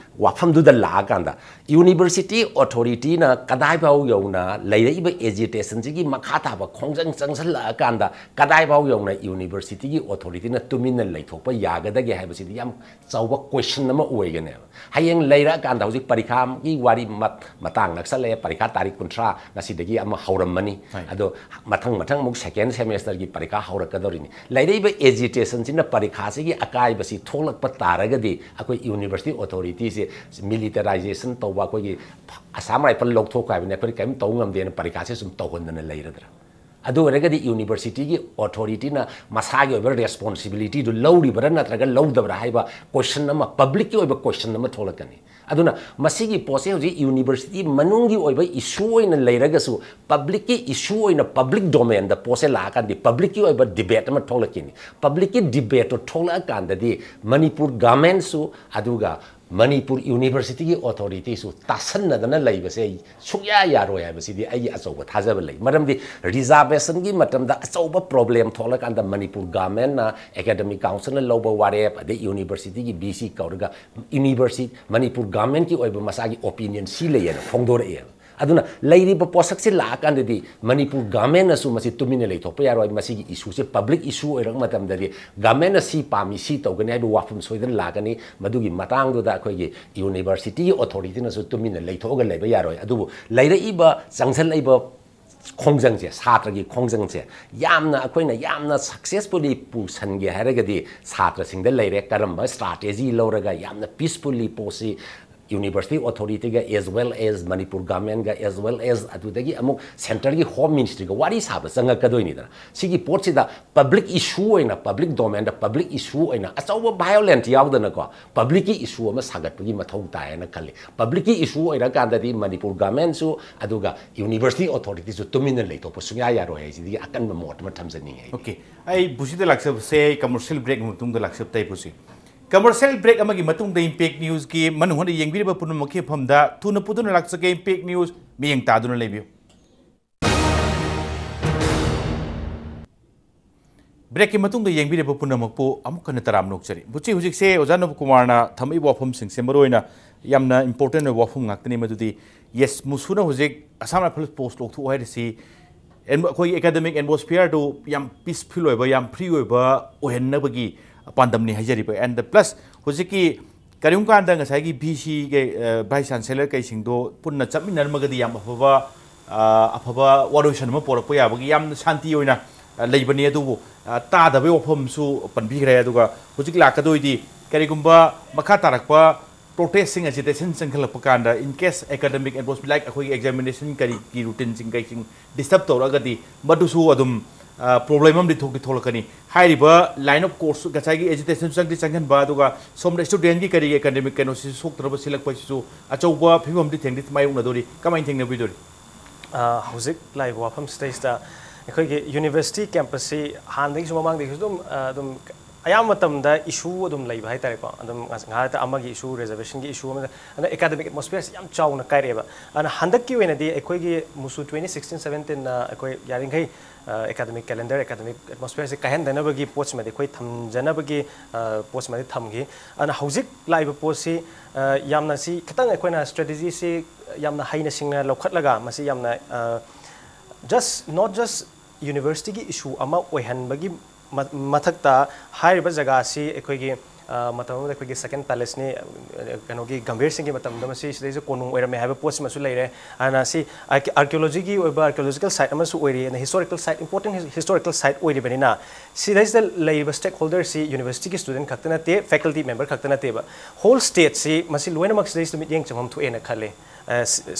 ꯋꯥꯐꯝꯗꯨꯗ ꯂꯥꯛꯑꯀꯥꯟꯗ ꯌꯨꯅꯤꯚꯔꯁꯤꯇꯤ ꯑꯣꯊꯣꯔꯤꯇꯤꯅ ꯀꯗꯥꯏꯐꯥꯎ ꯌꯧꯅ ꯂꯩꯔꯛꯏꯕ ꯑꯦꯖꯤꯇꯦꯁꯟꯁꯤꯒꯤ ꯃꯈꯥ ꯊꯥꯕ ꯈꯣꯡꯖꯪ ꯆꯪꯁꯤꯜꯂꯛꯑꯀꯥꯟꯗ ꯀꯗꯥꯏꯐꯥꯎ ꯌꯧꯅ ꯌꯨꯅꯤꯚꯔꯁꯤꯇꯤꯒꯤ ꯑꯣꯊꯣꯔꯤꯇꯤꯅ ꯇꯨꯃꯤꯟꯅ ꯂꯩꯊꯣꯛꯄ ꯌꯥꯒꯗꯒꯦ ꯍꯥꯏꯕꯁꯤꯗꯤ ꯌꯥꯝ ꯆꯥꯎꯕ ꯀꯣꯏꯁꯟ ꯑꯃ ꯑꯣꯏꯒꯅꯦꯕ꯫ ꯍꯌꯦꯡ ꯂꯩꯔꯛꯑꯀꯥꯟꯗ ꯍꯧꯖꯤꯛ ꯄꯔꯤꯈꯥꯒꯤ ꯋꯥꯔꯤ ꯃ-, ꯃꯇꯥꯡ ꯅꯛꯁꯜꯂꯛꯑꯦ, ꯄꯔꯤꯈꯥ ꯇꯥꯔꯤꯛ ꯀꯨꯟꯊ꯭ꯔꯥ ꯉꯁꯤꯗꯒꯤ ꯑꯃ ꯍꯧꯔꯝꯃꯅꯤ꯫ ꯍꯣꯏ꯫ ꯑꯗꯣ ꯃꯊꯪ ꯃꯊꯪ ꯑꯃꯨꯛ ꯁꯦꯀꯦꯟ ꯁꯦꯃꯦꯁꯇꯔꯒꯤ ꯄꯔꯤꯈꯥ ꯍꯧꯔꯛꯀꯗꯧꯔꯤꯅꯤ꯫ ꯂꯩꯔꯛꯏꯕ ꯑꯦꯖꯤꯇꯦꯁꯟꯁꯤꯅ ꯄꯔꯤꯈꯥꯁꯤꯒꯤ ꯑꯀꯥꯏꯕꯁꯤ ꯊꯣꯛꯂꯛꯄ ꯇꯥꯔꯒꯗꯤ ꯑꯩꯈꯣꯏ ꯌꯨꯅꯤꯚꯔꯁꯤꯇꯤ ꯑꯣꯊꯣꯔꯤꯇꯤꯁꯦ ꯃꯤꯂꯤꯇꯔꯥꯏꯖꯦꯁꯟ ꯇꯧꯕ, ꯑꯩꯈꯣꯏꯒꯤ ꯑꯁꯥꯝ ꯔꯥꯏꯐꯜ ꯂꯧꯊꯣꯛꯈ꯭ꯔꯣ ꯍꯥꯏꯕꯅꯤ, ꯑꯩꯈꯣꯏꯗꯤ ꯀꯔꯤꯝ ꯇꯧ ꯉꯝꯗꯦꯅ ꯄꯔꯤꯈꯥꯁꯦ ꯁꯨꯝ ꯇꯧꯍꯟꯗꯅ ꯂꯩꯔꯗ꯭ꯔꯥ? ꯑꯗꯨ ꯑꯣꯏꯔꯒꯗꯤ ꯌꯨꯅꯤꯚꯔꯁꯤꯇꯤꯒꯤ ꯑꯣꯊꯣꯔꯤꯇꯤꯅ ꯃꯁꯥꯒꯤ ꯑꯣꯏꯕ ꯔꯦꯁꯄꯣꯟꯁꯤꯕꯤꯂꯤꯇꯤꯗꯨ ꯂꯧꯔꯤꯕ꯭ꯔꯥ ꯅꯠꯇ꯭ꯔꯒ ꯂꯧꯗꯕ꯭ꯔꯥ ꯍꯥꯏꯕ ꯀꯣꯏꯁꯟ ꯑꯃ, ꯄꯕ꯭ꯂꯤꯛꯀꯤ ꯑꯣꯏꯕ ꯀꯣꯏꯁꯟ ꯑꯃ ꯊꯣꯛꯂꯛꯀꯅꯤ꯫ ꯑꯗꯨꯅ ꯃꯁꯤꯒꯤ ꯄꯣꯠꯁꯦ ꯍꯧꯖꯤꯛ ꯌꯨꯅꯤꯚꯔꯁꯤꯇꯤ ꯃꯅꯨꯡꯒꯤ ꯑꯣꯏꯕ ꯏꯁꯨ ꯑꯣꯏꯅ ꯂꯩꯔꯒꯁꯨ, ꯄꯕ꯭ꯂꯤꯛꯀꯤ ꯏꯁꯨ ꯑꯣꯏꯅ ꯄꯕ꯭ꯂꯤꯛ ꯗꯣꯃꯦꯟꯗ ꯄꯣꯠꯁꯦ ꯂꯥꯛꯑꯀꯥꯟꯗꯤ ꯄꯕ꯭ꯂꯤꯛꯀꯤ ꯑꯣꯏꯕ ꯗꯤꯕꯦꯠ ꯑꯃ ꯊꯣꯛꯂꯛꯈꯤꯅꯤ꯫ ꯄꯕ꯭ꯂꯤꯛꯀꯤ ꯗꯤꯕꯦꯠꯇꯣ ꯊꯣꯛꯂꯛꯑꯀꯥꯟꯗꯗꯤ ꯃꯅꯤꯄꯨꯔ ꯒꯃꯦꯟꯁꯨ ꯑꯗꯨꯒ ꯃꯅꯤꯄꯨꯔ ꯌꯨꯅꯤꯚꯔꯁꯤꯇꯤꯒꯤ ꯑꯣꯊꯣꯔꯤꯇꯤꯁꯨ ꯇꯥꯁꯟꯅꯗꯅ ꯂꯩꯕꯁꯦ ꯁꯨꯡꯌꯥ ꯌꯥꯔꯣꯏ ꯍꯥꯏꯕꯁꯤꯗꯤ ꯑꯩꯒꯤ ꯑꯆꯧꯕ ꯊꯥꯖꯕ ꯂꯩ꯫ ꯃꯔꯝꯗꯤ ꯔꯤꯖꯥꯔꯕꯦꯁꯟꯒꯤ ꯃꯇꯝꯗ ꯑꯆꯧꯕ ꯄ꯭ꯔꯣꯕ꯭ꯂꯦꯝ ꯊꯣꯛꯂꯀꯥꯟꯗ ꯃꯅꯤꯄꯨꯔ ꯒꯃꯦꯟꯅ, ꯑꯦꯀꯥꯗꯦꯃꯤꯛ ꯀꯥꯎꯟꯁꯤꯜꯅ ꯂꯧꯕ ꯋꯥꯔꯦꯞ, ꯑꯗꯩ ꯌꯨꯅꯤꯚꯔꯁꯤꯇꯤꯒꯤ ꯚꯤ ꯁꯤ ꯀꯧꯔꯒ ꯌꯨꯅꯤꯚꯔꯁꯤ-, ꯃꯅꯤꯄꯨꯔ ꯒꯃꯦꯟꯒꯤ ꯑꯣꯏꯕ ꯃꯁꯥꯒꯤ ꯑꯣꯄꯤꯅꯤꯌꯟ ꯁꯤ ꯂꯩꯌꯦꯅ ꯐꯣꯡꯗꯣꯔꯛꯑꯦꯕ꯫ ꯑꯗꯨꯅ ꯂꯩꯔꯤꯕ ꯄꯣꯠꯁꯛꯁꯤ ꯂꯥꯛꯑꯀꯥꯟꯗꯗꯤ ꯃꯅꯤꯄꯨꯔ ꯒꯃꯦꯟꯅꯁꯨ ꯃꯁꯤ ꯇꯨꯃꯤꯟꯅ ꯂꯩꯊꯣꯛꯄ ꯌꯥꯔꯣꯏ꯫ ꯃꯁꯤꯒꯤ ꯏꯁꯨꯁꯦ ꯄꯕ꯭ꯂꯤꯛ ꯏꯁꯨ ꯑꯣꯏꯔꯛꯄ ꯃꯇꯝꯗꯗꯤ ꯒꯃꯦꯟꯅ ꯁꯤ ꯄꯥꯝꯃꯤ, ꯁꯤ ꯇꯧꯒꯅꯤ ꯍꯥꯏꯕ ꯋꯥꯐꯝ ꯁꯣꯏꯗꯅ ꯂꯥꯛꯀꯅꯤ꯫ ꯃꯗꯨꯒꯤ ꯃꯇꯥꯡꯗꯨꯗ ꯑꯩꯈꯣꯏꯒꯤ ꯌꯨꯅꯤꯚꯔꯁꯤꯇꯤꯒꯤ ꯑꯣꯊꯣꯔꯤꯇꯤꯅꯁꯨ ꯇꯨꯃꯤꯟꯅ ꯂꯩꯊꯣꯛꯑꯒ ꯂꯩꯕ ꯌꯥꯔꯣꯏ꯫ ꯑꯗꯨꯕꯨ ꯂꯩꯔꯛꯏꯕ, ꯆꯪꯁꯤꯜꯂꯛꯏꯕ ꯈꯣꯡꯖꯪꯁꯦ, ꯁꯥꯇ꯭ꯔꯒꯤ ꯈꯣꯡꯖꯪꯁꯦ ꯌꯥꯝꯅ, ꯑꯩꯈꯣꯏꯅ ꯌꯥꯝꯅ ꯁꯛꯁꯦꯁꯐꯨꯜꯂꯤ ꯄꯨꯁꯟꯒꯦ ꯍꯥꯏꯔꯒꯗꯤ ꯁꯥꯇ꯭ꯔꯁꯤꯡꯗ ꯂꯩꯔꯦ꯫ ꯀꯔꯝꯕ ꯁ꯭ꯇ꯭ꯔꯥꯇꯦꯖꯤ ꯂꯧꯔꯒ ꯌꯥꯝꯅ ꯄꯤꯁꯐꯨꯜꯂꯤ ꯄꯣꯠꯁꯤ University Authority-ꯒ as well as Manipur Government-ꯒ as well as ꯑꯗꯨꯗꯒꯤ ꯑꯃꯨꯛ Centre-ꯒꯤ Home Ministry-ꯒ ꯋꯥꯔꯤ ꯁꯥꯕ ꯆꯪꯉꯛꯀꯗꯣꯏꯅꯤꯗꯅ꯫ ꯁꯤꯒꯤ ꯄꯣꯠꯁꯤꯗ public issue ꯑꯣꯏꯅ, public domain-ꯗ public issue ꯑꯣꯏꯅ ꯑꯆꯧꯕ violent ꯌꯥꯎꯗꯅꯀꯣ, public-ꯀꯤ issue ꯑꯃ ꯁꯥꯒꯠꯄꯒꯤ ꯃꯊꯧ ꯇꯥꯏꯌꯦꯅ ꯈꯜꯂꯤ꯫ Public-ꯀꯤ issue ꯑꯣꯏꯔꯀꯥꯟꯗꯗꯤ Manipur Government-ꯁꯨ ꯑꯗꯨꯒ University Authority-ꯁꯨ ꯇꯨꯃꯤꯟꯅ ꯂꯩꯊꯣꯛꯄ ꯁꯨꯡꯌꯥ ꯌꯥꯔꯣꯏ ꯍꯥꯏꯁꯤꯗꯤ ꯑꯀꯟꯕ ꯃꯣꯠ ꯑꯃ ꯊꯝꯖꯅꯤꯡꯉꯤ ꯑꯩ꯫ Okay, ꯑꯩ ꯕꯨꯁꯤꯗ ꯂꯥꯛꯆꯕꯁꯦ commercial break ꯃꯇꯨꯡꯗ ꯂꯥꯛꯆꯕ ꯇꯥꯏ ꯕꯨꯁꯤ꯫ Commercial break ꯑꯃꯒꯤ ꯃꯇꯨꯡꯗ Impact News-ꯀꯤ ꯃꯅꯨꯡ ꯍꯨꯠꯅ ꯌꯦꯡꯕꯤꯔꯤꯕ ꯄꯨꯝꯅꯃꯛꯀꯤ ꯃꯐꯝꯗ ꯊꯨꯅ ꯄꯨꯗꯨꯅ ꯂꯥꯛꯆꯒꯦ꯫ Impact News ꯃꯤꯠꯌꯦꯡ ꯇꯥꯗꯨꯅ ꯂꯩꯕꯤꯌꯨ꯫ Break-ꯀꯤ ꯃꯇꯨꯡꯗ ꯌꯦꯡꯕꯤꯔꯤꯕ ꯄꯨꯝꯅꯃꯛꯄꯨ ꯑꯃꯨꯛ ꯍꯟꯅ ꯇꯔꯥꯝꯅ ꯑꯣꯛꯆꯔꯤ꯫ ꯕꯨꯆꯤ, ꯍꯧꯖꯤꯛꯁꯦ ꯑꯣꯖꯥ ꯅꯕꯀꯨꯃꯥꯔꯅ ꯊꯝꯃꯛꯏꯕ ꯋꯥꯐꯝꯁꯤꯡꯁꯦ ꯃꯔꯨꯑꯣꯏꯅ ꯌꯥꯝꯅ important ꯑꯣꯏꯕ ꯋꯥꯐꯝ ꯉꯥꯛꯇꯅꯤ, ꯃꯗꯨꯗꯤ yes, ꯃꯨꯁꯨꯅ ꯍꯧꯖꯤꯛ Assam Rifles post ꯂꯧꯊꯣꯛꯎ ꯍꯥꯏꯔꯤꯁꯤ ꯑꯦꯟ-, ꯑꯩꯈꯣꯏꯒꯤ academic atmosphere-ꯗꯨ ꯌꯥꯝ peaceful ꯑꯣꯏꯕ, ꯌꯥꯝ free ꯑꯣꯏꯕ ꯑꯣꯏꯍꯟꯅꯕꯒꯤ ꯄꯥꯟꯗꯝꯅꯤ ꯍꯥꯏꯖꯔꯤꯕ꯫ And plus ꯍꯧꯖꯤꯛꯀꯤ ꯀꯔꯤꯒꯨꯝꯕ ꯀꯥꯟꯗ ꯉꯁꯥꯏꯒꯤ V C ꯀꯩ, ꯑ, Vice Chancellor ꯀꯩꯁꯤꯡꯗꯣ ꯄꯨꯟꯅ ꯆꯠꯃꯤꯟꯅꯔꯝꯃꯒꯗꯤ ꯌꯥꯝ ꯑꯐꯕ, ꯑ, ꯑꯐꯕ ꯋꯥꯔꯣꯏꯁꯟ ꯑꯃ ꯄꯣꯔꯛꯄ ꯌꯥꯕꯒꯤ ꯌꯥꯝꯅ ꯁꯥꯟꯇꯤ ꯑꯣꯏꯅ, ꯑ, ꯂꯩꯕꯅꯤ꯫ ꯑꯗꯨꯕꯨ, ꯑ, ꯇꯥꯗꯕꯒꯤ ꯋꯥꯐꯝꯁꯨ ꯄꯟꯕꯤꯈ꯭ꯔꯦ꯫ ꯑꯗꯨꯒ ꯍꯧꯖꯤꯛ ꯂꯥꯛꯀꯗꯣꯏꯗꯤ ꯀꯔꯤꯒꯨꯝꯕ ꯃꯈꯥ ꯇꯥꯔꯛꯄ protest-ꯁꯤꯡ, agitation ꯆꯪꯈꯠꯂꯛꯄ ꯀꯥꯟꯗ, in case academic atmosphere, like ꯑꯩꯈꯣꯏꯒꯤ examination ꯀꯔꯤꯒꯤ routine-ꯁꯤꯡ ꯀꯩꯁꯤꯡ disturb ꯇꯧꯔꯛꯑꯒꯗꯤ ꯃꯗꯨꯁꯨ ꯑꯗꯨꯝ, ꯑ, problem ꯑꯃꯗꯤ ꯊꯣꯛꯇꯤ ꯊꯣꯛꯂꯛꯀꯅꯤ꯫ ꯍꯥꯏꯔꯤꯕ line of course, ꯉꯁꯥꯏꯒꯤ agitation ꯆꯪꯗꯤ ꯆꯪꯍꯟꯕ, ꯑꯗꯨꯒ ꯁꯣꯝꯗ student-ꯀꯤ ꯀꯔꯤꯒꯤ academic ꯀꯩꯅꯣꯁꯤ ꯁꯣꯛꯇꯅꯕ ꯁꯤꯜꯂꯛꯄꯁꯤꯁꯨ ꯑꯆꯧꯕ ꯐꯤꯕꯝꯗꯤ ꯊꯦꯡꯗꯤ ꯃꯥꯌꯣꯛꯅꯗꯣꯔꯤ꯫ ꯀꯃꯥꯏꯅ ꯊꯦꯡꯅꯕꯤꯗꯣꯔꯤ? ꯑ, ꯍꯧꯖꯤꯛ ꯂꯥꯛꯏꯕ ꯋꯥꯐꯝꯁꯤꯗꯩꯁꯤꯗ ꯑꯩꯈꯣꯏꯒꯤ university campus-ꯁꯤ ꯍꯥꯟꯅꯗꯒꯤꯁꯨ ꯃꯃꯥꯡꯗꯒꯤꯁꯨ ꯑꯗꯨꯝ, ꯑ, ꯑꯗꯨꯝ ꯑꯌꯥꯝꯕ ꯃꯇꯝꯗ issue ꯑꯗꯨꯝ ꯂꯩꯕ ꯍꯥꯏꯇꯥꯔꯦꯀꯣ꯫ ꯑꯗꯨꯝ ꯉꯥꯏꯍꯥꯛꯇ ꯑꯃꯒꯤ issue, reservation-ꯒꯤ issue ꯑꯃꯗ, ꯑꯗꯨꯅ academic atmosphere-ꯁꯤ ꯌꯥꯝ ꯆꯥꯎꯅ ꯀꯥꯏꯔꯛꯑꯦꯕ꯫ ꯑꯗꯨꯅ ꯍꯟꯗꯛꯀꯤ ꯑꯣꯏꯅꯗꯤ ꯑꯩꯈꯣꯏꯒꯤ ꯃꯨꯁꯨ twenty sixteen seventeen-ꯅ ꯑꯩꯈꯣꯏ ꯌꯥꯔꯤꯈꯩ, ꯑ, academic calendar, academic atmosphere-ꯁꯦ ꯀꯥꯏꯍꯟꯗꯅꯕꯒꯤ ꯄꯣꯠꯁꯤꯃꯗꯤ ꯑꯩꯈꯣꯏ ꯊꯝꯖꯅꯕꯒꯤ, ꯑ, ꯄꯣꯠꯁꯤꯃꯗꯤ ꯊꯝꯈꯤ꯫ ꯑꯗꯨꯅ ꯍꯧꯖꯤꯛ ꯂꯥꯛꯏꯕ ꯄꯣꯠꯁꯤ, ꯑ, ꯌꯥꯝꯅ ꯁꯤ ꯈꯤꯇꯪ ꯑꯩꯈꯣꯏꯅ strategy-ꯁꯤ ꯌꯥꯝꯅ ꯍꯩꯅ ꯁꯤꯡꯅ ꯂꯧꯈꯠꯂꯒ ꯃꯁꯤ ꯌꯥꯝꯅ, ꯑ, just, not just university-ꯒꯤ issue ꯑꯃ ꯑꯣꯏꯍꯟꯕꯒꯤ ꯃ-, ꯃꯊꯛꯇ ꯍꯥꯏꯔꯤꯕ ꯖꯒꯥꯁꯤ ꯑꯩꯈꯣꯏꯒꯤ ꯃꯇꯝ ꯑꯃꯗ ꯑꯩꯈꯣꯏꯒꯤ ꯁꯦꯀꯦꯟ ꯄꯦꯂꯦꯁꯅꯤ, ꯀꯩꯅꯣꯒꯤ ꯒꯝꯚꯤꯔ ꯁꯤꯡꯒꯤ ꯃꯇꯝꯗ ꯃꯁꯤ ꯁꯤꯗꯩꯁꯤꯗ ꯀꯣꯅꯨꯡ ꯑꯣꯏꯔꯝꯃꯦ ꯍꯥꯏꯕ ꯄꯣꯠꯁꯤꯃꯁꯨ ꯂꯩꯔꯦ꯫ ꯑꯗꯨꯅ ꯁꯤ ꯑꯥꯔꯀꯤꯑꯣꯂꯣꯖꯤꯒꯤ ꯑꯣꯏꯕ ꯑꯥꯔꯀꯤꯑꯣꯂꯣꯖꯤꯀꯦꯜ ꯁꯥꯏꯠ ꯑꯃꯁꯨ ꯑꯣꯏꯔꯤ, ꯑꯗꯨꯅ historical site, important historical site ꯑꯣꯏꯔꯤꯕꯅꯤꯅ ꯁꯤꯗꯩꯁꯤꯗ ꯂꯩꯔꯤꯕ ꯁ꯭ꯇꯦꯛ ꯍꯣꯜꯗꯔꯁꯤ ꯌꯨꯅꯤꯚꯔꯁꯤꯇꯤꯒꯤ ꯁ꯭ꯇꯨꯗꯦꯟ ꯈꯛꯇ ꯅꯠꯇꯦ, ꯐꯦꯀꯜꯇꯤ ꯃꯦꯝꯕꯔ ꯈꯛꯇ ꯅꯠꯇꯦꯕ, ꯍꯣꯜ ꯁ꯭ꯇꯦꯠꯁꯤ ꯃꯁꯤ ꯂꯣꯏꯅꯃꯛ ꯁꯤꯗꯩꯁꯤꯗ ꯃꯤꯠꯌꯦꯡ ꯆꯪꯐꯝ ꯊꯣꯛꯑꯦꯅ ꯈꯜꯂꯦ꯫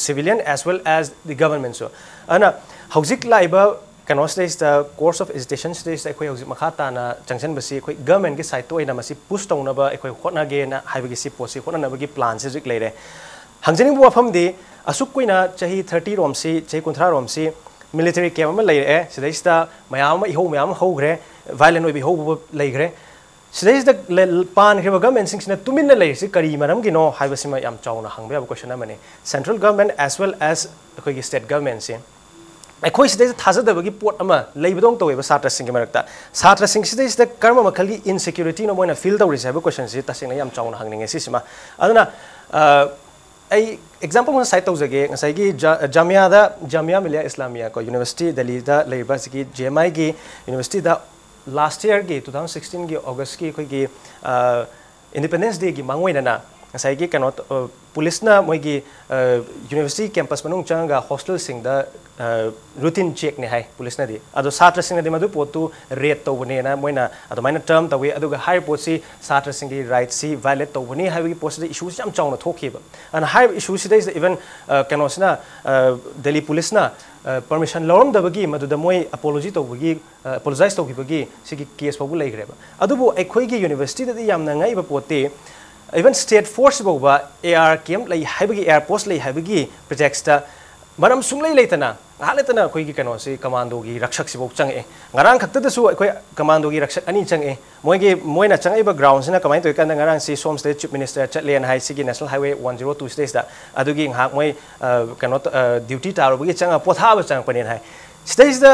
Civilian as well as the governmentꯁꯨ꯫ ꯑꯗꯨꯅ ꯍꯧꯖꯤꯛ ꯂꯥꯛꯏꯕ ꯀꯩꯅꯣꯁꯤꯗꯩꯁꯤꯗ, ꯀꯣꯔꯁ ꯑꯣꯐ ꯑꯦꯖꯤꯇꯦꯁꯟꯁꯤꯗꯩꯁꯤꯗ ꯑꯩꯈꯣꯏ ꯍꯧꯖꯤꯛ ꯃꯈꯥ ꯇꯥꯅ ꯆꯪꯁꯤꯟꯕꯁꯤ ꯑꯩꯈꯣꯏ ꯒꯚꯔꯟꯃꯦꯟꯒꯤ ꯁꯥꯏꯠꯇ ꯑꯣꯏꯅ ꯃꯁꯤ ꯄꯨꯁ ꯇꯧꯅꯕ ꯑꯩꯈꯣꯏ ꯍꯣꯠꯅꯒꯦꯅ ꯍꯥꯏꯕꯒꯤ ꯁꯤ ꯄꯣꯠꯁꯤ ꯍꯣꯠꯅꯅꯕꯒꯤ ꯄ꯭ꯂꯥꯟꯁꯤ ꯍꯧꯖꯤꯛ ꯂꯩꯔꯦ꯫ ꯍꯪꯖꯅꯤꯡꯕ ꯋꯥꯐꯝꯗꯤ, ꯑꯁꯨꯛ ꯀꯨꯏꯅ ꯆꯍꯤ ꯊꯥꯔꯇꯤ ꯔꯣꯝꯁꯤ, ꯆꯍꯤ ꯀꯨꯟꯊ꯭ꯔꯥ ꯔꯣꯝꯁꯤ ꯃꯤꯂꯤꯇꯔꯤ ꯀꯦꯝꯞ ꯑꯃ ꯂꯩꯔꯛꯑꯦ, ꯁꯤꯗꯩꯁꯤꯗ ꯃꯌꯥꯝ ꯑꯃ, ꯏꯍꯧ ꯃꯌꯥꯝ ꯑꯃ ꯍꯧꯈ꯭ꯔꯦ, ꯚꯥꯏꯂꯦꯟ ꯑꯣꯏꯕ ꯏꯍꯧ ꯂꯩꯈ꯭ꯔꯦ꯫ ꯁꯤꯗꯩꯁꯤꯗ ꯄꯥꯟꯈ꯭ꯔꯤꯕ ꯒꯚꯔꯟꯃꯦꯟꯁꯤꯡꯁꯤꯅ ꯇꯨꯃꯤꯟꯅ ꯂꯩꯔꯤꯁꯤ ꯀꯔꯤ ꯃꯔꯝꯒꯤꯅꯣ ꯍꯥꯏꯕꯁꯤꯃ ꯌꯥꯝ ꯆꯥꯎꯅ ꯍꯪꯕ ꯌꯥꯕ ꯀꯣꯏꯁꯟ ꯑꯃꯅꯤ꯫ Central government as well as ꯑꯩꯈꯣꯏꯒꯤ ꯁ꯭ꯇꯦꯠ ꯒꯚꯔꯟꯃꯦꯟꯁꯦ ꯑꯩꯈꯣꯏ ꯁꯤꯗꯩꯁꯤꯗ ꯊꯥꯖꯗꯕꯒꯤ ꯄꯣꯠ ꯑꯃ ꯂꯩꯕꯗꯧꯅ ꯇꯧꯋꯦꯕ ꯁꯥꯇ꯭ꯔꯁꯤꯡꯒꯤ ꯃꯔꯛꯇ꯫ ꯁꯥꯇ꯭ꯔꯁꯤꯡ ꯁꯤꯗꯩꯁꯤꯗ ꯀꯔꯝꯕ ꯃꯈꯜꯒꯤ ꯏꯟꯁꯦꯀ꯭ꯌꯨꯔꯤꯇꯤꯅꯣ ꯃꯣꯏꯅ ꯐꯤꯜ ꯇꯧꯔꯤꯁꯦ ꯍꯥꯏꯕ ꯀꯣꯏꯁꯟꯁꯤ ꯇꯁꯦꯡꯅ ꯌꯥꯝ ꯆꯥꯎꯅ ꯍꯪꯅꯤꯡꯉꯦ ꯁꯤꯁꯤꯃ꯫ ꯑꯗꯨꯅ ꯑꯩ ꯑꯦꯛꯖꯥꯝꯄꯜ ꯑꯃ ꯁꯥꯏꯠ ꯇꯧꯖꯒꯦ꯫ ꯉꯁꯥꯏꯒꯤ ꯖꯥꯃꯤꯌꯥꯗ, ꯖꯥꯃꯤꯌꯥ ꯃꯤꯂꯤꯌꯥ ꯏꯁꯂꯥꯃꯤꯌꯥ ꯀꯣ, ꯌꯨꯅꯤꯚꯔꯁꯤꯇꯤ, ꯗꯦꯜꯂꯤꯗ ꯂꯩꯔꯤꯕ ꯑꯁꯤꯒꯤ ꯖꯤ ꯑꯦꯝ ꯑꯥꯏꯒꯤ ꯌꯨꯅꯤꯚꯔꯁꯤꯇꯤꯗ ꯂꯥꯁ ꯌꯔꯒꯤ ꯇꯨ ꯊꯥꯎꯖꯟ ꯁꯤꯛꯁꯇꯤꯟꯒꯤ ꯑꯣꯒꯁꯀꯤ ꯑꯩꯈꯣꯏꯒꯤ ꯏꯟꯗꯤꯄꯦꯟꯗꯦꯟꯁ ꯗꯦꯒꯤ ꯃꯥꯡꯑꯣꯏꯅꯅ ꯉꯁꯥꯏꯒꯤ ꯀꯩꯅꯣ, ꯄꯨꯂꯤꯁꯅ ꯃꯣꯏꯒꯤ ꯌꯨꯅꯤꯚꯔꯁꯤꯇꯤ ꯀꯦꯝꯄꯁ ꯃꯅꯨꯡ ꯆꯪꯉꯒ ꯍꯣꯁꯇꯦꯜꯁꯤꯡꯗ ꯔꯨꯇꯤꯟ ꯆꯦꯛꯅꯦ ꯍꯥꯏ ꯄꯨꯂꯤꯁꯅꯗꯤ꯫ ꯑꯗꯣ ꯁꯥꯇ꯭ꯔꯁꯤꯡꯅꯗꯤ ꯃꯗꯨ ꯄꯣꯠꯇꯨ ꯔꯦꯠ ꯇꯧꯕꯅꯦꯅ ꯃꯣꯏꯅ ꯑꯗꯨꯃꯥꯏꯅ ꯇꯔꯝ ꯇꯧꯏ꯫ ꯑꯗꯨꯒ ꯍꯥꯏꯔꯤꯕ ꯄꯣꯠꯁꯤ ꯁꯥꯇ꯭ꯔꯁꯤꯡꯒꯤ ꯔꯥꯏꯠꯁꯤ ꯚꯥꯏꯑꯣꯂꯦꯠ ꯇꯧꯕꯅꯤ ꯍꯥꯏꯕꯒꯤ ꯄꯣꯠꯁꯤꯗ ꯏꯁꯨꯁꯤ ꯌꯥꯝ ꯆꯥꯎꯅ ꯊꯣꯛꯈꯤꯕ꯫ ꯑꯗꯨꯅ ꯍꯥꯏꯔꯤꯕ ꯏꯁꯨꯁꯤꯗꯩꯁꯤꯗ ꯏꯚꯟ ꯀꯩꯅꯣꯁꯤꯅ, ꯗꯦꯜꯂꯤ ꯄꯨꯂꯤꯁꯅ ꯄꯔꯃꯤꯁꯟ ꯂꯧꯔꯝꯗꯕꯒꯤ ꯃꯗꯨꯗ ꯃꯣꯏ ꯑꯄꯣꯂꯣꯖꯤ ꯇꯧꯕꯒꯤ, ꯑꯄꯣꯂꯣꯖꯥꯏꯁ ꯇꯧꯈꯤꯕꯒꯤ ꯁꯤꯒꯤ ꯀꯦꯁ ꯐꯥꯎꯕ ꯂꯩꯈ꯭ꯔꯦꯕ꯫ ꯑꯗꯨꯕꯨ ꯑꯩꯈꯣꯏꯒꯤ ꯌꯨꯅꯤꯚꯔꯁꯤꯇꯤꯗꯗꯤ ꯌꯥꯝꯅ ꯉꯛꯏꯕ ꯄꯣꯠꯇꯤ, ꯏꯚꯟ ꯁ꯭ꯇꯦꯠ ꯐꯣꯔꯁꯁꯤ ꯐꯥꯎꯕ ꯑꯦ ꯑꯥꯔ ꯀꯦꯝꯞ ꯂꯩ ꯍꯥꯏꯕꯒꯤ, ꯑꯦꯌꯥꯔ ꯄꯣꯁ ꯂꯩ ꯍꯥꯏꯕꯒꯤ ꯄ꯭ꯔꯤꯇꯦꯛꯁꯇ ꯃꯔꯝ ꯁꯨꯡꯂꯩ ꯂꯩꯇꯅ ꯉꯥꯏꯍꯥꯛ ꯂꯩꯇꯅ ꯑꯩꯈꯣꯏꯒꯤ ꯀꯩꯅꯣꯁꯤ, ꯀꯃꯥꯟꯗꯣꯒꯤ ꯔꯛꯁꯛꯁꯤꯐꯥꯎ ꯆꯪꯉꯛꯑꯦ꯫ ꯉꯔꯥꯡ ꯈꯛꯇꯗꯁꯨ ꯑꯩꯈꯣꯏ ꯀꯃꯥꯟꯗꯣꯒꯤ ꯔꯛꯁꯛ ꯑꯅꯤ ꯆꯪꯉꯛꯑꯦ꯫ ꯃꯣꯏꯒꯤ, ꯃꯣꯏꯅ ꯆꯪꯉꯛꯏꯕ ꯒ꯭ꯔꯥꯎꯟꯁꯤꯅ ꯀꯃꯥꯏꯅ ꯇꯧꯏ ꯀꯥꯟꯗ, ꯉꯔꯥꯡꯁꯤ ꯁꯣꯝ ꯁꯤꯗ ꯆꯤꯐ ꯃꯤꯅꯤꯁꯇꯔ ꯆꯠꯂꯦꯅ ꯍꯥꯏ, ꯁꯤꯒꯤ national highway one zero two ꯁꯤꯗꯩꯁꯤꯗ, ꯑꯗꯨꯒꯤ ꯉꯥꯏꯍꯥꯛ ꯃꯣꯏ, ꯑ, ꯀꯩꯅꯣ ꯇ-, ꯑ, ꯗ꯭ꯌꯨꯇꯤ ꯇꯥꯔꯨꯕꯒꯤ ꯆꯪꯉ ꯄꯣꯊꯥꯕ ꯆꯪꯉꯛꯄꯅꯦꯅ ꯍꯥꯏ꯫ ꯁꯤꯗꯩꯁꯤꯗ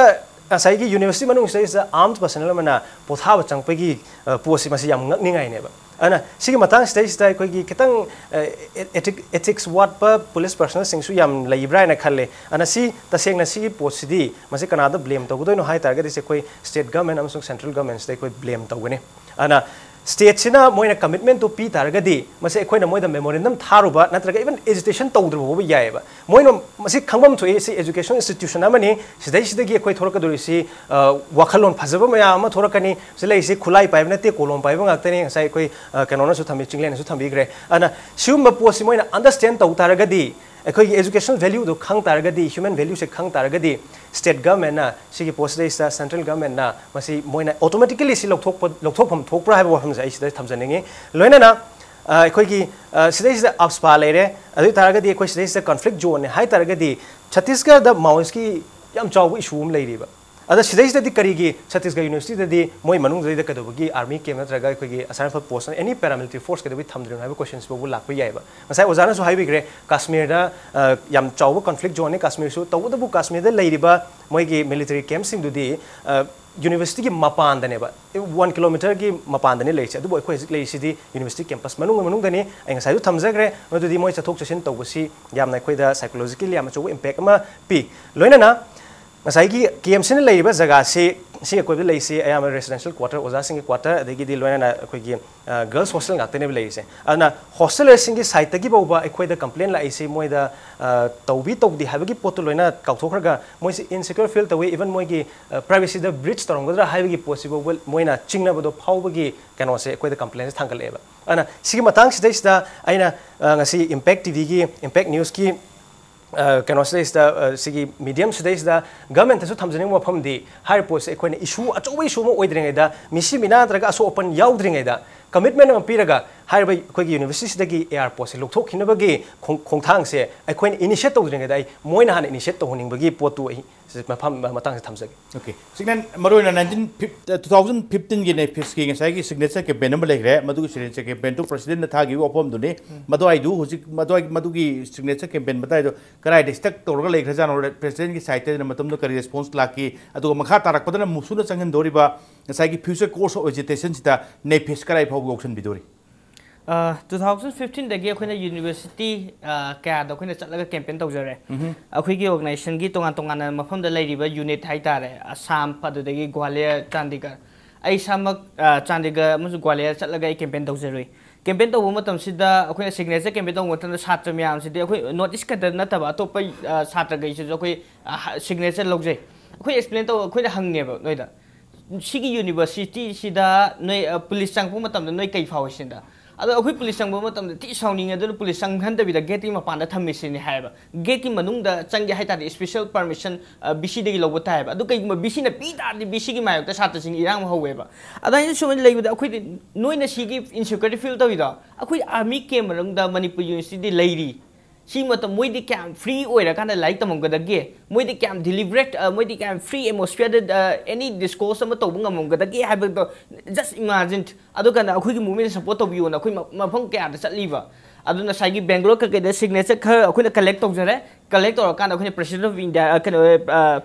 ꯉꯁꯥꯏꯒꯤ ꯌꯨꯅꯤꯚꯔꯁꯤꯇꯤ ꯃꯅꯨꯡꯁꯤꯗꯩꯁꯤꯗ ꯑꯥꯔꯝꯁ ꯄꯔꯁꯅꯦꯜ ꯑꯃꯅ ꯄꯣꯊꯥꯕ ꯆꯪꯉꯛꯄꯒꯤ, ꯑ, ꯄꯣꯠꯁꯤ ꯃꯁꯤ ꯌꯥꯝ ꯉꯛꯅꯤꯡꯉꯥꯏꯅꯦꯕ꯫ ꯑꯗꯨꯅ ꯁꯤꯒꯤ ꯃꯇꯥꯡꯁꯤꯗꯩꯁꯤꯗ ꯑꯩꯈꯣꯏꯒꯤ ꯈꯤꯇꯪ, ꯑ, ꯑꯦ-, ꯑꯦꯊꯤꯛ-, ꯑꯦꯊꯤꯛꯁ ꯋꯥꯠꯄ ꯄꯨꯂꯤꯁ ꯄꯔꯁꯅꯦꯜꯁꯤꯡꯁꯨ ꯌꯥꯝ ꯂꯩꯕ꯭ꯔꯥ ꯍꯥꯏꯅ ꯈꯜꯂꯦ꯫ ꯑꯗꯨꯅ ꯁꯤ ꯇꯁꯦꯡꯅ ꯁꯤꯒꯤ ꯄꯣꯠꯁꯤꯗꯤ ꯃꯁꯤ ꯀꯅꯥꯗ ꯕ꯭ꯂꯦꯝ ꯇꯧꯒꯗꯣꯏꯅꯣ ꯍꯥꯏ ꯇꯥꯔꯒꯗꯤ ꯁꯤ ꯑꯩꯈꯣꯏ ꯁ꯭ꯇꯦꯠ ꯒꯚꯔꯟꯃꯦꯟ ꯑꯃꯁꯨꯡ ꯁꯦꯟꯇ꯭ꯔꯦꯜ ꯒꯚꯔꯟꯃꯦꯟꯁꯤꯗ ꯑꯩꯈꯣꯏ ꯕ꯭ꯂꯦꯝ ꯇꯧꯒꯅꯤ꯫ ꯑꯗꯨꯅ ꯁ꯭ꯇꯦꯠꯁꯤꯅ ꯃꯣꯏꯅ ꯀꯃꯤꯠꯃꯦꯟꯠꯇꯨ ꯄꯤ ꯇꯥꯔꯒꯗꯤ, ꯃꯁꯤ ꯑꯩꯈꯣꯏꯅ ꯃꯣꯏꯗ ꯃꯦꯃꯣꯔꯦꯟꯗꯝ ꯊꯥꯔꯨꯕ ꯅꯠꯇ꯭ꯔꯒ ꯏꯚꯟ ꯑꯦꯖꯤꯇꯦꯁꯟ ꯇꯧꯗ꯭ꯔꯕ ꯐꯥꯎꯕ ꯌꯥꯏꯑꯕ꯫ ꯃꯣꯏꯅ ꯃꯁꯤ ꯈꯪꯐꯝ ꯊꯣꯛꯏ, ꯁꯤ ꯑꯦꯖꯨꯀꯦꯁꯟ ꯏꯟꯁꯇꯤꯇ꯭ꯌꯨꯁꯟ ꯑꯃꯅꯤ, ꯁꯤꯗꯩꯁꯤꯗꯒꯤ ꯑꯩꯈꯣꯏ ꯊꯣꯔꯛꯀꯗꯧꯔꯤꯁꯤ, ꯑ, ꯋꯥꯈꯜꯂꯣꯟ ꯐꯖꯕ ꯃꯌꯥꯝ ꯑꯃ ꯊꯣꯔꯛꯀꯅꯤ꯫ ꯁꯤ ꯂꯩꯔꯤꯁꯤ ꯈꯨꯠꯂꯥꯏ ꯄꯥꯏꯕ ꯅꯠꯇꯦ, ꯀꯣꯂꯣꯝ ꯄꯥꯏꯕ ꯉꯥꯛꯇꯅꯤ꯫ ꯉꯁꯥꯏ ꯑꯩꯈꯣꯏ, ꯑ, ꯀꯩꯅꯣꯅꯁꯨ ꯊꯝꯕꯤ, ꯆꯤꯡꯂꯦꯟꯅꯁꯨ ꯊꯝꯕꯤꯈ꯭ꯔꯦ꯫ ꯑꯗꯨꯅ ꯁꯤꯒꯨꯝꯕ ꯄꯣꯠꯁꯤ ꯃꯣꯏꯅ ꯑꯟꯗꯔꯁ꯭ꯇꯦꯟ ꯇꯧ ꯇꯥꯔꯒꯗꯤ, ꯑꯩꯈꯣꯏꯒꯤ ꯑꯦꯖꯨꯀꯦꯁꯅꯦꯜ ꯚꯦꯂ꯭ꯌꯨꯗꯣ ꯈꯪ ꯇꯥꯔꯒꯗꯤ, ꯍ꯭ꯌꯨꯃꯦꯟ ꯚꯦꯂ꯭ꯌꯨꯁꯦ ꯈꯪ ꯇꯥꯔꯒꯗꯤ, ꯁ꯭ꯇꯦꯠ ꯒꯚꯔꯟꯃꯦꯟꯠꯅ ꯁꯤꯒꯤ ꯄꯣꯠꯁꯤꯗꯩꯁꯤꯗ, ꯁꯦꯟꯇ꯭ꯔꯦꯜ ꯒꯚꯔꯟꯃꯦꯟꯠꯅ ꯃꯁꯤ ꯃꯣꯏꯅ ꯑꯣꯇꯣꯃꯦꯇꯤꯀꯦꯂꯤ ꯁꯤ ꯂꯧꯊꯣꯛꯄ, ꯂꯧꯊꯣꯛꯐꯝ ꯊꯣꯛꯄ꯭ꯔꯥ ꯍꯥꯏꯕ ꯋꯥꯐꯝꯁꯦ ꯑꯩ ꯁꯤꯗ ꯊꯝꯖꯅꯤꯡꯉꯤ꯫ ꯂꯣꯏꯅꯅ, ꯑ, ꯑꯩꯈꯣꯏꯒꯤ, ꯑ, ꯁꯤꯗꯩꯁꯤꯗ ꯑꯞꯁꯄꯥ ꯂꯩꯔꯦ, ꯑꯗꯨ ꯑꯣꯏ ꯇꯥꯔꯒꯗꯤ ꯑꯩꯈꯣꯏ ꯁꯤꯗꯩꯁꯤꯗ ꯀꯟꯐ꯭ꯂꯤꯛ ꯖꯣꯟꯅꯦ ꯍꯥꯏ ꯇꯥꯔꯒꯗꯤ, ꯁꯠꯇꯤꯁꯒꯔꯗ ꯃꯥꯑꯣꯏꯁꯀꯤ ꯌꯥꯝ ꯆꯥꯎꯕ ꯏꯁꯨ ꯑꯃ ꯂꯩꯔꯤꯕ꯫ ꯑꯗ ꯁꯤꯗꯩꯁꯤꯗꯗꯤ ꯀꯔꯤꯒꯤ ꯁꯠꯇꯤꯁꯒꯔ ꯌꯨꯅꯤꯚꯔꯁꯤꯇꯤꯗꯗꯤ ꯃꯣꯏ ꯃꯅꯨꯡꯗꯩꯗ ꯀꯩꯗꯧꯕꯒꯤ ꯑꯥꯔꯃꯤ ꯀꯦꯝꯞ ꯅꯠꯇ꯭ꯔꯒ ꯑꯩꯈꯣꯏꯒꯤ ꯑꯁꯥꯝ ꯔꯥꯏꯐꯜ ꯄꯣꯁꯠ, ꯑꯦꯅꯤ ꯄꯦꯔꯥꯃꯤꯂꯤꯇꯔꯤ ꯐꯣꯔꯁ ꯀꯩꯗꯧꯕꯒꯤ ꯊꯝꯗ꯭ꯔꯤꯅꯣ ꯍꯥꯏꯕ ꯀꯣꯏꯁꯟꯁꯤꯐꯥꯎꯕ ꯂꯥꯛꯄ ꯌꯥꯏꯕ꯫ ꯉꯁꯥꯏ ꯑꯣꯖꯥꯅꯁꯨ ꯍꯥꯏꯕꯤꯈ꯭ꯔꯦ, ꯀꯥꯁꯃꯤꯔꯗ, ꯑ, ꯌꯥꯝ ꯆꯥꯎꯕ ꯀꯟꯐ꯭ꯂꯤꯛ ꯖꯣꯟꯅꯤ ꯀꯥꯁꯃꯤꯔꯁꯨ, ꯇꯧꯕꯇꯕꯨ ꯀꯥꯁꯃꯤꯔꯗ ꯂꯩꯔꯤꯕ ꯃꯣꯏꯒꯤ ꯃꯤꯂꯤꯇꯔꯤ ꯀꯦꯝꯞꯁꯤꯡꯗꯨꯗꯤ, ꯑ, ꯌꯨꯅꯤꯚꯔꯁꯤꯇꯤꯒꯤ ꯃꯄꯥꯟꯗꯅꯦꯕ, ꯋꯥꯟ ꯀꯤꯂꯣꯃꯤꯇꯔꯒꯤ ꯃꯄꯥꯟꯗꯅꯤ ꯂꯩꯔꯤꯁꯦ꯫ ꯑꯗꯨꯕꯨ ꯑꯩꯈꯣꯏ ꯍꯧꯖꯤꯛ ꯂꯩꯔꯤꯁꯤꯗꯤ ꯌꯨꯅꯤꯚꯔꯁꯤꯇꯤ ꯀꯦꯝꯄꯁ ꯃꯅꯨꯡ ꯃꯅꯨꯡꯗꯅꯤ꯫ ꯑꯩ ꯉꯁꯥꯏꯁꯨ ꯊꯝꯖꯈ꯭ꯔꯦ, ꯃꯗꯨꯗꯤ ꯃꯣꯏ ꯆꯠꯊꯣꯛ ꯆꯠꯁꯤꯟ ꯇꯧꯕꯁꯤ ꯌꯥꯝꯅ ꯑꯩꯈꯣꯏꯗ ꯁꯥꯏꯀꯣꯂꯣꯖꯤꯀꯦꯜꯂꯤ ꯌꯥꯝ ꯑꯆꯧꯕ ꯏꯝꯄꯦꯛ ꯑꯃ ꯄꯤ꯫ ꯂꯣꯏꯅꯅ ꯉꯁꯥꯏꯒꯤ ꯀꯦꯝꯞꯁꯤꯅ ꯂꯩꯔꯤꯕ ꯖꯒꯥꯁꯤ, ꯁꯤ ꯑꯀꯣꯏꯕꯗ ꯂꯩꯔꯤꯁꯤ ꯑꯌꯥꯝꯕ ꯔꯦꯁꯤꯗꯦꯟꯁꯤꯌꯦꯜ ꯀ꯭ꯋꯥꯇꯔ, ꯑꯣꯖꯥꯁꯤꯡꯒꯤ ꯀ꯭ꯋꯥꯇꯔ, ꯑꯗꯒꯤꯗꯤ ꯂꯣꯏꯅꯅ ꯑꯩꯈꯣꯏꯒꯤ, ꯑ, ꯒꯔꯜꯁ ꯍꯣꯁꯇꯦꯜ ꯉꯥꯛꯇꯅꯦꯕ ꯂꯩꯔꯤꯁꯦ꯫ ꯑꯗꯨꯅ ꯍꯣꯁꯇꯦꯂꯔꯁꯤꯡꯒꯤ ꯁꯥꯏꯠꯇꯒꯤ ꯐꯥꯎꯕ ꯑꯩꯈꯣꯏꯗ ꯀꯝꯄ꯭ꯂꯦꯟ ꯂꯥꯛꯏꯁꯤ ꯃꯣꯏꯗ, ꯑ, ꯇꯧꯕꯤ ꯇꯧꯗꯦ ꯍꯥꯏꯕꯒꯤ ꯄꯣꯠꯇꯨ ꯂꯣꯏꯅ ꯀꯥꯎꯊꯣꯛꯈ꯭ꯔꯒ, ꯃꯣꯏꯁꯤ ꯏꯟꯁꯦꯀ꯭ꯌꯣꯔ ꯐꯤꯜ ꯇꯧꯋꯤ, ꯏꯚꯟ ꯃꯣꯏꯒꯤ, ꯑ, ꯄ꯭ꯔꯥꯏꯚꯦꯁꯤꯗ ꯕ꯭ꯔꯤꯆ ꯇꯧꯔꯝꯒꯗ꯭ꯔꯥ ꯍꯥꯏꯕꯒꯤ ꯄꯣꯠꯁꯤ ꯐꯥꯎꯕ ꯃꯣꯏꯅ ꯆꯤꯡꯅꯕꯗꯣ ꯐꯥꯎꯕꯒꯤ ꯀꯩꯅꯣꯁꯦ ꯑꯩꯈꯣꯏꯗ ꯀꯝꯄ꯭ꯂꯦꯟꯁꯦ ꯊꯥꯡꯒꯠꯂꯛꯑꯦꯕ꯫ ꯑꯗꯨꯅ ꯁꯤꯒꯤ ꯃꯇꯥꯡꯁꯤꯗꯩꯁꯤꯗ ꯑꯩꯅ, ꯑ, ꯉꯁꯤ ꯏꯝꯄꯦꯛ ꯇꯤ ꯚꯤꯒꯤ, ꯏꯝꯄꯦꯛ ꯅ꯭ꯌꯨꯁꯀꯤ, ꯑ, ꯀꯩꯅꯣꯁꯤꯗꯩꯁꯤꯗ, ꯑ, ꯁꯤꯒꯤ ꯃꯤꯗꯤꯌꯝꯁꯤꯗꯩꯁꯤꯗ ꯒꯚꯔꯟꯃꯦꯟꯠꯇꯁꯨ ꯊꯝꯖꯅꯤꯡꯕ ꯃꯐꯝꯗꯤ, ꯍꯥꯏꯔꯤꯕ ꯄꯣꯠꯁꯦ ꯑꯩꯈꯣꯏꯅ ꯏꯁꯨ ꯑꯆꯧꯕ ꯏꯁꯨ ꯑꯃ ꯑꯣꯏꯗ꯭ꯔꯤꯉꯩꯗ, ꯃꯤꯁꯤ ꯃꯤꯅꯥ ꯅꯠꯇ꯭ꯔꯒ ꯑꯁꯣꯛ ꯑꯄꯟ ꯌꯥꯎꯗ꯭ꯔꯤꯉꯩꯗ, ꯀꯃꯤꯠꯃꯦꯟꯠ ꯑꯃ ꯄꯤꯔꯒ ꯍꯥꯏꯔꯤꯕ ꯑꯩꯈꯣꯏꯒꯤ ꯌꯨꯅꯤꯚꯔꯁꯤꯇꯤꯁꯤꯗꯒꯤ ꯑꯦ ꯑꯥꯔ ꯄꯣꯁꯠꯁꯦ ꯂꯧꯊꯣꯛꯈꯤꯅꯕꯒꯤ ꯈꯣꯡ-, ꯈꯣꯡꯊꯥꯡꯁꯦ ꯑꯩꯈꯣꯏꯅ ꯏꯅꯤꯁꯤꯌꯦꯠ ꯇꯧꯗ꯭ꯔꯤꯉꯩꯗ ꯑꯩ ꯃꯣꯏꯅ ꯍꯥꯟꯅ ꯏꯅꯤꯁꯤꯌꯦꯠ ꯇꯧꯍꯟꯅꯤꯡꯕꯒꯤ ꯄꯣꯠꯇꯨ ꯑꯩ ꯁꯤ ꯃꯐꯝ, ꯃꯇꯥꯡꯁꯦ ꯊꯝꯖꯒꯦ꯫ ꯑꯣꯀꯦ꯫ ꯁꯤꯛꯅꯦꯜ, ꯃꯔꯨꯑꯣꯏꯅ ꯅꯥꯏꯟꯇꯤꯟ ꯐꯤꯐ-, ꯇꯨ ꯊꯥꯎꯖꯟ ꯐꯤꯐꯇꯤꯟꯒꯤ ꯅꯦꯐꯤꯁꯀꯤ ꯉꯁꯥꯏꯒꯤ ꯁꯤꯒꯅꯦꯆꯔ ꯀꯦꯝꯄꯦꯟ ꯑꯃ ꯂꯩꯈ꯭ꯔꯦ꯫ ꯃꯗꯨꯒꯤ ꯁꯤꯒꯅꯦꯆꯔ ꯀꯦꯝꯄꯦꯟꯗꯨ ꯄ꯭ꯔꯁꯤꯗꯦꯟꯠꯅ ꯊꯥꯈꯤꯕ ꯋꯥꯐꯝꯗꯨꯅꯤ꯫ ꯃꯗꯨꯋꯥꯏꯗꯨ ꯍꯧꯖꯤꯛ, ꯃꯗꯨꯋꯥꯏ-, ꯃꯗꯨꯒꯤ ꯁꯤꯒꯅꯦꯆꯔ ꯀꯦꯝꯄꯦꯟ ꯃꯇꯥꯏꯗꯣ ꯀꯗꯥꯏꯗ ꯁ꯭ꯇꯛ ꯇꯧꯔꯒ ꯂꯩꯈ꯭ꯔꯖꯥꯠꯅꯣ? ꯄ꯭ꯔꯁꯤꯗꯦꯟꯠꯀꯤ ꯁꯥꯏꯠꯇꯒꯤꯅ ꯃꯇꯝꯗꯨ ꯀꯔꯤ ꯔꯦꯁꯄꯣꯟꯁ ꯂꯥꯛꯈꯤ? ꯑꯗꯨꯒ ꯃꯈꯥ ꯇꯥꯔꯛꯄꯗꯅ ꯃꯨꯁꯨꯅ ꯆꯪꯍꯟꯗꯣꯔꯤꯕ ꯉꯁꯥꯏꯒꯤ ꯐ꯭ꯌꯨꯆꯔ ꯀꯣꯔꯁ ꯑꯣꯐ ꯑꯦꯖꯤꯇꯦꯁꯟꯁꯤꯗ ꯅꯦꯐꯤꯁ ꯀꯗꯥꯏ ꯐꯥꯎꯕ ꯌꯥꯎꯁꯟꯕꯤꯗꯣꯔꯤ? ꯑ, ꯇꯨ ꯊꯥꯎꯖꯟ ꯐꯤꯐꯇꯤꯟꯗꯒꯤ ꯑꯩꯈꯣꯏꯅ ꯌꯨꯅꯤꯚꯔꯁꯤꯇꯤ, ꯑ, ꯀꯌꯥꯗ ꯑꯩꯈꯣꯏꯅ ꯆꯠꯂꯒ ꯀꯦꯝꯄꯦꯟ ꯇꯧꯖꯔꯦ꯫ ꯑꯩꯈꯣꯏꯒꯤ ꯑꯣꯔꯒꯅꯥꯏꯖꯦꯁꯟꯒꯤ ꯇꯣꯉꯥꯟ ꯇꯣꯉꯥꯟꯅ ꯃꯐꯝꯗ ꯂꯩꯔꯤꯕ ꯌꯨꯅꯤꯠ ꯍꯥꯏꯇꯥꯔꯦ, ꯑꯁꯥꯝ, ꯑꯗꯨꯗꯒꯤ ꯒ꯭ꯋꯥꯂꯤꯌꯔ, ꯆꯥꯟꯗꯤꯒꯔ, ꯑꯩ ꯏꯁꯥꯃꯛ ꯆꯥꯟꯗꯤꯒꯔ ꯑꯃꯁꯨꯡ ꯒ꯭ꯋꯥꯂꯤꯌꯔ ꯆꯠꯂꯒ ꯑꯩ ꯀꯦꯝꯄꯦꯟ ꯇꯧꯖꯔꯨꯏ꯫ ꯀꯦꯝꯄꯦꯟ ꯇꯧꯕ ꯃꯇꯝꯁꯤꯗ ꯑꯩꯈꯣꯏꯅ ꯁꯤꯒꯅꯦꯆꯔ ꯀꯦꯝꯄꯦꯟ ꯇꯧꯕ ꯃꯇꯝꯗ ꯁꯥꯇ꯭ꯔ ꯃꯌꯥꯝꯁꯤꯗꯤ ꯑꯩꯈꯣꯏ ꯅꯣꯔꯠ ꯏꯁ ꯈꯛꯇ ꯅꯠꯇꯕ ꯑꯇꯣꯞꯄ ꯁꯥꯇ꯭ꯔꯈꯩꯁꯤꯁꯨ ꯑꯩꯈꯣꯏ ꯁꯤꯒꯅꯦꯆꯔ ꯂꯧꯖꯩ꯫ ꯑꯩꯈꯣꯏ ꯑꯦꯛꯁꯄ꯭ꯂꯦꯟ ꯇꯧꯕ ꯑꯩꯈꯣꯏꯅ ꯍꯪꯉꯦꯕ ꯅꯣꯏꯗ, ꯁꯤꯒꯤ ꯌꯨꯅꯤꯚꯔꯁꯤꯇꯤꯁꯤꯗ ꯅꯣꯏ ꯄꯨꯂꯤꯁ ꯆꯪꯉꯛꯄ ꯃꯇꯝꯗ ꯅꯣꯏ ꯀꯩ ꯐꯥꯎꯏ ꯁꯤꯗ? ꯑꯗꯣ ꯑꯩꯈꯣꯏ ꯄꯨꯂꯤꯁ ꯆꯪꯕ ꯃꯇꯝꯗ ꯊꯤ ꯁꯥꯎꯅꯤꯡꯉꯦ, ꯑꯗꯨꯅ ꯄꯨꯂꯤꯁ ꯆꯪꯍꯟꯗꯕꯤꯗ ꯒꯦꯠꯀꯤ ꯃꯄꯥꯟꯗ ꯊꯝꯃꯤꯁꯤꯅꯤ ꯍꯥꯏꯌꯦꯕ꯫ ꯒꯦꯠꯀꯤ ꯃꯅꯨꯡꯗ ꯆꯪꯒꯦ ꯍꯥꯏ ꯇꯥꯔꯗꯤ ꯁ꯭ꯄꯦꯁꯦꯜ ꯄꯔꯃꯤꯁꯟ ꯕꯤ ꯁꯤꯗꯒꯤ ꯂꯧꯕ ꯇꯥꯏꯌꯦꯕ꯫ ꯑꯗꯨ ꯀꯩꯒꯨꯝꯕ ꯕꯤ ꯁꯤꯅ ꯄꯤ ꯇꯥꯔꯗꯤ ꯕꯤ ꯁꯤꯒꯤ ꯃꯥꯌꯣꯛꯇ ꯁꯥꯇ꯭ꯔꯁꯤꯡ ꯏꯔꯥꯡ ꯍꯧꯋꯦꯕ꯫ ꯑꯗꯨꯃꯥꯏꯅ ꯁꯨꯃꯥꯏꯅ ꯂꯩꯕꯗ ꯑꯩꯈꯣꯏꯗꯤ, ꯅꯣꯏꯅ ꯁꯤꯒꯤ ꯏꯟꯁꯦꯀ꯭ꯌꯨꯔꯤꯇꯤ ꯐꯤꯜ ꯇꯧꯔꯤꯗꯣ, ꯑꯩꯈꯣꯏ ꯑꯥꯔꯃꯤ ꯀꯦꯝ ꯃꯅꯨꯡꯗ ꯃꯅꯤꯄꯨꯔ ꯌꯨꯅꯤꯚꯔꯁꯤꯇꯤꯗꯤ ꯂꯩꯔꯤ꯫ ꯁꯤ ꯃꯇꯝ ꯃꯣꯏꯗꯤ ꯀꯌꯥꯝ ꯐ꯭ꯔꯤ ꯑꯣꯏꯔꯀꯥꯟꯗ ꯂꯥꯏꯔꯤꯛ ꯇꯝꯃꯝꯒꯗꯒꯦ, ꯃꯣꯏꯗꯤ ꯀꯌꯥꯝ ꯗꯤꯂꯤꯕꯔꯦꯠ, ꯃꯣꯏꯗꯤ ꯀꯌꯥꯝ ꯐ꯭ꯔꯤ ꯑꯦꯠꯃꯣꯁꯐꯤꯌꯔꯗ ꯑꯦꯅꯤ ꯗꯤꯁꯀꯣꯔꯁ ꯑꯃ ꯇꯧꯕ ꯉꯝꯃꯝꯒꯗꯒꯦ ꯍꯥꯏꯕꯗꯣ꯫ Just imagine. ꯑꯗꯨ ꯀꯥꯟꯗ ꯑꯩꯈꯣꯏꯒꯤ ꯃꯨꯚꯃꯦꯟ ꯁꯞꯄꯣꯔꯠ ꯇꯧꯕꯤꯌꯣꯅ ꯑꯩꯈꯣꯏ ꯃ- ꯃꯐꯝ ꯀꯌꯥꯗ ꯆꯠꯂꯤꯕ꯫ ꯑꯗꯨ ꯉꯁꯥꯏꯒꯤ ꯕꯦꯡꯒ꯭ꯂꯣꯔ ꯀꯩꯀꯩꯗ ꯁꯤꯒꯅꯦꯆꯔ ꯈꯔ ꯑꯩꯈꯣꯏꯅ ꯀꯂꯦꯛ ꯇꯧꯖꯔꯦ꯫ ꯀꯂꯦꯛ ꯇꯧꯔꯀꯥꯟꯗ ꯑꯩꯈꯣꯏꯅ ꯄ꯭ꯔꯦꯁꯤꯗꯦꯟ ꯑꯣꯐ ꯏꯟꯗꯤꯌꯥ, ꯀꯩꯅꯣ,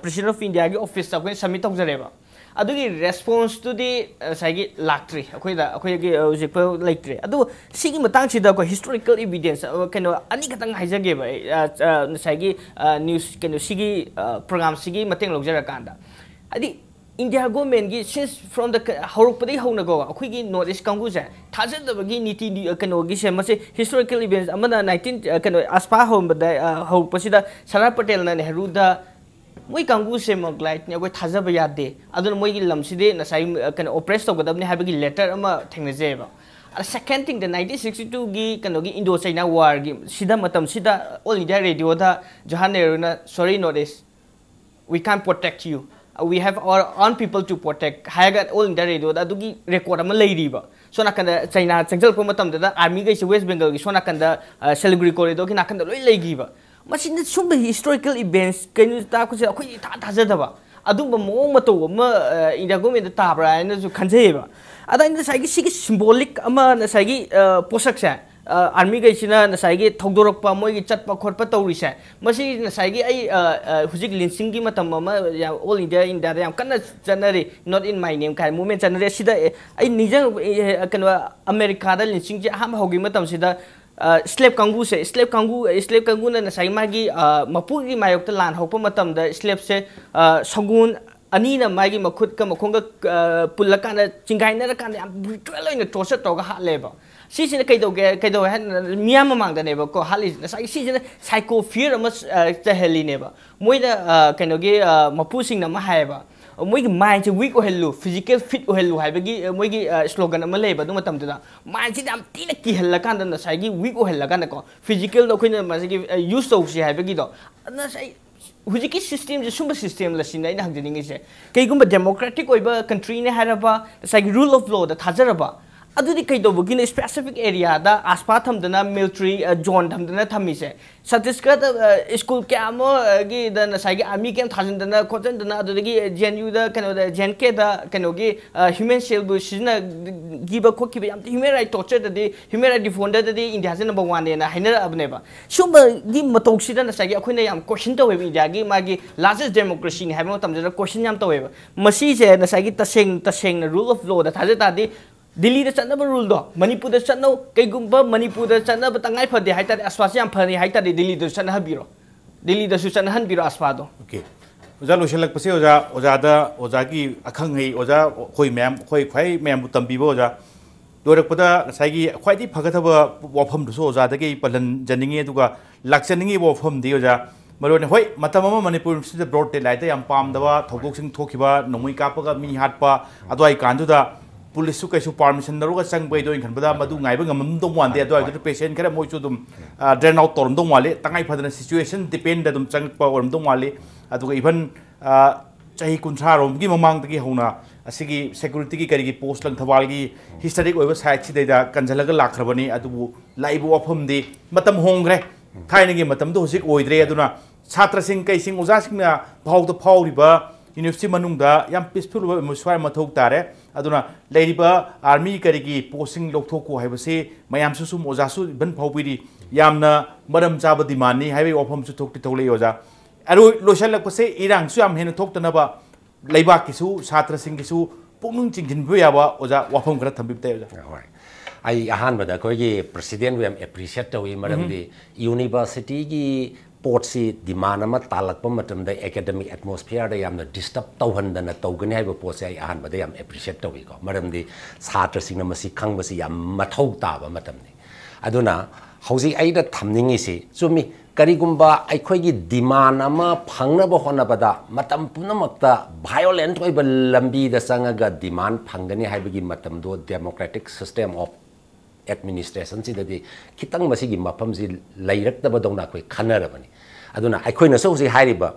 ꯄ꯭ꯔꯦꯁꯤꯗꯦꯟ ꯑꯣꯐ ꯏꯟꯗꯤꯌꯥꯒꯤ ꯑꯣꯐꯤꯁꯇ ꯑꯩꯈꯣꯏꯅ ꯁꯕꯃꯤꯠ ꯇꯧꯖꯔꯦꯕ꯫ ꯑꯗꯨꯒꯤ ꯔꯦꯁꯄꯣꯟꯁꯇꯨꯗꯤ ꯉꯁꯥꯏꯒꯤ ꯂꯥꯛꯇ꯭ꯔꯤ, ꯑꯩꯈꯣꯏꯗ, ꯑꯩꯈꯣꯏꯒꯤ ꯍꯧꯖꯤꯛꯐꯥꯎ ꯂꯩꯇ꯭ꯔꯤ꯫ ꯑꯗꯨ ꯁꯤꯒꯤ ꯃꯇꯥꯡꯁꯤꯗ ꯑꯩꯈꯣꯏ ꯍꯤꯁꯇꯣꯔꯤꯀꯦꯜ ꯏꯕꯤꯗꯦꯟꯁ ꯀꯩꯅꯣ ꯑꯅꯤꯈꯛꯇꯪ ꯍꯥꯏꯖꯒꯦꯕ ꯑꯩ꯫ ꯑ, ꯑ, ꯉꯁꯥꯏꯒꯤ ꯅ꯭ꯌꯨꯁ ꯀꯩꯅꯣ ꯁꯤꯒꯤ ꯄ꯭ꯔꯣꯒ꯭ꯔꯥꯝꯁꯤꯒꯤ ꯃꯇꯦꯡ ꯂꯧꯖꯔꯀꯥꯟꯗ, ꯍꯥꯏꯗꯤ, ꯏꯟꯗꯤꯌꯥ ꯒꯣꯔꯃꯦꯟꯒꯤ ꯁꯤꯟꯁ ꯐ꯭ꯔꯣꯝ ꯗ ꯍꯧꯔꯛꯄꯗꯒꯤ ꯍꯧꯅꯀꯣ, ꯑꯩꯈꯣꯏꯒꯤ ꯅꯣꯔꯠ ꯏꯁ ꯀꯥꯡꯕꯨꯁꯦ ꯊꯥꯖꯗꯕꯒꯤ ꯅꯤꯇꯤ ꯅꯤ- ꯀꯩꯅꯣꯒꯤꯁꯦ, ꯃꯁꯤ ꯍꯤꯁꯇꯣꯔꯤꯀꯦꯜ ꯏꯚꯦꯟꯠ ꯑꯃꯅ ꯅꯥꯏꯟꯇꯤꯟ, ꯀꯩꯅꯣ, ꯑꯁꯄꯥ ꯍꯧꯔꯝꯕꯗ, ꯍꯧꯔꯛꯄꯁꯤꯗ ꯁꯔꯗꯥꯔ ꯄꯇꯦꯜꯅ ꯅꯦꯍꯔꯨꯗ, "ꯃꯣꯏ ꯀꯥꯡꯕꯨꯁꯦ ꯃꯣꯒꯂꯥꯏꯠꯅꯤ, ꯑꯩꯈꯣꯏ ꯊꯥꯖꯕ ꯌꯥꯗꯦ, ꯑꯗꯨꯅ ꯃꯣꯏꯒꯤ ꯂꯝꯁꯤꯗꯤ ꯉꯁꯥꯏ, ꯀꯩꯅꯣ, ꯑꯣꯄ꯭ꯔꯦꯁ ꯇꯧꯒꯗꯕꯅꯤ" ꯍꯥꯏꯕꯒꯤ ꯂꯦꯇꯔ ꯑꯃ ꯊꯦꯡꯅꯖꯩꯑꯕ꯫ ꯑꯗ ꯁꯦꯀꯦꯟ ꯊꯤꯡꯗ, ꯅꯥꯏꯟꯇꯤꯟ ꯁꯤꯛꯁꯇꯤ ꯇꯨꯒꯤ ꯀꯩꯅꯣꯒꯤ ꯏꯟꯗꯣ ꯆꯩꯅꯥ ꯋꯥꯔꯒꯤ ꯁꯤꯗ, ꯃꯇꯝꯁꯤꯗ ꯑꯣꯜ ꯏꯟꯗꯤꯌꯥ ꯔꯦꯗꯤꯑꯣꯗ ꯖꯋꯥꯍꯔ ꯅꯦꯍꯔꯨꯅ, "Sorry, North East, we can't protect you, we have our own people to protect" ꯍꯥꯏꯔꯒ ꯑꯣꯜ ꯏꯟꯗꯤꯌꯥ ꯔꯦꯗꯤꯑꯣꯗ ꯑꯗꯨꯒꯤ ꯔꯦꯀꯣꯔꯗ ꯑꯃ ꯂꯩꯔꯤꯕ꯫ ꯁꯣꯝ ꯅꯥꯀꯟꯗ ꯆꯩꯅꯥ ꯆꯪꯁꯤꯜꯂꯛꯄ ꯃꯇꯝꯗꯨꯗ ꯑꯥꯔꯃꯤꯈꯩꯁꯦ ꯋꯦꯁ ꯕꯦꯡꯒꯜꯒꯤ ꯁꯣꯝ ꯅꯥꯀꯟꯗ, ꯑ, ꯁꯤꯂꯤꯒꯨꯔꯤ ꯀꯣꯔꯤꯗꯣꯔꯒꯤ ꯅꯥꯀꯟꯗ ꯂꯣꯏ ꯂꯩꯈꯤꯕ꯫ ꯃꯁꯤꯅ ꯁꯨꯝꯕ ꯍꯤꯁꯇꯣꯔꯤꯀꯦꯜ ꯏꯚꯦꯟꯠꯁ ꯀꯩꯅꯣ ꯇꯥꯛꯄꯁꯦ ꯑꯩꯈꯣꯏ ꯏꯊꯥ ꯊꯥꯖꯗꯕ ꯑꯗꯨꯒꯨꯝꯕ ꯃꯑꯣꯡ ꯃꯇꯧ ꯑꯃ, ꯑ, ꯏꯟꯗꯤꯌꯥ ꯒꯣꯔꯃꯦꯟꯗ ꯇꯥꯕ꯭ꯔꯥ ꯍꯥꯏꯅꯁꯨ ꯈꯟꯖꯩꯌꯦꯕ꯫ ꯑꯗ ꯑꯩꯅ ꯉꯁꯥꯏꯒꯤ ꯁꯤꯒꯤ ꯁꯤꯝꯕꯣꯂꯤꯛ ꯑꯃ, ꯉꯁꯥꯏꯒꯤ, ꯑ, ꯄꯣꯠꯁꯛꯁꯦ, ꯑ, ꯑꯥꯔꯃꯤꯈꯩꯁꯤꯅ ꯉꯁꯥꯏꯒꯤ ꯊꯧꯗꯣꯔꯛꯄ, ꯃꯣꯏꯒꯤ ꯆꯠꯄ ꯈꯣꯠꯄ ꯇꯧꯔꯤꯁꯦ, ꯃꯁꯤ ꯉꯁꯥꯏꯒꯤ ꯑꯩ, ꯑ, ꯑ, ꯍꯧꯖꯤꯛ ꯂꯤꯟꯁꯤꯡꯒꯤ ꯃꯇꯝ ꯑꯃ ꯌꯥꯝ ꯑꯣꯜ ꯏꯟꯗꯤꯌꯥ, ꯏꯟꯗꯤꯌꯥꯗ ꯌꯥꯝ ꯀꯟꯅ ꯆꯠꯅꯔꯤ, "Not in my name" ꯀꯥꯏꯅ ꯃꯨꯚꯃꯦꯟ ꯆꯠꯅꯔꯤ꯫ ꯑꯁꯤꯗ, ꯑꯦ, ꯑꯩ ꯅꯤꯡꯁꯤꯡ-, ꯑꯦ, ꯀꯩꯅꯣ, ꯑꯃꯦꯔꯤꯀꯥꯗ ꯂꯤꯟꯁꯤꯡꯁꯦ ꯑꯍꯥꯟꯕ ꯍꯧꯈꯤꯕ ꯃꯇꯝꯁꯤꯗ, ꯑ, ꯁ꯭ꯂꯦꯞ ꯀꯥꯡꯕꯨꯁꯦ, ꯁ꯭ꯂꯦꯞ ꯀꯥꯡꯕꯨ, ꯁ꯭ꯂꯦꯞ ꯀꯥꯡꯕꯨꯅ ꯉꯁꯥꯏ ꯃꯥꯒꯤ, ꯑ, ꯃꯄꯨꯒꯤ ꯃꯥꯌꯣꯛꯇ ꯂꯥꯟ ꯍꯧꯔꯛꯄ ꯃꯇꯝꯗ ꯁ꯭ꯂꯦꯞꯁꯦ, ꯑ, ꯁꯒꯣꯜ, ꯑꯅꯤꯅ ꯃꯥꯒꯤ ꯃꯈꯨꯠꯀ ꯃꯈꯣꯡꯒ ꯑ, ꯄꯨꯜꯂꯀꯥꯟꯗ, ꯆꯤꯡꯒꯥꯏꯅꯔꯀꯥꯟꯗ ꯌꯥꯝ ꯕ꯭ꯔꯨꯇꯦꯜ ꯑꯣꯏꯅ ꯇꯣꯔꯆꯔ ꯇꯧꯔꯒ ꯍꯥꯠꯂꯦꯕ꯫ ꯁꯤꯁꯤꯅ ꯀꯩꯗꯧꯒꯦ ꯀꯩꯗꯧꯋꯦ ꯍꯥꯏꯅ ꯃꯤꯌꯥꯝ ꯃꯃꯥꯡꯗꯅꯦꯕꯀꯣ ꯍꯥꯠꯂꯤꯁꯦ꯫ ꯉꯁꯥꯏꯒꯤ ꯁꯤꯁꯤꯅ ꯁꯥꯏꯀꯣ ꯐꯤꯌꯔ ꯑꯃ ꯑ, ꯆꯥꯏꯍꯜꯂꯤꯅꯦꯕ꯫ ꯃꯣꯏꯅ ꯑ, ꯀꯩꯅꯣꯒꯤ ꯑ, ꯃꯄꯨꯁꯤꯡꯅ ꯑꯃ ꯍꯥꯏꯌꯦꯕ, ꯃꯣꯏꯒꯤ ꯃꯥꯏꯟꯁꯦ ꯋꯤꯛ ꯑꯣꯏꯍꯜꯂꯨ, ꯐꯤꯖꯤꯀꯦꯜ ꯐꯤꯠ ꯑꯣꯏꯍꯜꯂꯨ ꯍꯥꯏꯕꯒꯤ ꯑ, ꯃꯣꯏꯒꯤ ꯁ꯭ꯂꯣꯒꯟ ꯑꯃ ꯂꯩꯌꯦꯕ ꯑꯗꯨ ꯃꯇꯝꯗꯨꯗ꯫ ꯃꯥꯏꯟꯁꯤꯗ ꯌꯥꯝ ꯊꯤꯅ ꯀꯤꯍꯜꯂꯀꯥꯟꯗ ꯉꯁꯥꯏꯒꯤ ꯋꯤꯛ ꯑꯣꯏꯍꯜꯂꯀꯥꯟꯗꯀꯣ, ꯐꯤꯖꯤꯀꯦꯜꯗ ꯑꯩꯈꯣꯏꯅ ꯃꯁꯤꯒꯤ ꯌꯨꯁ ꯇꯧꯁꯤ ꯍꯥꯏꯕꯒꯤꯗꯣ꯫ ꯑꯗꯨꯅ ꯉꯁꯥꯏ ꯍꯧꯖꯤꯛꯀꯤ ꯁꯤꯁꯇꯦꯝꯁꯦ, ꯁꯨꯝꯕ ꯁꯤꯁꯇꯦꯝ ꯂꯁꯤꯅ ꯑꯩꯅ ꯍꯪꯖꯅꯤꯡꯉꯤꯁꯦ꯫ ꯀꯩꯒꯨꯝꯕ ꯗꯦꯃꯣꯀ꯭ꯔꯦꯇꯤꯛ ꯑꯣꯏꯕ ꯀꯟꯇ꯭ꯔꯤꯅꯦ ꯍꯥꯏꯔꯕ, ꯉꯁꯥꯏꯒꯤ ꯔꯨꯜ ꯑꯣꯐ ꯂꯣꯗ ꯊꯥꯖꯔꯕ, ꯑꯗꯨꯗꯤ ꯀꯩꯗꯧꯕꯒꯤꯅꯣ ꯁ꯭ꯄꯦꯁꯤꯐꯤꯛ ꯑꯦꯔꯤꯌꯥꯗ ꯑꯥꯁꯄꯥ ꯊꯝꯗꯅ, ꯃꯤꯂꯤꯇꯔꯤ ꯖꯣꯟ ꯊꯝꯗꯅ ꯊꯝꯃꯤꯁꯦ? ꯁꯠꯇꯤꯁꯒꯔꯗ ꯁ꯭ꯀꯨꯜ ꯀꯌꯥ ꯑꯃꯒꯤꯗ ꯉꯁꯥꯏꯒꯤ ꯑꯥꯔꯃꯤ ꯀꯦꯝ ꯊꯥꯖꯤꯟꯗꯅ ꯈꯣꯠꯆꯤꯟꯗꯅ, ꯑꯗꯨꯗꯒꯤ ꯖꯦ ꯑꯦꯟ ꯌꯨꯗ, ꯀꯩꯅꯣꯗ, ꯖꯦ ꯑꯦꯟ ꯀꯦꯗ ꯀꯩꯅꯣꯒꯤ ꯍ꯭ꯌꯨꯃꯦꯟ ꯁꯦꯜꯕꯨ ꯁꯤꯖꯤꯟꯅꯈꯤꯕ ꯈꯣꯠꯈꯤꯕ, ꯌꯥꯝ ꯍ꯭ꯌꯨꯃꯦꯟ ꯔꯥꯏꯠ ꯇꯣꯔꯆꯔꯗꯗꯤ, ꯍ꯭ꯌꯨꯃꯦꯟ ꯔꯥꯏꯠ ꯗꯤꯐꯣꯟꯗꯔꯗꯗꯤ ꯏꯟꯗꯤꯌꯥꯁꯦ ꯅꯝꯕꯔ ꯋꯥꯟꯅꯦꯅ ꯍꯥꯏꯅꯔꯛꯑꯕꯅꯦꯕ꯫ ꯁꯨꯝꯕꯒꯤ ꯃꯇꯧꯁꯤꯗ ꯉꯁꯥꯏꯒꯤ ꯑꯩꯈꯣꯏꯅ ꯌꯥꯝ ꯀꯣꯏꯁꯟ ꯇꯧꯋꯦꯕ, ꯏꯟꯗꯤꯌꯥꯒꯤ ꯃꯥꯒꯤ ꯂꯥꯔꯖꯦꯁ ꯗꯦꯃꯣꯀ꯭ꯔꯦꯁꯤꯅꯤ ꯍꯥꯏꯕ ꯃꯇꯝꯁꯤꯗ ꯀꯣꯏꯁꯟ ꯌꯥꯝ ꯇꯧꯋꯦꯕ꯫ ꯃꯁꯤꯁꯦ ꯉꯁꯥꯏꯒꯤ ꯇꯁꯦꯡ ꯇꯁꯦꯡꯅ ꯔꯨꯜ ꯑꯣꯐ ꯂꯣꯗ ꯊꯥꯖ ꯇꯥꯔꯗꯤ, ꯗꯤꯜꯂꯤꯗ ꯆꯠꯅꯕ ꯔꯨꯜꯗꯣ ꯃꯅꯤꯄꯨꯔꯗ ꯆꯠꯅꯧ꯫ ꯀꯩꯒꯨꯝꯕ ꯃꯅꯤꯄꯨꯔꯗ ꯆꯠꯅꯕ ꯇꯉꯥꯏ ꯐꯗꯦ ꯍꯥꯏ ꯇꯥꯔꯗꯤ, ꯑꯁ꯭ꯋꯥꯁꯤ ꯌꯥꯝ ꯐꯔꯦ ꯍꯥꯏ ꯇꯥꯔꯗꯤ, ꯗꯤꯜꯂꯤꯗꯁꯨ ꯆꯠꯅꯍꯟꯕꯤꯔꯣ, ꯗꯤꯜꯂꯤꯗꯁꯨ ꯆꯠꯅꯍꯟꯕꯤꯔꯣ ꯑꯁ꯭ꯋꯥꯗꯣ꯫ ꯑꯣꯀꯦ꯫ ꯑꯣꯖꯥ, ꯂꯣꯏꯁꯤꯜꯂꯛꯄꯁꯦ, ꯑꯣꯖꯥ, ꯑꯣꯖꯥꯗ, ꯑꯣꯖꯥꯒꯤ ꯑꯈꯪꯍꯩ, ꯑꯣꯖꯥ, ꯑꯩꯈꯣꯏ ꯃꯌꯥꯝ, ꯑꯩꯈꯣꯏ ꯈ꯭ꯋꯥꯏ ꯃꯌꯥꯝꯕꯨ ꯇꯝꯕꯤꯕ ꯑꯣꯖꯥ, ꯂꯣꯏꯔꯛꯄꯗ ꯉꯁꯥꯏꯒꯤ ꯈ꯭ꯋꯥꯏꯗꯒꯤ ꯐꯒꯗꯕ ꯋꯥꯐꯝꯗꯨꯁꯨ ꯑꯣꯖꯥꯗꯒꯤ ꯑꯩ ꯄꯜꯍꯟꯖꯅꯤꯡꯉꯤ꯫ ꯑꯗꯨꯒ ꯂꯥꯛꯆꯅꯤꯡꯉꯤꯕ ꯋꯥꯐꯝꯗꯤ, ꯑꯣꯖꯥ, ꯃꯔꯨꯑꯣꯏꯅ, ꯍꯣꯏ, ꯃꯇꯝ ꯑꯃ ꯃꯅꯤꯄꯨꯔꯁꯤꯗ ꯕ꯭ꯔꯣꯗ ꯗꯦ ꯂꯥꯏꯠꯇ ꯌꯥꯝ ꯄꯥꯝꯗꯕ ꯊꯧꯗꯣꯛꯁꯤꯡ ꯊꯣꯛꯈꯤꯕ, ꯅꯣꯡꯃꯩ ꯀꯥꯞꯄꯒ ꯃꯤ ꯍꯥꯠꯄ, ꯑꯗꯨꯋꯥꯏ ꯀꯥꯟꯗꯨꯗ ꯄꯨꯂꯤꯁꯁꯨ ꯀꯩꯁꯨ ꯄꯥꯔꯃꯤꯁꯟ ꯂꯧꯔꯒ ꯆꯪꯕꯩꯗꯣ ꯑꯩꯅ ꯈꯟꯕꯗ ꯃꯗꯨ ꯉꯥꯏꯕ ꯉꯝꯃꯝꯗꯧ ꯃꯥꯟꯗꯦ꯫ ꯑꯗꯨꯋꯥꯏꯗꯨꯗ ꯄꯦꯁꯦꯟ ꯈꯔ ꯃꯣꯏꯁꯨ ꯑꯗꯨꯝ ꯗ꯭ꯔꯦꯟ ꯑꯥꯎꯠ ꯇꯧꯔꯝꯗꯧ ꯃꯥꯜꯂꯤ꯫ ꯇꯉꯥꯏ ꯐꯗꯅ ꯁꯤꯆꯨꯋꯦꯁꯟ ꯗꯤꯄꯦꯟꯗ ꯑꯗꯨꯝ ꯆꯪꯉꯛꯄ ꯑꯣꯏꯔꯝꯗꯧ ꯃꯥꯜꯂꯤ꯫ ꯑꯗꯨꯒ ꯏꯚꯟ ꯆꯍꯤ ꯀꯨꯟꯊ꯭ꯔꯥ ꯔꯣꯝꯒꯤ ꯃꯃꯥꯡꯗꯒꯤ ꯍꯧꯅ ꯑꯁꯤꯒꯤ ꯁꯦꯀ꯭ꯌꯨꯔꯤꯇꯤꯒꯤ ꯀꯔꯤꯒꯤ ꯄꯣꯁ ꯂꯪꯊꯕꯥꯜꯒꯤ ꯍꯤꯁꯇꯣꯔꯤꯛ ꯑꯣꯏꯕ ꯁꯥꯏꯠꯁꯤꯗꯩꯗ ꯀꯟꯁꯤꯜꯂꯒ ꯂꯥꯛꯈ꯭ꯔꯕꯅꯤ꯫ ꯑꯗꯨꯕꯨ ꯂꯥꯛꯏꯕ ꯋꯥꯐꯝꯗꯤ ꯃꯇꯝ ꯍꯣꯡꯈ꯭ꯔꯦ, ꯊꯥꯏꯅꯒꯤ ꯃꯇꯝꯗꯣ ꯍꯧꯖꯤꯛ ꯑꯣꯏꯗ꯭ꯔꯦ꯫ ꯑꯗꯨꯅ ꯁꯥꯇ꯭ꯔꯁꯤꯡ ꯀꯩꯁꯤꯡ ꯑꯣꯖꯥꯁꯤꯡꯅ ꯐꯥꯎꯗ ꯐꯥꯎꯔꯤꯕ ꯌꯨꯅꯤꯚꯔꯁꯤꯇꯤ ꯃꯅꯨꯡꯗ ꯌꯥꯝ ꯄꯤꯁꯐꯨꯜ ꯑꯣꯏꯕ ꯑꯦꯠꯃꯣꯁꯐꯤꯌꯥꯔ ꯃꯊꯧ ꯇꯥꯔꯦ꯫ ꯑꯗꯨꯅ ꯂꯩꯔꯤꯕ ꯑꯥꯔꯃꯤ ꯀꯔꯤꯒꯤ ꯄꯣꯁꯁꯤꯡ ꯂꯧꯊꯣꯛꯀꯣ ꯍꯥꯏꯕꯁꯤ ꯃꯌꯥꯝꯁꯨ ꯁꯨꯝ ꯑꯣꯖꯥꯁꯨ ꯏꯚꯟ ꯐꯥꯎꯕꯤꯔꯤ, ꯌꯥꯝꯅ ꯃꯔꯝ ꯆꯥꯕ ꯗꯤꯃꯥꯟꯅꯤ ꯍꯥꯏꯕꯒꯤ ꯋꯥꯐꯝꯁꯨ ꯊꯣꯛꯇꯤ ꯊꯣꯛꯂꯛꯏ ꯑꯣꯖꯥ꯫ ꯑꯔꯣꯏ ꯂꯣꯏꯁꯤꯜꯂꯛꯄꯁꯦ, ꯏꯔꯥꯡꯁꯨ ꯌꯥꯝ ꯍꯦꯟꯅ ꯊꯣꯛꯇꯅꯕ ꯂꯩꯕꯥꯛꯀꯤꯁꯨ ꯁꯥꯇ꯭ꯔꯁꯤꯡꯒꯤꯁꯨ ꯄꯨꯛꯅꯤꯡ ꯆꯤꯡꯁꯤꯟꯕꯤꯕ ꯌꯥꯕ ꯑꯣꯖꯥ ꯋꯥꯐꯝ ꯈꯔ ꯊꯝꯕꯤꯕ ꯇꯥꯏ ꯑꯣꯖꯥ꯫ ꯍꯣꯏ꯫ ꯑꯩ ꯑꯍꯥꯟꯕꯗ ꯑꯩꯈꯣꯏꯒꯤ ꯄ꯭ꯔꯁꯤꯗꯦꯟꯕꯨ ꯌꯥꯝ ꯑꯦꯄ꯭ꯔꯤꯁꯤꯌꯦꯠ ꯇꯧꯏ, ꯃꯔꯝꯗꯤ ꯌꯨꯅꯤꯚꯔꯁꯤꯇꯤꯒꯤ ꯄꯣꯠꯁꯤ ꯗꯤꯃꯥꯟ ꯑꯃ ꯇꯥꯜꯂꯛꯄ ꯃꯇꯝꯗ ꯑꯦꯀꯥꯗꯃꯤꯛ ꯑꯦꯠꯃꯣꯁꯐꯤꯌꯔꯗ ꯌꯥꯝꯅ ꯗꯤꯁꯇꯔꯕ ꯇꯧꯍꯟꯗꯅ ꯇꯧꯒꯅꯤ ꯍꯥꯏꯕ ꯄꯣꯠꯁꯦ ꯑꯩ ꯑꯍꯥꯟꯕꯗ ꯌꯥꯝ ꯑꯦꯄ꯭ꯔꯤꯁꯤꯌꯦꯠ ꯇꯧꯏꯀꯣ꯫ ꯃꯔꯝꯗꯤ ꯁꯥꯇ꯭ꯔꯁꯤꯡꯅ ꯃꯁꯤ ꯈꯪꯕꯁꯤ ꯌꯥꯝ ꯃꯊꯧ ꯇꯥꯕ ꯃꯇꯝꯅꯤ꯫ ꯑꯗꯨꯅ ꯍꯧꯖꯤꯛ ꯑꯩꯅ ꯊꯝꯅꯤꯡꯉꯤꯁꯤ ꯆꯨꯝꯃꯤ, ꯀꯔꯤꯒꯨꯝꯕ ꯑꯩꯈꯣꯏꯒꯤ ꯗꯤꯃꯥꯟ ꯑꯃ ꯐꯪꯅꯕ ꯍꯣꯠꯅꯕꯗ ꯃꯇꯝ ꯄꯨꯝꯅꯃꯛꯇ ꯚꯥꯏꯑꯣꯂꯦꯟꯠ ꯑꯣꯏꯕ ꯂꯝꯕꯤꯗ ꯆꯪꯉꯒ ꯗꯤꯃꯥꯟ ꯐꯪꯒꯅꯤ ꯍꯥꯏꯕꯒꯤ ꯃꯇꯝꯗꯣ ꯗꯦꯃꯣꯀ꯭ꯔꯦꯇꯤꯛ ꯁꯤꯁꯇꯦꯝ ꯑꯣꯐ ꯑꯦꯗꯃꯤꯅꯤꯁꯇ꯭ꯔꯦꯁꯟꯁꯤꯗꯗꯤ ꯈꯤꯇꯪ ꯃꯁꯤꯒꯤ ꯃꯐꯝꯁꯤ ꯂꯩꯔꯛꯇꯕꯗꯧꯅ ꯑꯩꯈꯣꯏ ꯈꯟꯅꯔꯕꯅꯤ꯫ ꯑꯗꯨꯅ ꯑꯩꯈꯣꯏꯅꯁꯨ ꯍꯧꯖꯤꯛ ꯍꯥꯏꯔꯤꯕ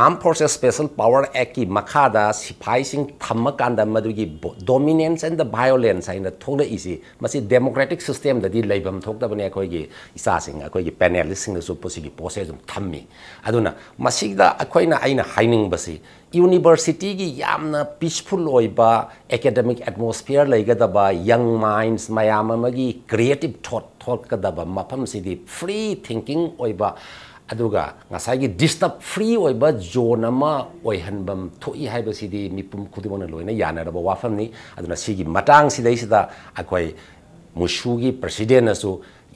Armed Forces Special Power Actꯀꯤ ꯃꯈꯥꯗ ꯁꯤꯐꯥꯏꯁꯤꯡ ꯊꯝꯃꯀꯥꯟꯗ ꯃꯗꯨꯒꯤ dominance and the violence ꯍꯥꯏꯅ ꯊꯣꯛꯂꯛꯏꯁꯤ, ꯃꯁꯤ ꯗꯦꯃꯣꯀ꯭ꯔꯦꯇꯤꯛ ꯁꯤꯁꯇꯦꯝꯗꯗꯤ ꯂꯩꯐꯝ ꯊꯣꯛꯇꯕꯅꯤ꯫ ꯑꯩꯈꯣꯏꯒꯤ ꯏꯆꯥꯁꯤꯡ, ꯑꯩꯈꯣꯏꯒꯤ ꯄꯦꯅꯦꯂꯤꯁꯁꯤꯡꯅꯁꯨ ꯃꯁꯤꯒꯤ ꯄꯣꯠꯁꯦ ꯑꯗꯨꯝ ꯊꯝꯃꯤ꯫ ꯑꯗꯨꯅ ꯃꯁꯤꯗ ꯑꯩꯈꯣꯏꯅ, ꯑꯩꯅ ꯍꯥꯏꯅꯤꯡꯕꯁꯤ, ꯌꯨꯅꯤꯚꯔꯁꯤꯇꯤꯒꯤ ꯌꯥꯝꯅ ꯄꯤꯁꯐꯨꯜ ꯑꯣꯏꯕ ꯑꯦꯀꯥꯗꯃꯤꯛ ꯑꯦꯠꯃꯣꯁꯐꯤꯌꯔ ꯂꯩꯒꯗꯕ, ꯌꯪ ꯃꯥꯏꯟꯁ ꯃꯌꯥꯝ ꯑꯃꯒꯤ ꯀ꯭ꯔꯤꯌꯦꯇꯤꯞ ꯊꯣꯠ ꯊꯣꯛꯀꯗꯕ ꯃꯐꯝꯁꯤꯗꯤ ꯐ꯭ꯔꯤ ꯊꯤꯡꯀꯤꯡ ꯑꯣꯏꯕ, ꯑꯗꯨꯒ ꯉꯁꯥꯏꯒꯤ ꯗꯤꯁꯇꯔꯕ ꯐ꯭ꯔꯤ ꯑꯣꯏꯕ ꯖꯣꯟ ꯑꯃ ꯑꯣꯏꯍꯟꯐꯝ ꯊꯣꯛꯏ ꯍꯥꯏꯕꯁꯤꯗꯤ ꯃꯤꯄꯨꯝ ꯈꯨꯗꯤꯡꯃꯛꯅ ꯂꯣꯏꯅ ꯌꯥꯅꯔꯕ ꯋꯥꯐꯝꯅꯤ꯫ ꯑꯗꯨꯅ ꯁꯤꯒꯤ ꯃꯇꯥꯡꯁꯤꯗꯩꯁꯤꯗ ꯑꯩꯈꯣꯏ ꯃꯨꯁꯨꯒꯤ ꯄ꯭ꯔꯁꯤꯗꯦꯟꯅꯁꯨ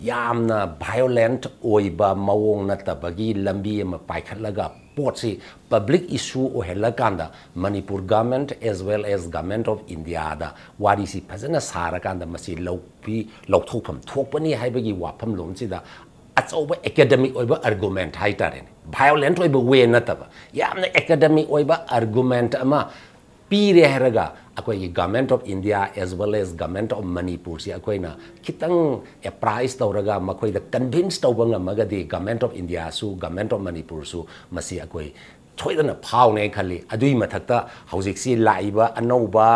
ꯌꯥꯝꯅ ꯚꯥꯏꯑꯣꯂꯦꯟꯠ ꯑꯣꯏꯕ ꯃꯑꯣꯡ ꯅꯠꯇꯕꯒꯤ ꯂꯝꯕꯤ ꯑꯃ ꯄꯥꯏꯈꯠꯂꯒ ꯄꯣꯠꯁꯤ ꯄꯕ꯭ꯂꯤꯛ ꯏꯁꯨ ꯑꯣꯏꯍꯜꯂꯀꯥꯟꯗ Manipur ꯒꯃꯦꯟꯠ as well as Government of Indiaꯗ ꯋꯥꯔꯤꯁꯤ ꯐꯖꯅ ꯁꯥꯔꯀꯥꯟꯗ ꯃꯁꯤ ꯂꯧꯄꯤ-, ꯂꯧꯊꯣꯛꯐꯝ ꯊꯣꯛꯄꯅꯤ ꯍꯥꯏꯕꯒꯤ ꯋꯥꯐꯝꯂꯣꯟꯁꯤꯗ ꯑꯆꯧꯕ ꯑꯦꯀꯥꯗꯃꯤꯛ ꯑꯣꯏꯕ ꯑꯥꯔꯒꯨꯃꯦꯟꯠ ꯍꯥꯏꯇꯥꯔꯦꯅꯦ, ꯚꯥꯏꯑꯣꯂꯦꯟꯠ ꯑꯣꯏꯕ ꯋꯦ ꯅꯠꯇꯕ, ꯌꯥꯝꯅ ꯑꯦꯀꯥꯗꯃꯤꯛ ꯑꯣꯏꯕ ꯑꯥꯔꯒꯨꯃꯦꯟꯠ ꯑꯃ ꯄꯤꯔꯦ ꯍꯥꯏꯔꯒ ꯑꯩꯈꯣꯏꯒꯤ Government of India as well as Government of ꯃꯅꯤꯄꯨꯔꯁꯤ ꯑꯩꯈꯣꯏꯅ ꯈꯤꯇꯪ ꯑꯦꯄ꯭ꯔꯥꯏꯁ ꯇꯧꯔꯒ ꯃꯈꯣꯏꯗ ꯀꯟꯚꯤꯟꯁ ꯇꯧꯕ ꯉꯝꯃꯒꯗꯤ Government of Indiaꯁꯨ, Government of ꯃꯅꯤꯄꯨꯔꯁꯨ ꯃꯁꯤ ꯑꯩꯈꯣꯏ ꯁꯣꯏꯗꯅ ꯐꯥꯎꯅꯦ ꯈꯜꯂꯤ꯫ ꯑꯗꯨꯒꯤ ꯃꯊꯛꯇ ꯍꯧꯖꯤꯛꯁꯤ ꯂꯥꯛꯏꯕ ꯑꯅꯧꯕ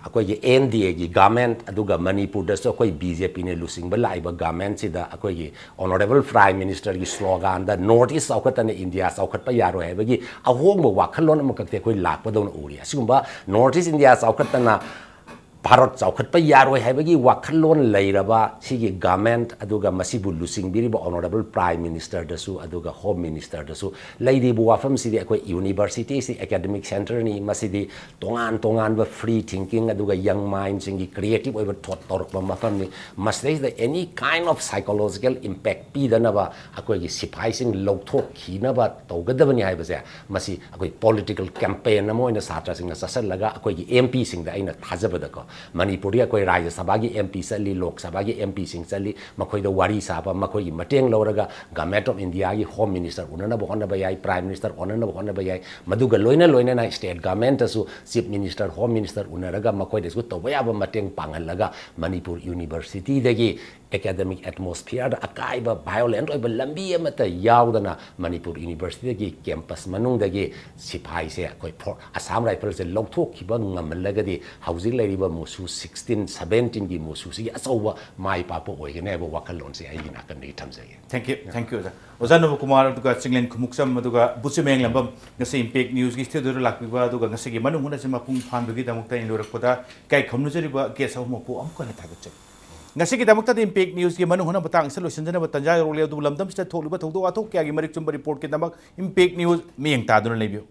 ꯑꯩꯈꯣꯏꯒꯤ NDAꯒꯤ ꯒꯃꯦꯟꯠ, ꯑꯗꯨꯒ ꯃꯅꯤꯄꯨꯔꯗꯁꯨ ꯑꯩꯈꯣꯏ BJPꯅ ꯂꯨꯆꯤꯡꯕ ꯂꯥꯛꯏꯕ ꯒꯃꯦꯟꯠꯁꯤꯗ ꯑꯩꯈꯣꯏꯒꯤ ꯑꯣꯅꯔꯦꯕꯜ ꯄ꯭ꯔꯥꯏꯝ ꯃꯤꯅꯤꯁꯇꯔꯒꯤ ꯁ꯭ꯂꯣꯒꯥꯟꯗ "North East ꯆꯥꯎꯈꯠꯇꯅ ꯏꯟꯗꯤꯌꯥ ꯆꯥꯎꯈꯠꯄ ꯌꯥꯔꯣꯏ" ꯍꯥꯏꯕꯒꯤ ꯑꯍꯣꯡꯕ ꯋꯥꯈꯜꯂꯣꯟ ꯑꯃꯈꯛꯇꯤ ꯑꯩꯈꯣꯏ ꯂꯥꯛꯄꯗꯧꯅ ꯎꯔꯤ꯫ ꯑꯁꯤꯒꯨꯝꯕ "North East India ꯆꯥꯎꯈꯠꯇꯅ ꯚꯥꯔꯠ ꯆꯥꯎꯈꯠꯄ ꯌꯥꯔꯣꯏ ꯍꯥꯏꯕꯒꯤ ꯋꯥꯈꯜꯂꯣꯟ ꯂꯩꯔꯕ ꯁꯤꯒꯤ ꯒꯃꯦꯟꯠ, ꯑꯗꯨꯒ ꯃꯁꯤꯕꯨ ꯂꯨꯆꯤꯡꯕꯤꯔꯤꯕ ꯑꯣꯅꯔꯦꯕꯜ ꯄ꯭ꯔꯥꯏꯝ ꯃꯤꯅꯤꯁꯇꯔꯗꯁꯨ ꯑꯗꯨꯒ ꯍꯣꯝ ꯃꯤꯅꯤꯁꯇꯔꯗꯁꯨ ꯂꯩꯔꯤꯕ ꯋꯥꯐꯝꯁꯤꯗꯤ, ꯑꯩꯈꯣꯏ ꯌꯨꯅꯤꯚꯔꯁꯤꯇꯤꯁꯤ ꯑꯦꯀꯥꯗꯃꯤꯛ ꯁꯦꯟꯇꯔꯅꯤ, ꯃꯁꯤꯗꯤ ꯇꯣꯉꯥꯟ ꯇꯣꯉꯥꯟꯕ ꯐ꯭ꯔꯤ ꯊꯤꯡꯀꯤꯡ ꯑꯗꯨꯒ ꯌꯪ ꯃꯥꯏꯟꯁꯤꯡꯒꯤ ꯀ꯭ꯔꯤꯌꯦꯇꯤꯞ ꯑꯣꯏꯕ ꯊꯣꯠ ꯇꯧꯔꯛꯄ ꯃꯐꯝꯅꯤ꯫ ꯃꯁꯤꯗꯩꯁꯤꯗ ꯑꯦꯅꯤ ꯀꯥꯏꯟ ꯑꯣꯐ ꯁꯥꯏꯀꯣꯂꯣꯖꯤꯀꯦꯜ ꯏꯝꯄꯦꯛ ꯄꯤꯗꯅꯕ ꯑꯩꯈꯣꯏꯒꯤ ꯁꯤꯐꯥꯏꯁꯤꯡ ꯂꯧꯊꯣꯛꯈꯤꯅꯕ ꯇꯧꯒꯗꯕꯅꯤ ꯍꯥꯏꯕꯁꯦ, ꯃꯁꯤ ꯑꯩꯈꯣꯏ ꯄꯣꯂꯤꯇꯤꯀꯦꯜ ꯀꯦꯝꯄꯦꯟ ꯑꯃ ꯑꯣꯏꯅ ꯁꯥꯇ꯭ꯔꯁꯤꯡꯅ ꯆꯠꯁꯤꯜꯂꯒ, ꯑꯩꯈꯣꯏꯒꯤ ꯑꯦꯝ ꯄꯤꯁꯤꯡꯗ ꯑꯩꯅ ꯊꯥꯖꯕꯗꯀꯣ, ꯃꯅꯤꯄꯨꯔꯗꯤ ꯑꯩꯈꯣꯏ ꯔꯥꯖ꯭ꯌ ꯁꯚꯥꯒꯤ ꯑꯦꯝ ꯄꯤ ꯆꯠꯂꯤ, ꯂꯣꯛ ꯁꯚꯥꯒꯤ ꯑꯦꯝ ꯄꯤꯁꯤꯡ ꯆꯠꯂꯤ, ꯃꯈꯣꯏꯗ ꯋꯥꯔꯤ ꯁꯥꯕ, ꯃꯈꯣꯏꯒꯤ ꯃꯇꯦꯡ ꯂꯧꯔꯒ ꯒꯃꯦꯟꯠ ꯑꯣꯐ ꯏꯟꯗꯤꯌꯥꯒꯤ ꯍꯣꯝ ꯃꯤꯅꯤꯁꯇꯔ ꯎꯅꯅꯕ ꯍꯣꯠꯅꯕ ꯌꯥꯏ, ꯄ꯭ꯔꯥꯏꯝ ꯃꯤꯅꯤꯁꯇꯔ ꯎꯅꯅꯕ ꯍꯣꯠꯅꯕ ꯌꯥꯏ꯫ ꯃꯗꯨꯒ ꯂꯣꯏꯅ ꯂꯣꯏꯅꯅ ꯁ꯭ꯇꯦꯠ ꯒꯃꯦꯟꯠꯇꯁꯨ ꯆꯤꯐ ꯃꯤꯅꯤꯁꯇꯔ, ꯍꯣꯝ ꯃꯤꯅꯤꯁꯇꯔ ꯎꯅꯔꯒ ꯃꯈꯣꯏꯗꯁꯨ ꯇꯧꯕ ꯌꯥꯕ ꯃꯇꯦꯡ ꯄꯥꯡꯍꯜꯂꯒ ꯃꯅꯤꯄꯨꯔ ꯌꯨꯅꯤꯚꯔꯁꯤꯇꯤꯗꯒꯤ ꯑꯦꯀꯥꯗꯃꯤꯛ ꯑꯦꯠꯃꯣꯁꯐꯤꯌꯔꯗ ꯑꯀꯥꯏꯕ, ꯚꯥꯏꯑꯣꯂꯦꯟꯠ ꯑꯣꯏꯕ ꯂꯝꯕꯤ ꯑꯃꯠꯇ ꯌꯥꯎꯗꯅ ꯃꯅꯤꯄꯨꯔ ꯌꯨꯅꯤꯚꯔꯁꯤꯇꯤꯒꯤ ꯀꯦꯝꯄꯁ ꯃꯅꯨꯡꯗꯒꯤ ꯁꯤꯐꯥꯏꯁꯦ, ꯑꯩꯈꯣꯏ ꯐꯣꯔ-, ꯑꯁꯥꯝ ꯔꯥꯏꯐꯜꯁꯦ ꯂꯧꯊꯣꯛꯈꯤꯕ ꯉꯝꯍꯜꯂꯒꯗꯤ ꯍꯧꯖꯤꯛ ꯂꯩꯔꯤꯕ ꯃꯨꯁꯨ ꯁꯤꯛꯁꯇꯤꯟ ꯁꯕꯦꯟꯇꯤꯟꯒꯤ ꯃꯨꯁꯨꯁꯤꯒꯤ ꯑꯆꯧꯕ ꯃꯥꯏ ꯄꯥꯛꯄ ꯑꯣꯏꯒꯅꯤ ꯍꯥꯏꯕ ꯋꯥꯈꯜꯂꯣꯟꯁꯦ ꯑꯩꯒꯤ ꯅꯥꯀꯟꯗꯒꯤ ꯊꯝꯖꯒꯦ꯫ Thank you, thank you, ꯑꯣꯖꯥ꯫ ꯑꯣꯖꯥ ꯅꯕꯀꯨꯃꯥꯔ ꯑꯗꯨꯒ ꯆꯤꯡꯂꯦꯟ ꯈꯨꯃꯨꯛꯆꯝ ꯑꯗꯨꯒ ꯕꯨꯆꯤꯃꯦꯡ ꯂꯝꯕꯝ ꯉꯁꯤ ꯏꯝꯄꯦꯛ ꯅ꯭ꯌꯨꯁꯀꯤ ꯁ꯭ꯇꯨꯗꯤꯑꯣꯗ ꯂꯥꯛꯄꯤꯕ ꯑꯗꯨꯒ ꯉꯁꯤꯒꯤ ꯃꯅꯨꯡ ꯍꯨꯠꯅꯁꯤ ꯃꯄꯨꯡ ꯐꯥꯍꯟꯕꯒꯤꯗꯃꯛꯇ ꯑꯩꯅ ꯂꯣꯏꯔꯛꯄꯗ ꯏꯀꯥꯏ ꯈꯨꯝꯅꯖꯔꯤꯕ ꯒꯦꯁ ꯑꯍꯨꯝꯃꯛꯄꯨ ꯑꯃꯨꯛ ꯍꯟꯅ ꯊꯥꯒꯠꯆꯔꯤ꯫ ꯉꯁꯤꯒꯤꯗꯃꯛꯇꯗꯤ ꯏꯝꯄꯦꯛ ꯅ꯭ꯌꯨꯁꯀꯤ ꯃꯅꯨꯡ ꯍꯨꯠꯅ ꯃꯇꯥꯡ ꯑꯁꯤꯗ ꯂꯣꯏꯁꯤꯟꯖꯅꯕ ꯇꯥꯟꯖꯥ ꯌꯧꯔꯛꯂꯦ, ꯑꯗꯨꯕꯨ ꯂꯝꯗꯝꯁꯤꯗ ꯊꯣꯛꯂꯤꯕ ꯊꯧꯗꯣꯛ ꯋꯥꯊꯣꯛ ꯀꯌꯥꯒꯤ ꯃꯔꯤꯛ ꯆꯨꯝꯕ ꯔꯤꯄꯣꯔꯠꯀꯤꯗꯃꯛ ꯏꯝꯄꯦꯛ ꯅ꯭ꯌꯨꯁ ꯃꯤꯠꯌꯦꯡ ꯇꯥꯗꯨꯅ ꯂꯩꯕꯤꯌꯨ꯫